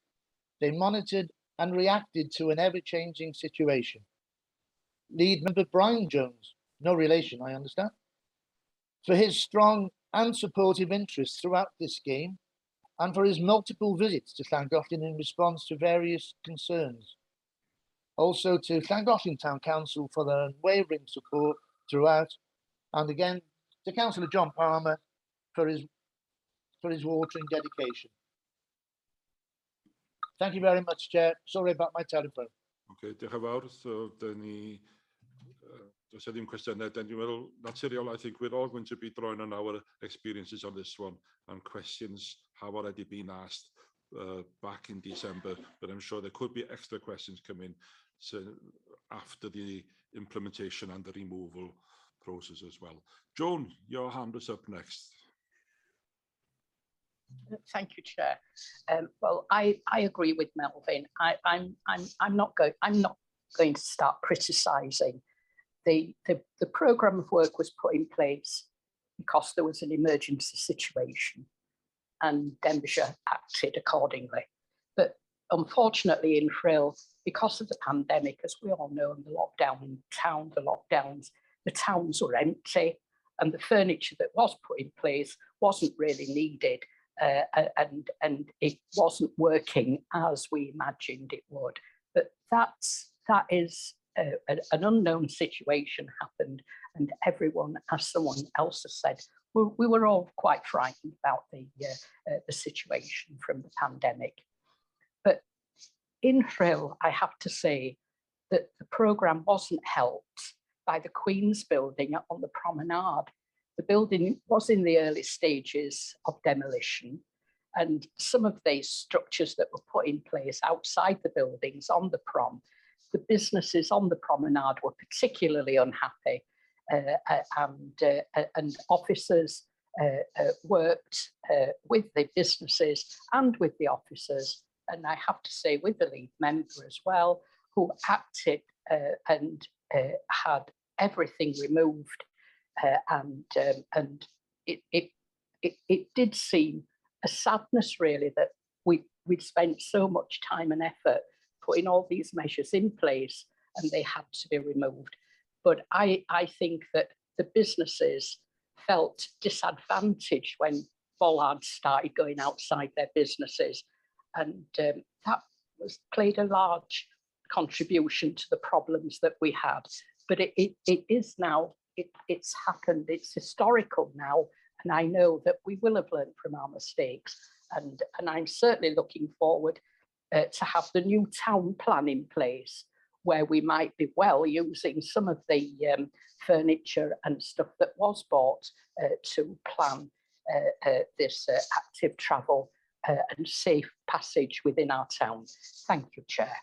D: they monitored and reacted to an ever-changing situation. Lead member Brian Jones, no relation, I understand, for his strong and supportive interest throughout this scheme and for his multiple visits to Llangollen in response to various concerns. Also to Llangollen Town Council for their unwavering support throughout, and again to Councillor John Palmer for his watering dedication. Thank you very much, Chair. Sorry about my telephone.
A: Okay, diolch yn fawr. So, dyn ni, does e ddim cwestiynau, dyn ni'n meddwl, naturiol, I think we're all going to be drawing on our experiences on this one, and questions have already been asked back in December, but I'm sure there could be extra questions coming so after the implementation and the removal process as well. Joan, your hand is up next.
K: Thank you, Chair. I agree with Melvyn. I'm not going to start criticising. The programme of work was put in place because there was an emergency situation, and Denbighshire acted accordingly. But unfortunately in Rhyl, because of the pandemic, as we all know, and the lockdown in town, the lockdowns, the towns were empty, and the furniture that was put in place wasn't really needed. And it wasn't working as we imagined it would. But that is an unknown situation happened, and everyone, as someone else has said, we were all quite frightened about the situation from the pandemic. But in Rhyl, I have to say that the programme wasn't helped by the Queen's building on the promenade. The building was in the early stages of demolition, and some of these structures that were put in place outside the buildings on the prom, the businesses on the promenade were particularly unhappy, and officers worked with the businesses and with the officers, and I have to say with the lead member as well, who acted and had everything removed. And it did seem a sadness, really, that we'd spent so much time and effort putting all these measures in place and they had to be removed. But I think that the businesses felt disadvantaged when bollards started going outside their businesses. And that was played a large contribution to the problems that we had. But it is now, it, it's happened, it's historical now. And I know that we will have learned from our mistakes. And I'm certainly looking forward to have the new town plan in place, where we might be well using some of the furniture and stuff that was bought to plan this active travel and safe passage within our town. Thank you, Chair.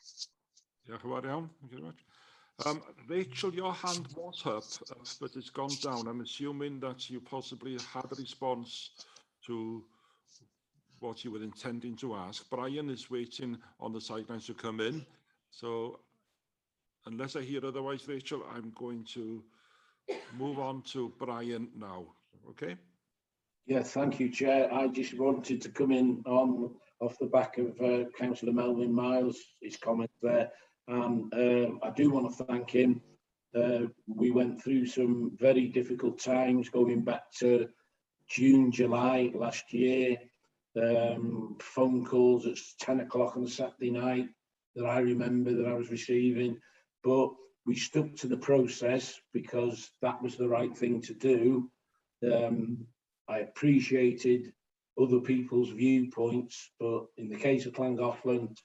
A: Diolch yn fawr iawn. Thank you very much. Rachel, your hand was up, but it's gone down. I'm assuming that you possibly had a response to what you were intending to ask. Brian is waiting on the sidelines to come in. So unless I hear otherwise, Rachel, I'm going to move on to Brian now. Okay?
Q: Yeah, thank you, Chair. I just wanted to come in on off the back of Councillor Melvyn Miles, his comment there. And I do want to thank him. We went through some very difficult times going back to June, July last year. Phone calls at 10 o'clock on a Saturday night that I remember that I was receiving. But we stuck to the process because that was the right thing to do. I appreciated other people's viewpoints, but in the case of Llangollen,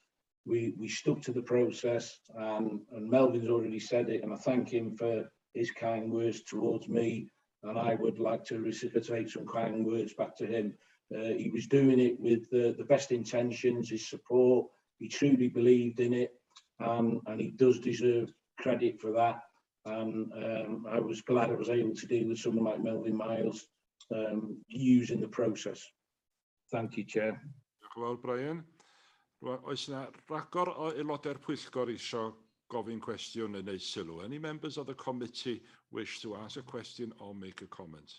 Q: We we stuck to the process, and, and Melvin's already said it, and I thank him for his kind words towards me, and I would like to reciprocate some kind words back to him. He was doing it with the, the best intentions, his support, he truly believed in it, and, and he does deserve credit for that. And um, I was glad I was able to deal with someone like Melvin Miles um, using the process. Thank you, Chair.
A: Diolch yn fawr, Brian. Rwan, oes yna ragor o aelodau'r pwyllgor eisiau gofyn cwestiwn neu wneud sylw? Any members of the committee wish to ask a question or make a comment?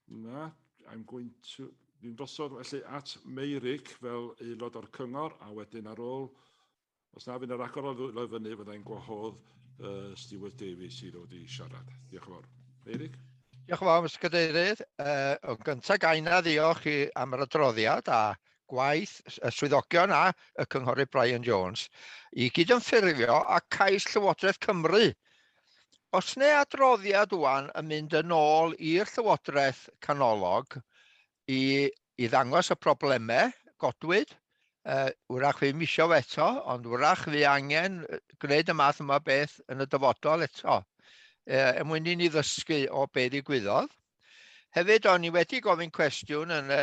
A: Na, I'm going to... Dwi'n drosodd felly at Meirig fel aelod o'r cyngor a wedyn ar ôl, os na fydd yna ragor o ddwylo fyny, fyddai'n gwahodd uh, Stuart Davies i ddod i siarad. Diolch yn fawr. Meirig?
E: Diolch yn fawr, Mr Cadeirydd. Uh, o gyntaf gaina ddiolch i am yr adroddiad a gwaith y swyddogion a y cynghorydd Brian Jones i gydymffurfio â cais Llywodraeth Cymru. Os neu adroddiad wan yn mynd yn ôl i'r Llywodraeth canolog i, i ddangos y problemau godwyd, uh, wrach fi misio fe eto, ond wrach fi angen gwneud y math yma beth yn y dyfodol eto, uh, er mwyn i ni ddysgu o be ddigwyddodd. Hefyd, o'n i wedi gofyn cwestiwn yn y,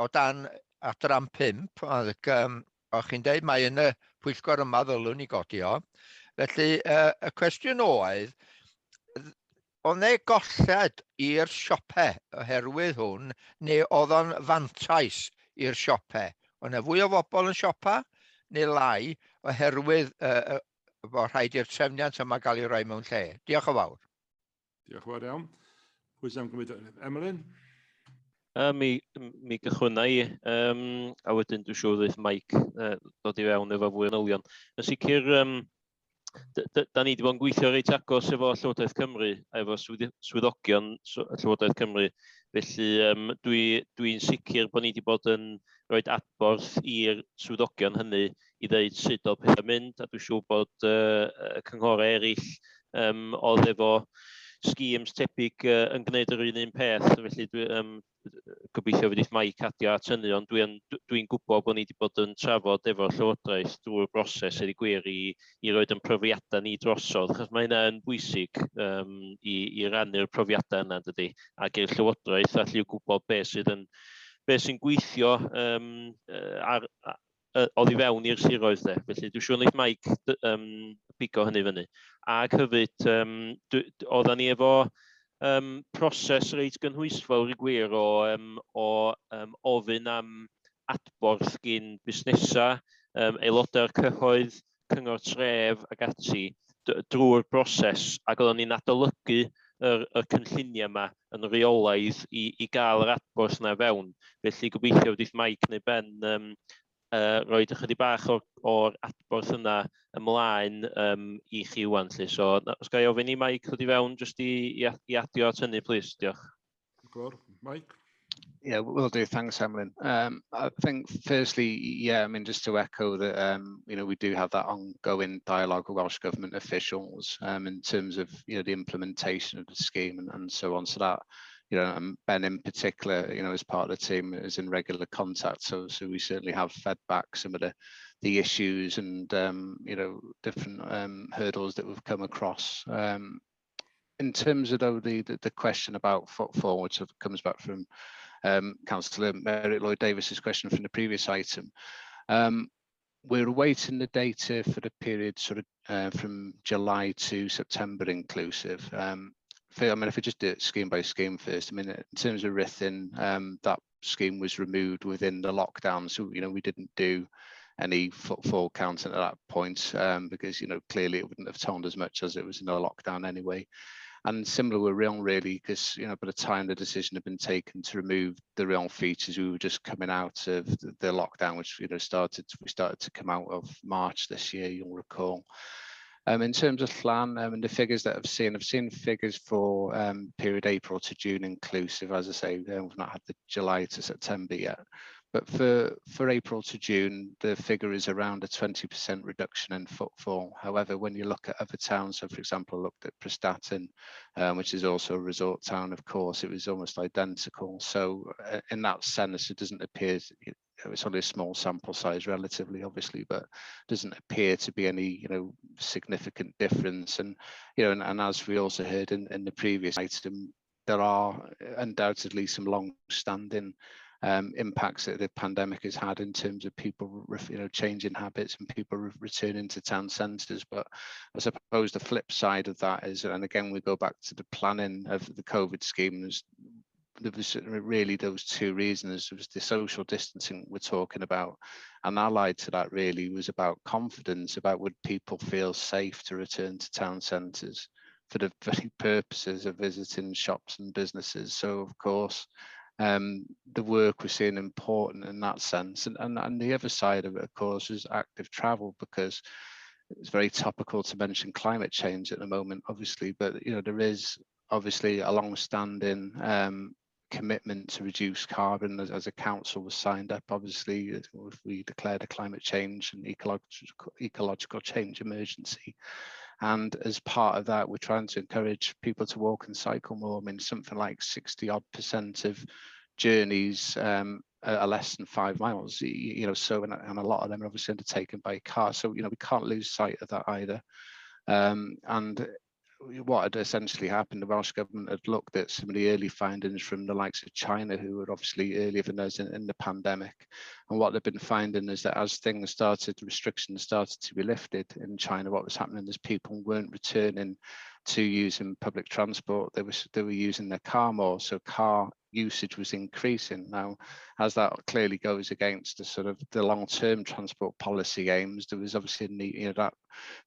E: o dan adran 5, ac um, o'ch chi'n deud mae yn y pwyllgor yma ddylwn i godi o. Felly, uh, y cwestiwn oedd, oedd neu golled i'r siope oherwydd hwn, neu oedd o'n fantais i'r siope? Oedd yna fwy o bobl yn siopa neu lai oherwydd uh, uh, bod rhaid i'r trefniant yma gael ei roi mewn lle? Diolch yn fawr.
A: Diolch yn fawr iawn. Pwy sy'n am gymryd? Emlyn?
G: Uh, mi, mi gychwynna i, um, a wedyn dwi'n siŵr ddeith Mike uh, dod i fewn efo fwy o manylion. Yn sicr, um, da ni wedi bod yn gweithio reit agos efo Llywodraeth Cymru, efo swyddogion Llywodraeth Cymru. Felly um, dwi'n dwi, sicr bod ni wedi bod yn rhoi adborth i'r swyddogion hynny i ddeud sut oedd pethau'n mynd, a dwi'n siŵr bod uh, y cynghorau eraill um, oedd efo schemes tebyg uh, yn gwneud yr un un peth, felly dwi, um, gobeithio fydd Mike adio at hynny, ond dwi'n dwi gwybod bod ni wedi bod yn trafod efo'r Llywodraeth drwy'r broses i gwir i, i roed yn profiadau ni drosodd, achos mae hynna yn bwysig um, i, i rannu'r profiadau yna, dydy, ac i'r Llywodraeth allu gwybod beth sydd yn beth sy'n gweithio um, ar, oddi fewn i'r siroedd de. Felly dwi'n siŵr wneith Mike um, bigo hynny fyny. Ac hefyd, um, oedden ni efo um, proses reit gynhwysfawr i gwir o, um, o um, ofyn am adborth gyn busnesau, um, aelodau'r cyhoedd, cyngor tref ac ati drwy'r broses ac oedden ni'n adolygu yr, y cynlluniau yma yn rheolaidd i, i gael yr adborth yna fewn. Felly gobeithio fydd Mike neu Ben um, uh, roed ychydig bach o'r, or adborth yna ymlaen um, i chi wan. Lly. So, os ga i ofyn i Mike ddod i fewn jyst i, i, i adio at hynny, please. Diolch.
A: Diolch Mike?
J: Yeah, will do. Thanks, Emlyn. Um, I think firstly, yeah, I mean, just to echo that, um, you know, we do have that ongoing dialogue with Welsh Government officials um, in terms of, you know, the implementation of the scheme and, and so on. So that, you know, and Ben in particular, you know, as part of the team is in regular contact. So, so we certainly have fed back some of the, the issues and, um, you know, different um, hurdles that we've come across. Um, in terms of though the, the, the question about footfall, which comes back from um, Councillor Meirick Lloyd Davis's question from the previous item, um, we're awaiting the data for the period sort of uh, from July to September inclusive. Um, for, I mean, if we just do it scheme by scheme first, I mean, in terms of Ruthin, um, that scheme was removed within the lockdown. So, you know, we didn't do any footfall counting at that point um, because, you know, clearly it wouldn't have toned as much as it was in the lockdown anyway. And similar with Rhyl really, because you know by the time the decision had been taken to remove the Rhyl features, we were just coming out of the, the lockdown, which you know started we started to come out of March this year, you'll recall. Um, in terms of Llan um, and the figures that I've seen, I've seen figures for um, period April to June inclusive. As I say, um, we've not had the July to September yet. But for, for April to June, the figure is around a 20% reduction in footfall. However, when you look at other towns, so for example, I looked at Prestatyn, um, which is also a resort town, of course, it was almost identical. So uh, in that sense, it doesn't appear It's only a small sample size relatively, obviously, but doesn't appear to be any, significant difference. And, and as we also heard in the previous item, there are undoubtedly some long-standing impacts that the pandemic has had in terms of people, changing habits and people returning to town centres. But I suppose the flip side of that is, and again, we go back to the planning of the COVID schemes, there was really those two reasons. There was the social distancing we're talking about, and allied to that really was about confidence, about would people feel safe to return to town centres for the very purposes of visiting shops and businesses. So of course, the work we're seeing important in that sense. And the other side of it, of course, is active travel, because it's very topical to mention climate change at the moment, obviously, but there is obviously a long-standing commitment to reduce carbon as a council was signed up. Obviously, if we declared a climate change and ecological change emergency. And as part of that, we're trying to encourage people to walk and cycle more. Something like 60 odd percent of journeys are less than 5 miles, and a lot of them are obviously undertaken by car. So, we can't lose sight of that either. And what had essentially happened, the Welsh Government had looked at some of the early findings from the likes of China, who were obviously earlier than us in the pandemic. And what they've been finding is that as things started, restrictions started to be lifted in China, what was happening is people weren't returning to using public transport. They were using their car more, so car usage was increasing. Now, as that clearly goes against the sort of the long-term transport policy aims, there was obviously a need, that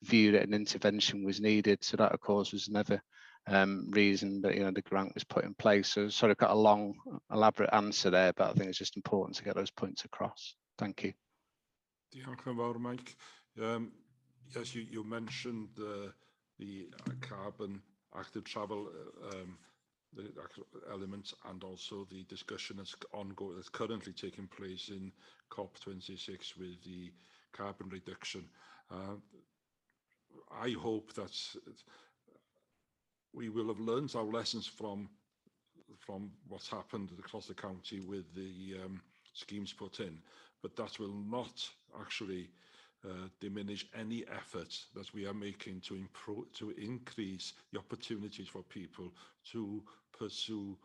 J: view that an intervention was needed. So that, of course, was another reason that the grant was put in place. So sort of got a long, elaborate answer there, but I think it's just important to get those points across. Thank you.
A: Diolch yn fawr, Mike. Yes, you mentioned the carbon active travel the element, and also the discussion that's ongoing, that's currently taking place in COP26 with the carbon reduction. I hope that we will have learned our lessons from what's happened across the county with the schemes put in, but that will not actually diminish any effort that we are making to improve, to increase the opportunities for people to pursue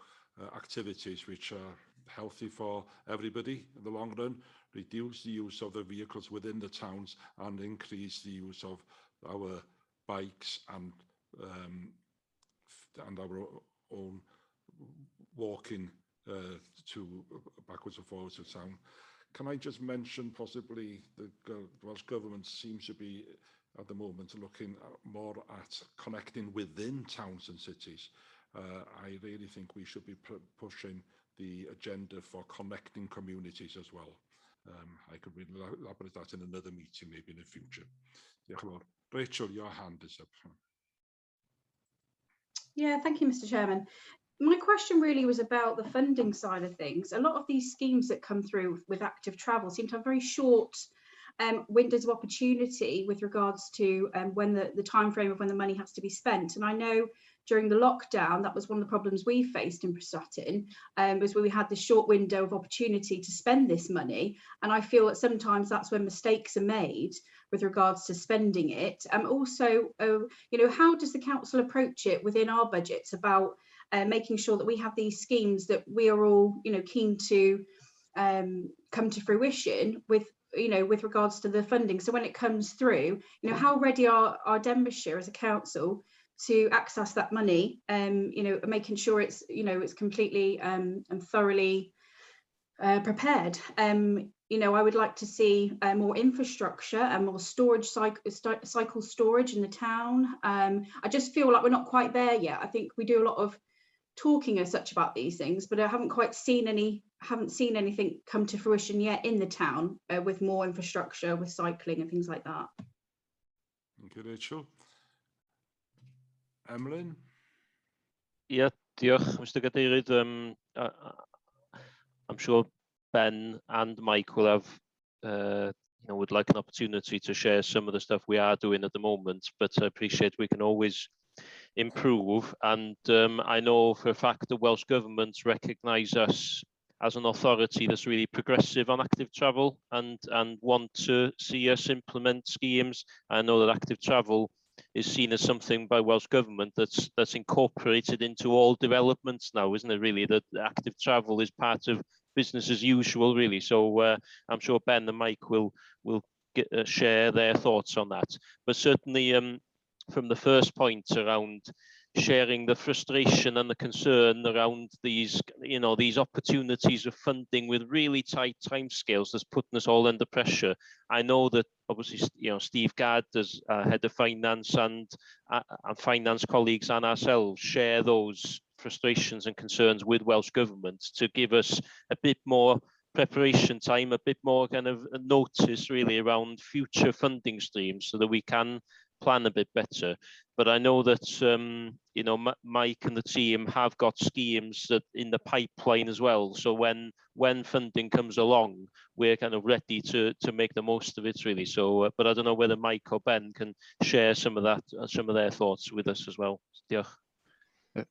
A: activities which are healthy for everybody in the long run, reduce the use of the vehicles within the towns and increase the use of our bikes and our own walking to backwards and forwards to town. Can I just mention possibly the Welsh Government seems to be at the moment looking more at connecting within towns and cities. I really think we should be pushing the agenda for connecting communities as well. I could elaborate that in another meeting maybe in the future. Diolch yn fawr. Rachel, your hand is up.
I: Yeah, thank you, Mr. Chairman. My question really was about the funding side of things. A lot of these schemes that come through with active travel seem to have very short windows of opportunity with regards to when the time frame of when the money has to be spent. And I know during the lockdown, that was one of the problems we faced in Prestatyn, was where we had this short window of opportunity to spend this money. And I feel that sometimes that's when mistakes are made with regards to spending it. And also, how does the council approach it within our budgets about making sure that we have these schemes that we are all keen to come to fruition with regards to the funding? So when it comes through, how ready are Denbighshire as a council to access that money, making sure it's completely and thoroughly prepared. I would like to see more infrastructure and more storage, cycle storage in the town. I just feel like we're not quite there yet. I think we do a lot of talking as such about these things, but I haven't quite seen any, haven't seen anything come to fruition yet in the town with more infrastructure, with cycling and things like that.
A: Thank you, Rachel. Emlyn?
G: Yeah, diolch, Mr Cadeirydd. I'm sure Ben and Mike will have, would like an opportunity to share some of the stuff we are doing at the moment, but I appreciate we can always improve. And I know for a fact the Welsh Government recognise us as an authority that's really progressive on active travel and want to see us implement schemes. I know that active travel is seen as something by Welsh Government that's incorporated into all developments now, isn't it, really? That active travel is part of business as usual, really. So I'm sure Ben and Mike will share their thoughts on that. But certainly from the first point around sharing the frustration and the concern around these, you know, these opportunities of funding with really tight timescales that's putting us all under pressure. I know that obviously, you know, Steve Gadd as head of finance and finance colleagues and ourselves share those frustrations and concerns with Welsh Government to give us a bit more preparation time, a bit more kind of notice really around future funding streams so that we can plan a bit better. But I know that you know, Mike and the team have got schemes that in the pipeline as well. So when funding comes along, we're kind of ready to make the most of it, really. So, but I don't know whether Mike or Ben can share some of that, some of their thoughts with us as well. Diolch.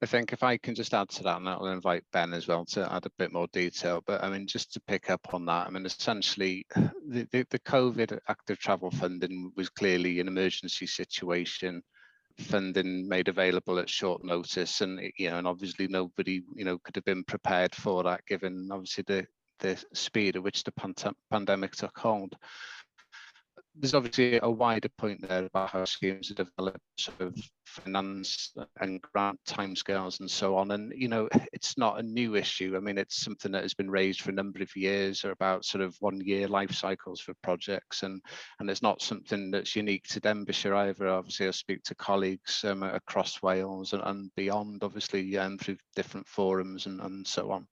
J: I think if I can just add to that, and I'll invite Ben as well to add a bit more detail, but I mean, just to pick up on that, I mean, essentially the COVID active travel funding was clearly an emergency situation, funding made available at short notice, and, you know, and obviously nobody, you know, could have been prepared for that, given obviously the speed at which the pandemic took hold. There's obviously a wider point there about how schemes are developed, sort of finance and grant timescales and so on. And, you know, it's not a new issue. I mean, it's something that has been raised for a number of years, or about sort of 1 year life cycles for projects. And it's not something that's unique to Denbighshire either. Obviously, I speak to colleagues across Wales and beyond, obviously, through different forums and so on.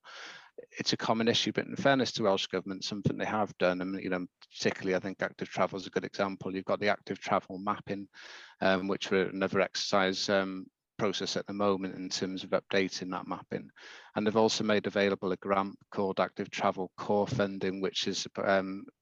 J: It's a common issue, but in fairness to Welsh Government, something they have done, and, you know, particularly I think active travel is a good example. You've got the active travel mapping, which we're another exercise process at the moment in terms of updating that mapping. And they've also made available a grant called Active Travel Core Funding, which is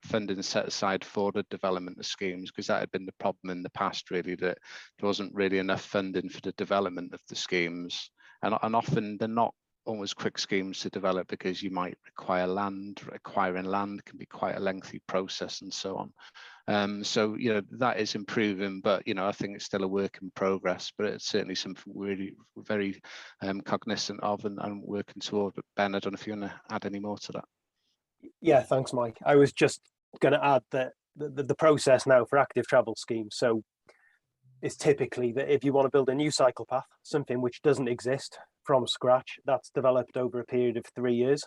J: funding set aside for the development of schemes, because that had been the problem in the past, really, that there wasn't really enough funding for the development of the schemes. And often they're not almost quick schemes to develop, because you might require land. Acquiring land can be quite a lengthy process and so on. So, you know, that is improving, but, you know, I think it's still a work in progress, but it's certainly something we're really very cognizant of and working toward. But Ben, I don't know if you want to add any more to that.
R: Yeah, thanks, Mike. I was just going to add that the process now for active travel schemes, so it's typically that if you want to build a new cycle path, something which doesn't exist from scratch, that's developed over a period of 3 years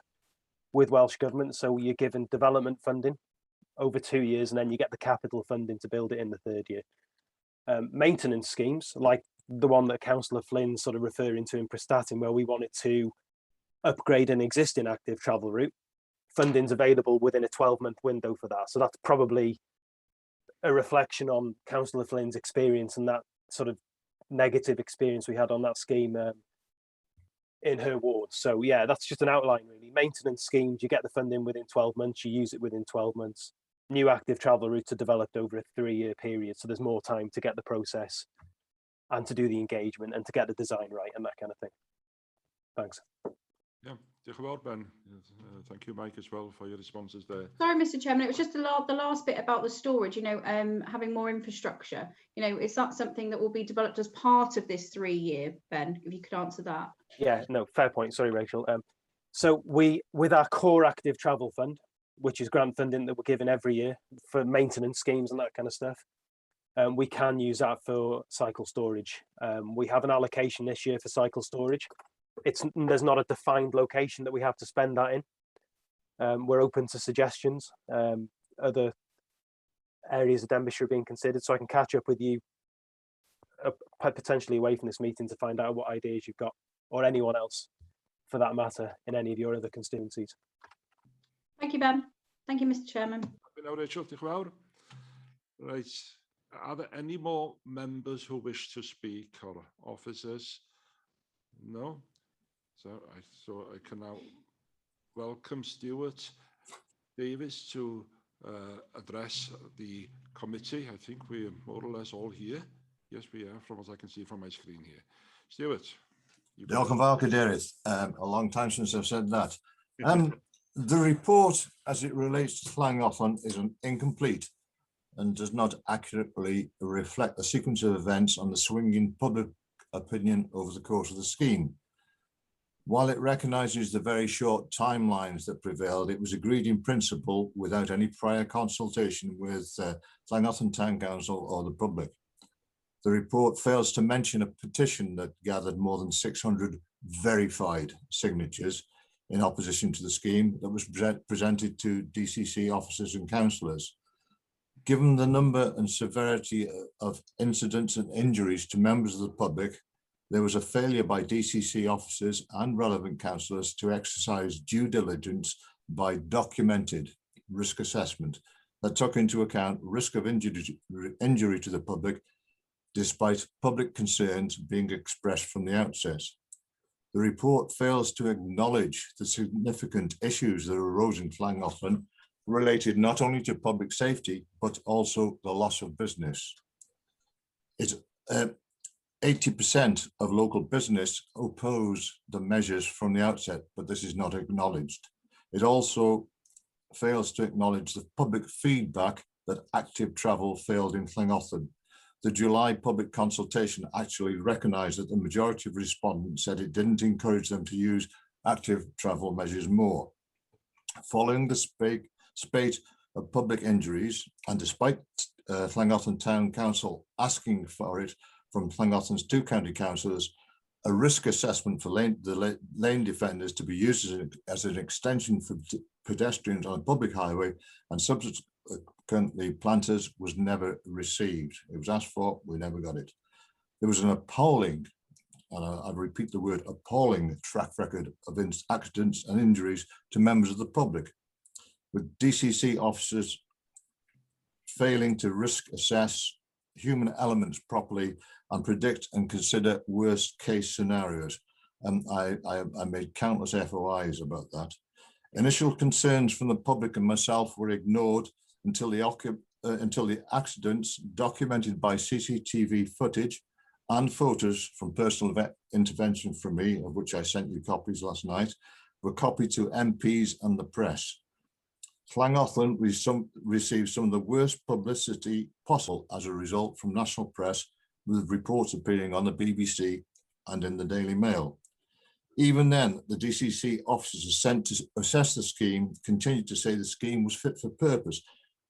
R: with Welsh Government. So you're given development funding over 2 years, and then you get the capital funding to build it in the third year. Maintenance schemes, like the one that Councillor Flynn's sort of referring to in Prestatyn, where we wanted to upgrade an existing active travel route, funding's available within a 12-month window for that. So that's probably a reflection on Councillor Flynn's experience and that sort of negative experience we had on that scheme in her ward. So yeah, that's just an outline really. Maintenance schemes, you get the funding within 12 months, you use it within 12 months. New active travel routes are developed over a 3-year period, so there's more time to get the process and to do the engagement and to get the design right and that kind of thing. Thanks.
A: Yeah, diolch yn fawr, Ben. Thank you, Mike, as well, for your responses there.
I: Sorry, Mr. Chairman, it was just the last bit about the storage, having more infrastructure. Is that something that will be developed as part of this 3-year, Ben, if you could answer that?
R: Yeah, no, fair point. Sorry, Rachel. So with our core active travel fund, which is grant funding that we're given every year for maintenance schemes and that kind of stuff, we can use that for cycle storage. We have an allocation this year for cycle storage. There's not a defined location that we have to spend that in. We're open to suggestions. Other areas of Denbighshire are being considered, so I can catch up with you potentially away from this meeting to find out what ideas you've got, or anyone else for that matter, in any of your other constituencies.
I: Thank you, Ben. Thank you, Mr. Chairman.
A: Now, Rachel, diolch yn fawr. Right. Are there any more members who wish to speak or officers? No? So I can now welcome Stuart Davis to address the committee. I think we are more or less all here. Yes, we are, from what I can see from my screen here. Stuart.
S: Diolch yn fawr, Cadeirydd. A long time since I've said that. The report as it relates to Llangollen is an incomplete and does not accurately reflect the sequence of events on the swinging public opinion over the course of the scheme. While it recognises the very short timelines that prevailed, it was agreed in principle without any prior consultation with Llangollen Town Council or the public. The report fails to mention a petition that gathered more than 600 verified signatures in opposition to the scheme that was presented to DCC officers and councillors. Given the number and severity of incidents and injuries to members of the public, there was a failure by DCC officers and relevant councillors to exercise due diligence by documented risk assessment that took into account risk of injury to the public, despite public concerns being expressed from the outset. The report fails to acknowledge the significant issues that arose in Llangollen related not only to public safety, but also the loss of business. It's 80% of local business oppose the measures from the outset, but this is not acknowledged. It also fails to acknowledge the public feedback that active travel failed in Llangollen. The July public consultation actually recognised that the majority of respondents said it didn't encourage them to use active travel measures more. Following the spate of public injuries, and despite Llangollen Town Council asking for it from Llangollen's two county councillors, a risk assessment for the lane defenders to be used as an extension for pedestrians on a public highway and subsequently planters was never received. It was asked for, we never got it. There was an appalling, and I repeat the word appalling, track record of accidents and injuries to members of the public, with DCC officers failing to risk assess human elements properly and predict and consider worst case scenarios. And I made countless FOIs about that. Initial concerns from the public and myself were ignored until the accidents documented by CCTV footage and photos from personal intervention from me, of which I sent you copies last night, were copied to MPs and the press. Llangollen received some of the worst publicity possible as a result from national press, with reports appearing on the BBC and in the Daily Mail. Even then, the DCC officers sent to assess the scheme continued to say the scheme was fit for purpose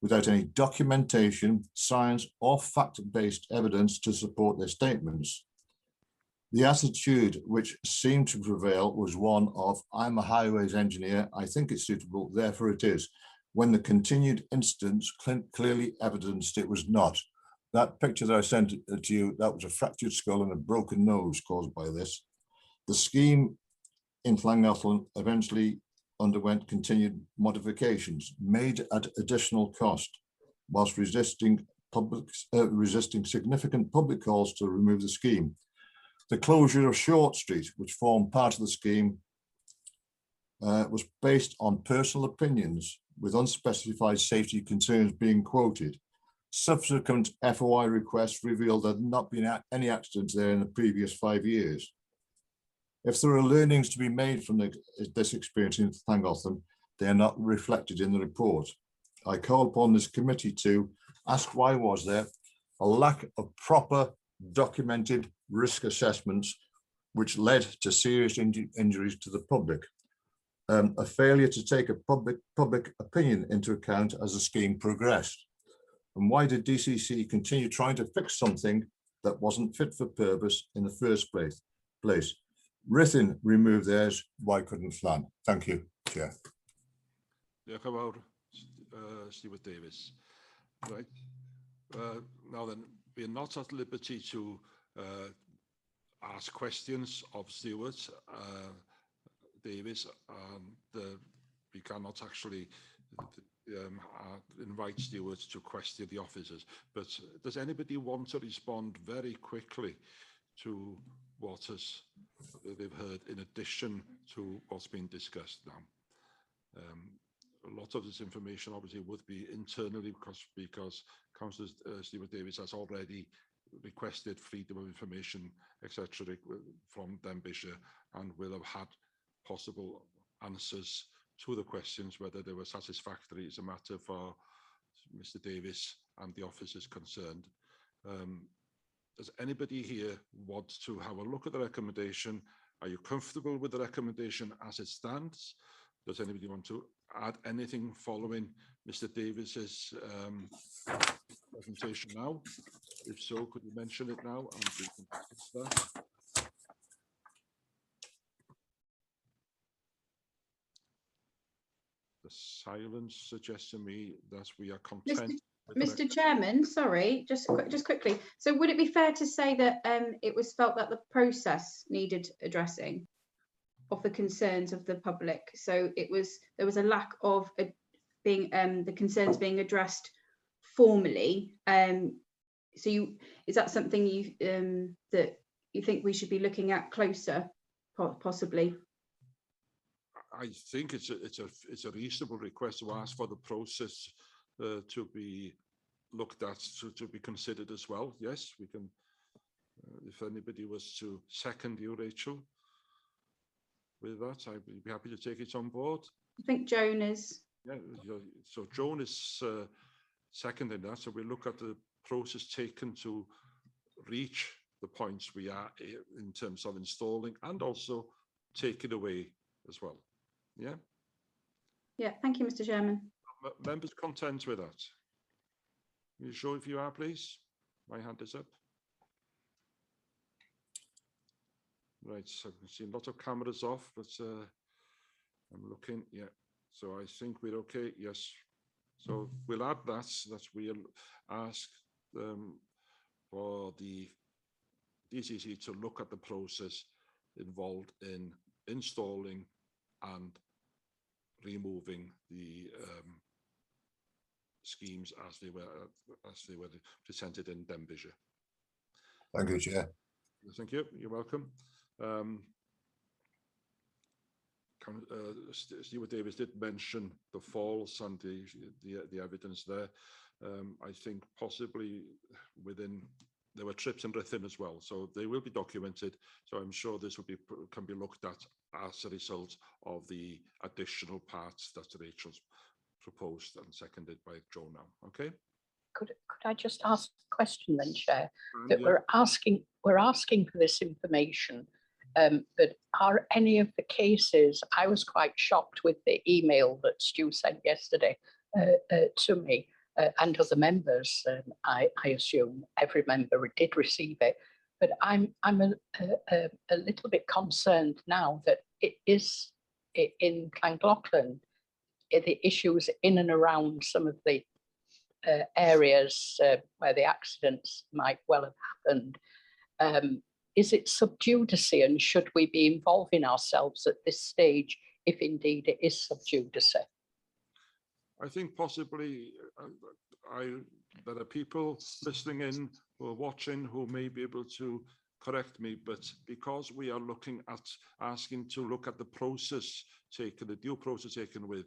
S: without any documentation, science or fact-based evidence to support their statements. The attitude which seemed to prevail was one of, I'm a highways engineer, I think it's suitable, therefore it is, when the continued incidents clearly evidenced it was not. That picture that I sent to you, that was a fractured skull and a broken nose caused by this. The scheme in Llangollen eventually underwent continued modifications made at additional cost, whilst resisting significant public calls to remove the scheme. The closure of Short Street, which formed part of the scheme, was based on personal opinions with unspecified safety concerns being quoted. Subsequent FOI requests revealed there had not been any accidents there in the previous 5 years. If there are learnings to be made from this experience in Llangollen, they are not reflected in the report. I call upon this committee to ask why was there a lack of proper documented risk assessments which led to serious injuries to the public, a failure to take a public opinion into account as the scheme progressed. And why did DCC continue trying to fix something that wasn't fit for purpose in the first place? Ruthin removed theirs, why couldn't Llan? Thank you, Chair.
A: Diolch yn fawr, Stuart Davies. Right. Now then, we are not at liberty to ask questions of Stuart Davies, and we cannot actually invite Stuart to question the officers. But does anybody want to respond very quickly to what they've heard in addition to what's been discussed now? A lot of this information obviously would be internally because Councillor Stuart Davies has already requested freedom of information, etc., from Denbighshire, and will have had possible answers to the questions, whether they were satisfactory is a matter for Mr Davies and the officers concerned. Does anybody here want to have a look at the recommendation? Are you comfortable with the recommendation as it stands? Does anybody want to add anything following Mr Davies's presentation now? If so, could you mention it now? And we can discuss that. The silence suggests to me that we are content.
I: Mr. Chairman, sorry, just quickly. So would it be fair to say that it was felt that the process needed addressing of the concerns of the public? So there was a lack of the concerns being addressed formally. So is that something that you think we should be looking at closer, possibly?
A: I think it's a reasonable request to ask for the process to be looked at, to be considered as well. Yes, we can. If anybody was to second you, Rachel, with that, I'd be happy to take it on board.
I: I think Joan is.
A: Yeah, so Joan is seconding that. So we look at the process taken to reach the points we are in terms of installing and also take it away as well. Yeah.
I: Yeah, thank you, Mr. Chairman.
A: Members content with that? Are you sure if you are, please? My hand is up. Right, so I can see a lot of cameras off, but I'm looking, yeah. So I think we're okay, yes. So we'll add that we'll ask for the DCC to look at the process involved in installing and removing the schemes as they were presented in Denbighshire.
S: Thank you, Chair.
A: Thank you. You're welcome. Stuart Davies did mention the falls and the evidence there. I think possibly there were trips in Ruthin as well, so they will be documented. So I'm sure this can be looked at as a result of the additional parts that Rachel's proposed and seconded by Joan now. Okay.
K: Could I just ask a question then, Chair? That
A: Yeah.
K: we're asking for this information, but are any of the cases? I was quite shocked with the email that Stu sent yesterday to me and other members. I assume every member did receive it, but I'm a little bit concerned now that it is in Llangollen, the issues in and around some of the areas where the accidents might well have happened. Is it sub judice, and should we be involving ourselves at this stage if indeed it is sub judice?
A: I think possibly there are people listening in who are watching who may be able to correct me, but because we are looking at asking to look at the process taken, the due process taken with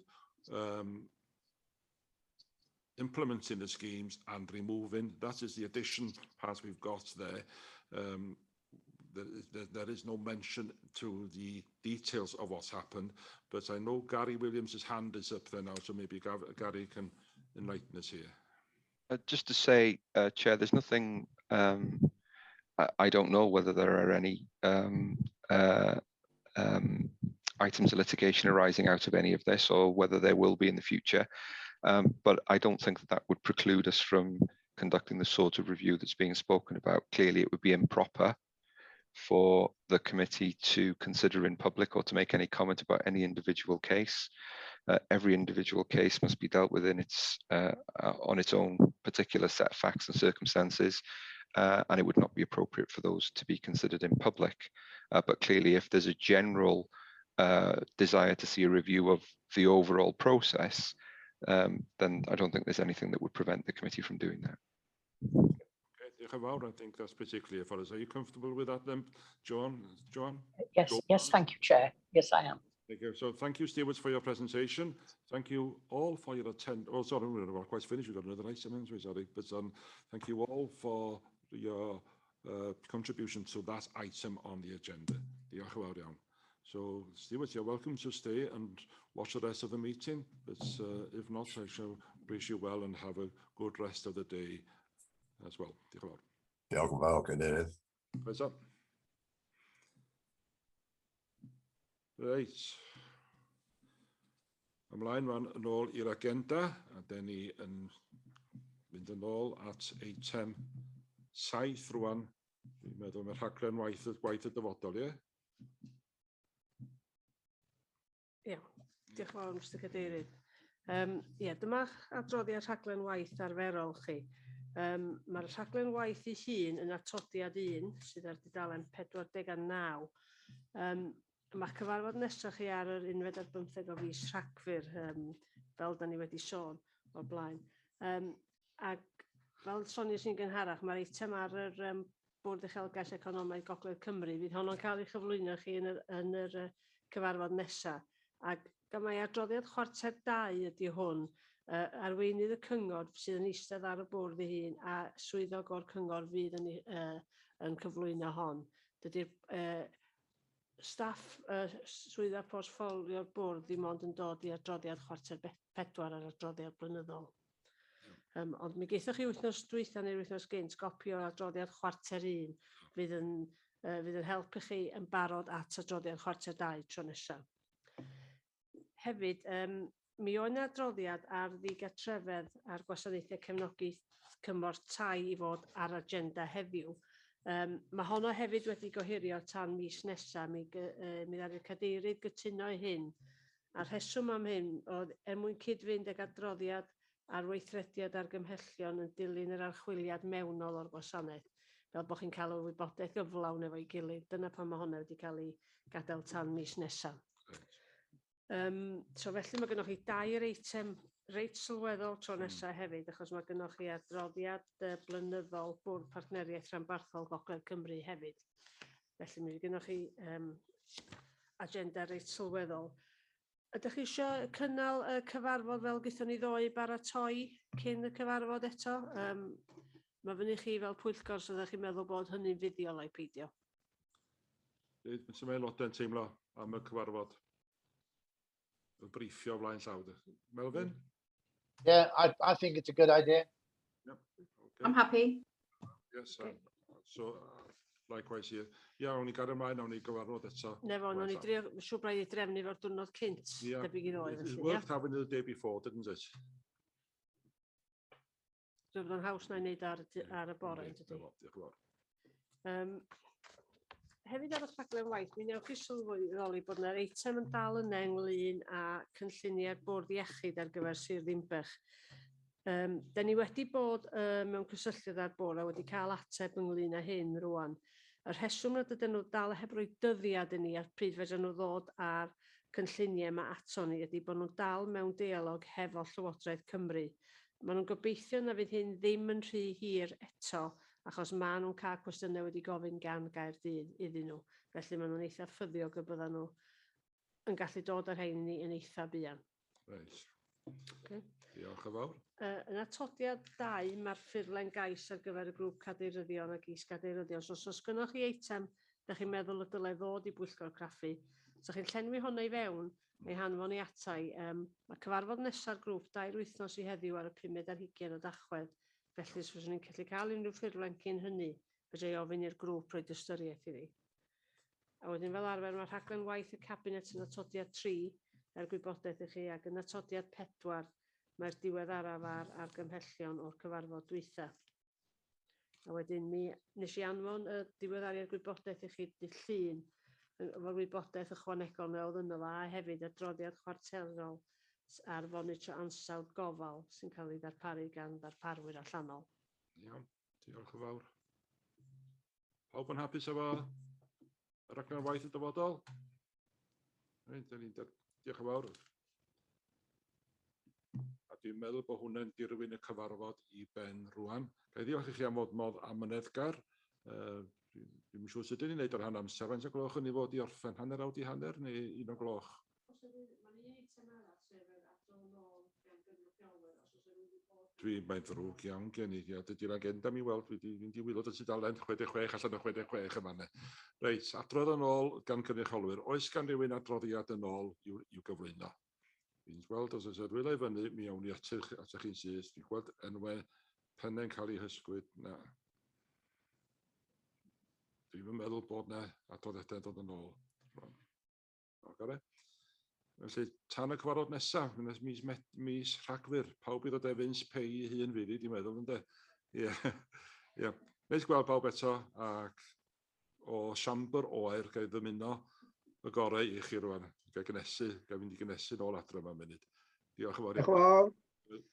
A: implementing the schemes and removing, that is the addition part we've got there. There is no mention to the details of what's happened, but I know Gary Williams's hand is up there now, so maybe Gary can enlighten us here.
T: Just to say, Chair, there's nothing, I don't know whether there are any items of litigation arising out of any of this or whether there will be in the future. But I don't think that that would preclude us from conducting the sort of review that's being spoken about. Clearly, it would be improper for the committee to consider in public or to make any comment about any individual case. Every individual case must be dealt with on its own particular set of facts and circumstances, and it would not be appropriate for those to be considered in public. But clearly, if there's a general desire to see a review of the overall process, then I don't think there's anything that would prevent the committee from doing that.
A: Okay, diolch yn fawr. I think that's pretty clear for us. Are you comfortable with that then, Joan? Joan?
K: Yes,
A: Joan?
K: yes, thank you, Chair. Yes, I am.
A: Thank you. So thank you, Stewards, for your presentation. Thank you all for your attendance. Oh, sorry, we're not quite finished. We've got another item, haven't we? Sorry. But thank you all for your contribution to that item on the agenda. Diolch yn fawr iawn. So, Stuart, you're welcome to stay and watch the rest of the meeting. But if not, I shall wish you well and have a good rest of the day as well. Diolch yn fawr.
S: Diolch yn fawr, Cadeirydd.
A: Croeso. Reit. Ymlaen rwan yn ôl i'r agenda, a den ni yn mynd yn ôl at eitem 7 rwan. Dwi'n meddwl mae rhaglen waith, gwaith y dyfodol, ie?
B: Iawn. Diolch yn fawr, Mr Cadeirydd. Ie, dyma'ch adroddiad rhaglen waith arferol chi. Mae'r rhaglen waith ei hun yn atodiad 1, sydd ar dudalen 49. Mae'ch cyfarfod nesaf chi ar yr unfed ar bymtheg o fis Rhagfyr, fel da ni wedi sôn o'r blaen. Ac fel soniais i'n gynharach, mae'r eitem ar yr Bwrdd Uchelgais Economaidd Gogledd Cymru, fydd honno'n cael ei chyflwyno chi yn yr cyfarfod nesaf. Ac gan mai adroddiad chwarter 2 ydy hwn, arweinydd y cyngor sydd yn eistedd ar y bwrdd ei hun a swyddog o'r cyngor fydd yn cyflwyno hon. Dydy'r staff swyddfa portffolio'r bwrdd ddim ond yn dod i adroddiad 3:15 ar adroddiad blynyddol. Ond mi geithoch chi wythnos dwytha neu'r wythnos gynt gopi o'r adroddiad 12:15 fydd yn helpu chi yn barod at adroddiad 2:15 tro nesaf. Hefyd, mi oedd yna adroddiad ar ddigartrefedd a'r gwasanaethau cefnogi cymorth tai i fod ar agenda heddiw. Mae honno hefyd wedi gohirio tan mis nesaf. Mi ddaru'r cadeirydd gytuno i hyn. A'r rheswm am hyn oedd er mwyn cyd-fynd ag adroddiad ar weithrediad argymhellion yn dilyn yr archwiliad mewnol o'r gwasanaeth, fel bod chi'n cael y wybodaeth gyflawn efo'i gilydd. Dyna pam mae hwnna wedi cael ei gadael tan mis nesaf. So felly mae gennych chi dair eitem reit sylweddol tro nesaf hefyd, achos mae gennych chi adroddiad blynyddol Bwrdd Partneriaeth Rhanbarthol Gogledd Cymru hefyd. Felly mae gennych chi agenda reit sylweddol. Ydych chi eisiau cynnal y cyfarfod fel gyda ni ddoe i baratoi cyn y cyfarfod eto? Mae fyny chi fel pwyllgor, so ydych chi'n meddwl bod hynny'n fuddiol ai peidio.
A: Sut mae aelodau'n teimlo am y cyfarfod? Y briffio flaen llaw. Melvyn?
D: Yeah, I think it's a good idea.
A: Yep. Okay.
I: I'm happy.
A: Yes, so likewise here. Iawn, i gario ymlaen, awn ni gyfarfod eto.
B: Nefo, nawn ni drio, mae'n siŵr braidd i drefnu fo'r diwrnod cynt, debyg i ddoe.
A: It
B: felly,
A: worked having it the day before, didn't it?
B: Dwi'n bod yn haws na i wneud ar y bore, yn dydy.
A: Diolch yn fawr.
B: Hefyd ar y rhaglen waith, mi wnewch chi sylweddoli bod yna'r eitem yn dal yna ynglyn â cynlluniau'r Bwrdd Iechyd ar gyfer Sir Ddinbych. Da ni wedi bod mewn cysylltiad â'r bwrdd a wedi cael ateb ynglyn â hyn rwan. Y rheswm nad ydyn nhw dal heb roi dyddiad i ni ar pryd fedrwn nhw ddod â'r cynlluniau yma ato ni ydy bod nhw'n dal mewn deialog hefo Llywodraeth Cymru. Maen nhw'n gobeithio na fydd hyn ddim yn rhy hir eto, achos maen nhw'n cael cwestiynau wedi gofyn gan Gaerdydd iddyn nhw. Felly maen nhw'n eitha ffyddiog y byddan nhw yn gallu dod â'r rhain i ni yn eitha buan.
A: Reit.
B: Okay.
A: Diolch yn fawr.
B: Yn atodiad 2, mae'r ffurflen gais ar gyfer y grŵp cadeiryddion ac is-gadeiryddion. So, os oes gynnoch chi eitem da chi'n meddwl y dylai ddod i bwyllgor craffu, so chi'n llenwi hwnna i fewn, neu hanfon i atai. Mae cyfarfod nesa'r grŵp 2 wythnos i heddiw ar y 25 o Dachwedd. Felly, os fyswn i'n gallu cael unrhyw ffurflen cyn hynny, fedra i ofyn i'r grŵp rhoi ystyriaeth iddi. A wedyn fel arfer mae rhaglen waith y cabinet yn atodiad 3 er gwybodaeth i chi ac yn atodiad 4 mae'r diweddaraf ar argymhellion o'r cyfarfod dwytha. A wedyn mi nes i anfon y diweddariad gwybodaeth i chi dydd Llun efo'r wybodaeth ychwanegol na oedd yno fo a hefyd adroddiad chwarterol ar fonitro ansawdd gofal sy'n cael ei ddarparu gan ddarparwyr allanol.
A: Iawn, diolch yn fawr. Pawb yn hapus efo y rhaglen waith y dyfodol? Reit, da ni'n diolch yn fawr. A dwi'n meddwl bod hwnna'n dirwyn y cyfarfod i ben rwan. Ga i ddiolch i chi am fod mor amyneddgar. Dwi'm yn siŵr sut ydyn ni'n neud ar hanner amser. Faint o gloch yn i fod i orffen? Hanner awr di hanner neu 1 o'r gloch?
B: Oes 'na mae'n un eitem arall sef yr adrodd nôl gan gynrychiolwyr os oes 'na rywun wedi bod
A: Dwi, mae'n ddrwg iawn gen i. Ia, dydy'r agenda mi weld, dwi wedi mynd i wylod y tudalen 66 allan o 66 yma. Ne. Reit, adrodd yn ôl gan gynrychiolwyr. Oes gan rywun adroddiad yn ôl i'w, i'w gyflwyno? Fi'n gweld os oes rhywle i fyny, mi awn ni atych, atych chi'n syth. Dwi'n gweld enwau pennau'n cael eu hysgwyd. Na. Dwi'n meddwl bod na adroddiadau'n dod yn ôl. Oce. Felly, tan y cyfarfod nesaf, mis, mis, mis Rhagfyr, pawb i ddod efo pei i hun fydd i, dwi'n meddwl, ynddo? Ie. Ie. Neis gweld pawb eto, ac o siambr oer, ga i ddymuno y gorau i chi rwan. Ga i gynnesu, ga i fynd i gynnesu nôl adre yma munud. Diolch yn fawr
U: iawn. Diolch yn fawr.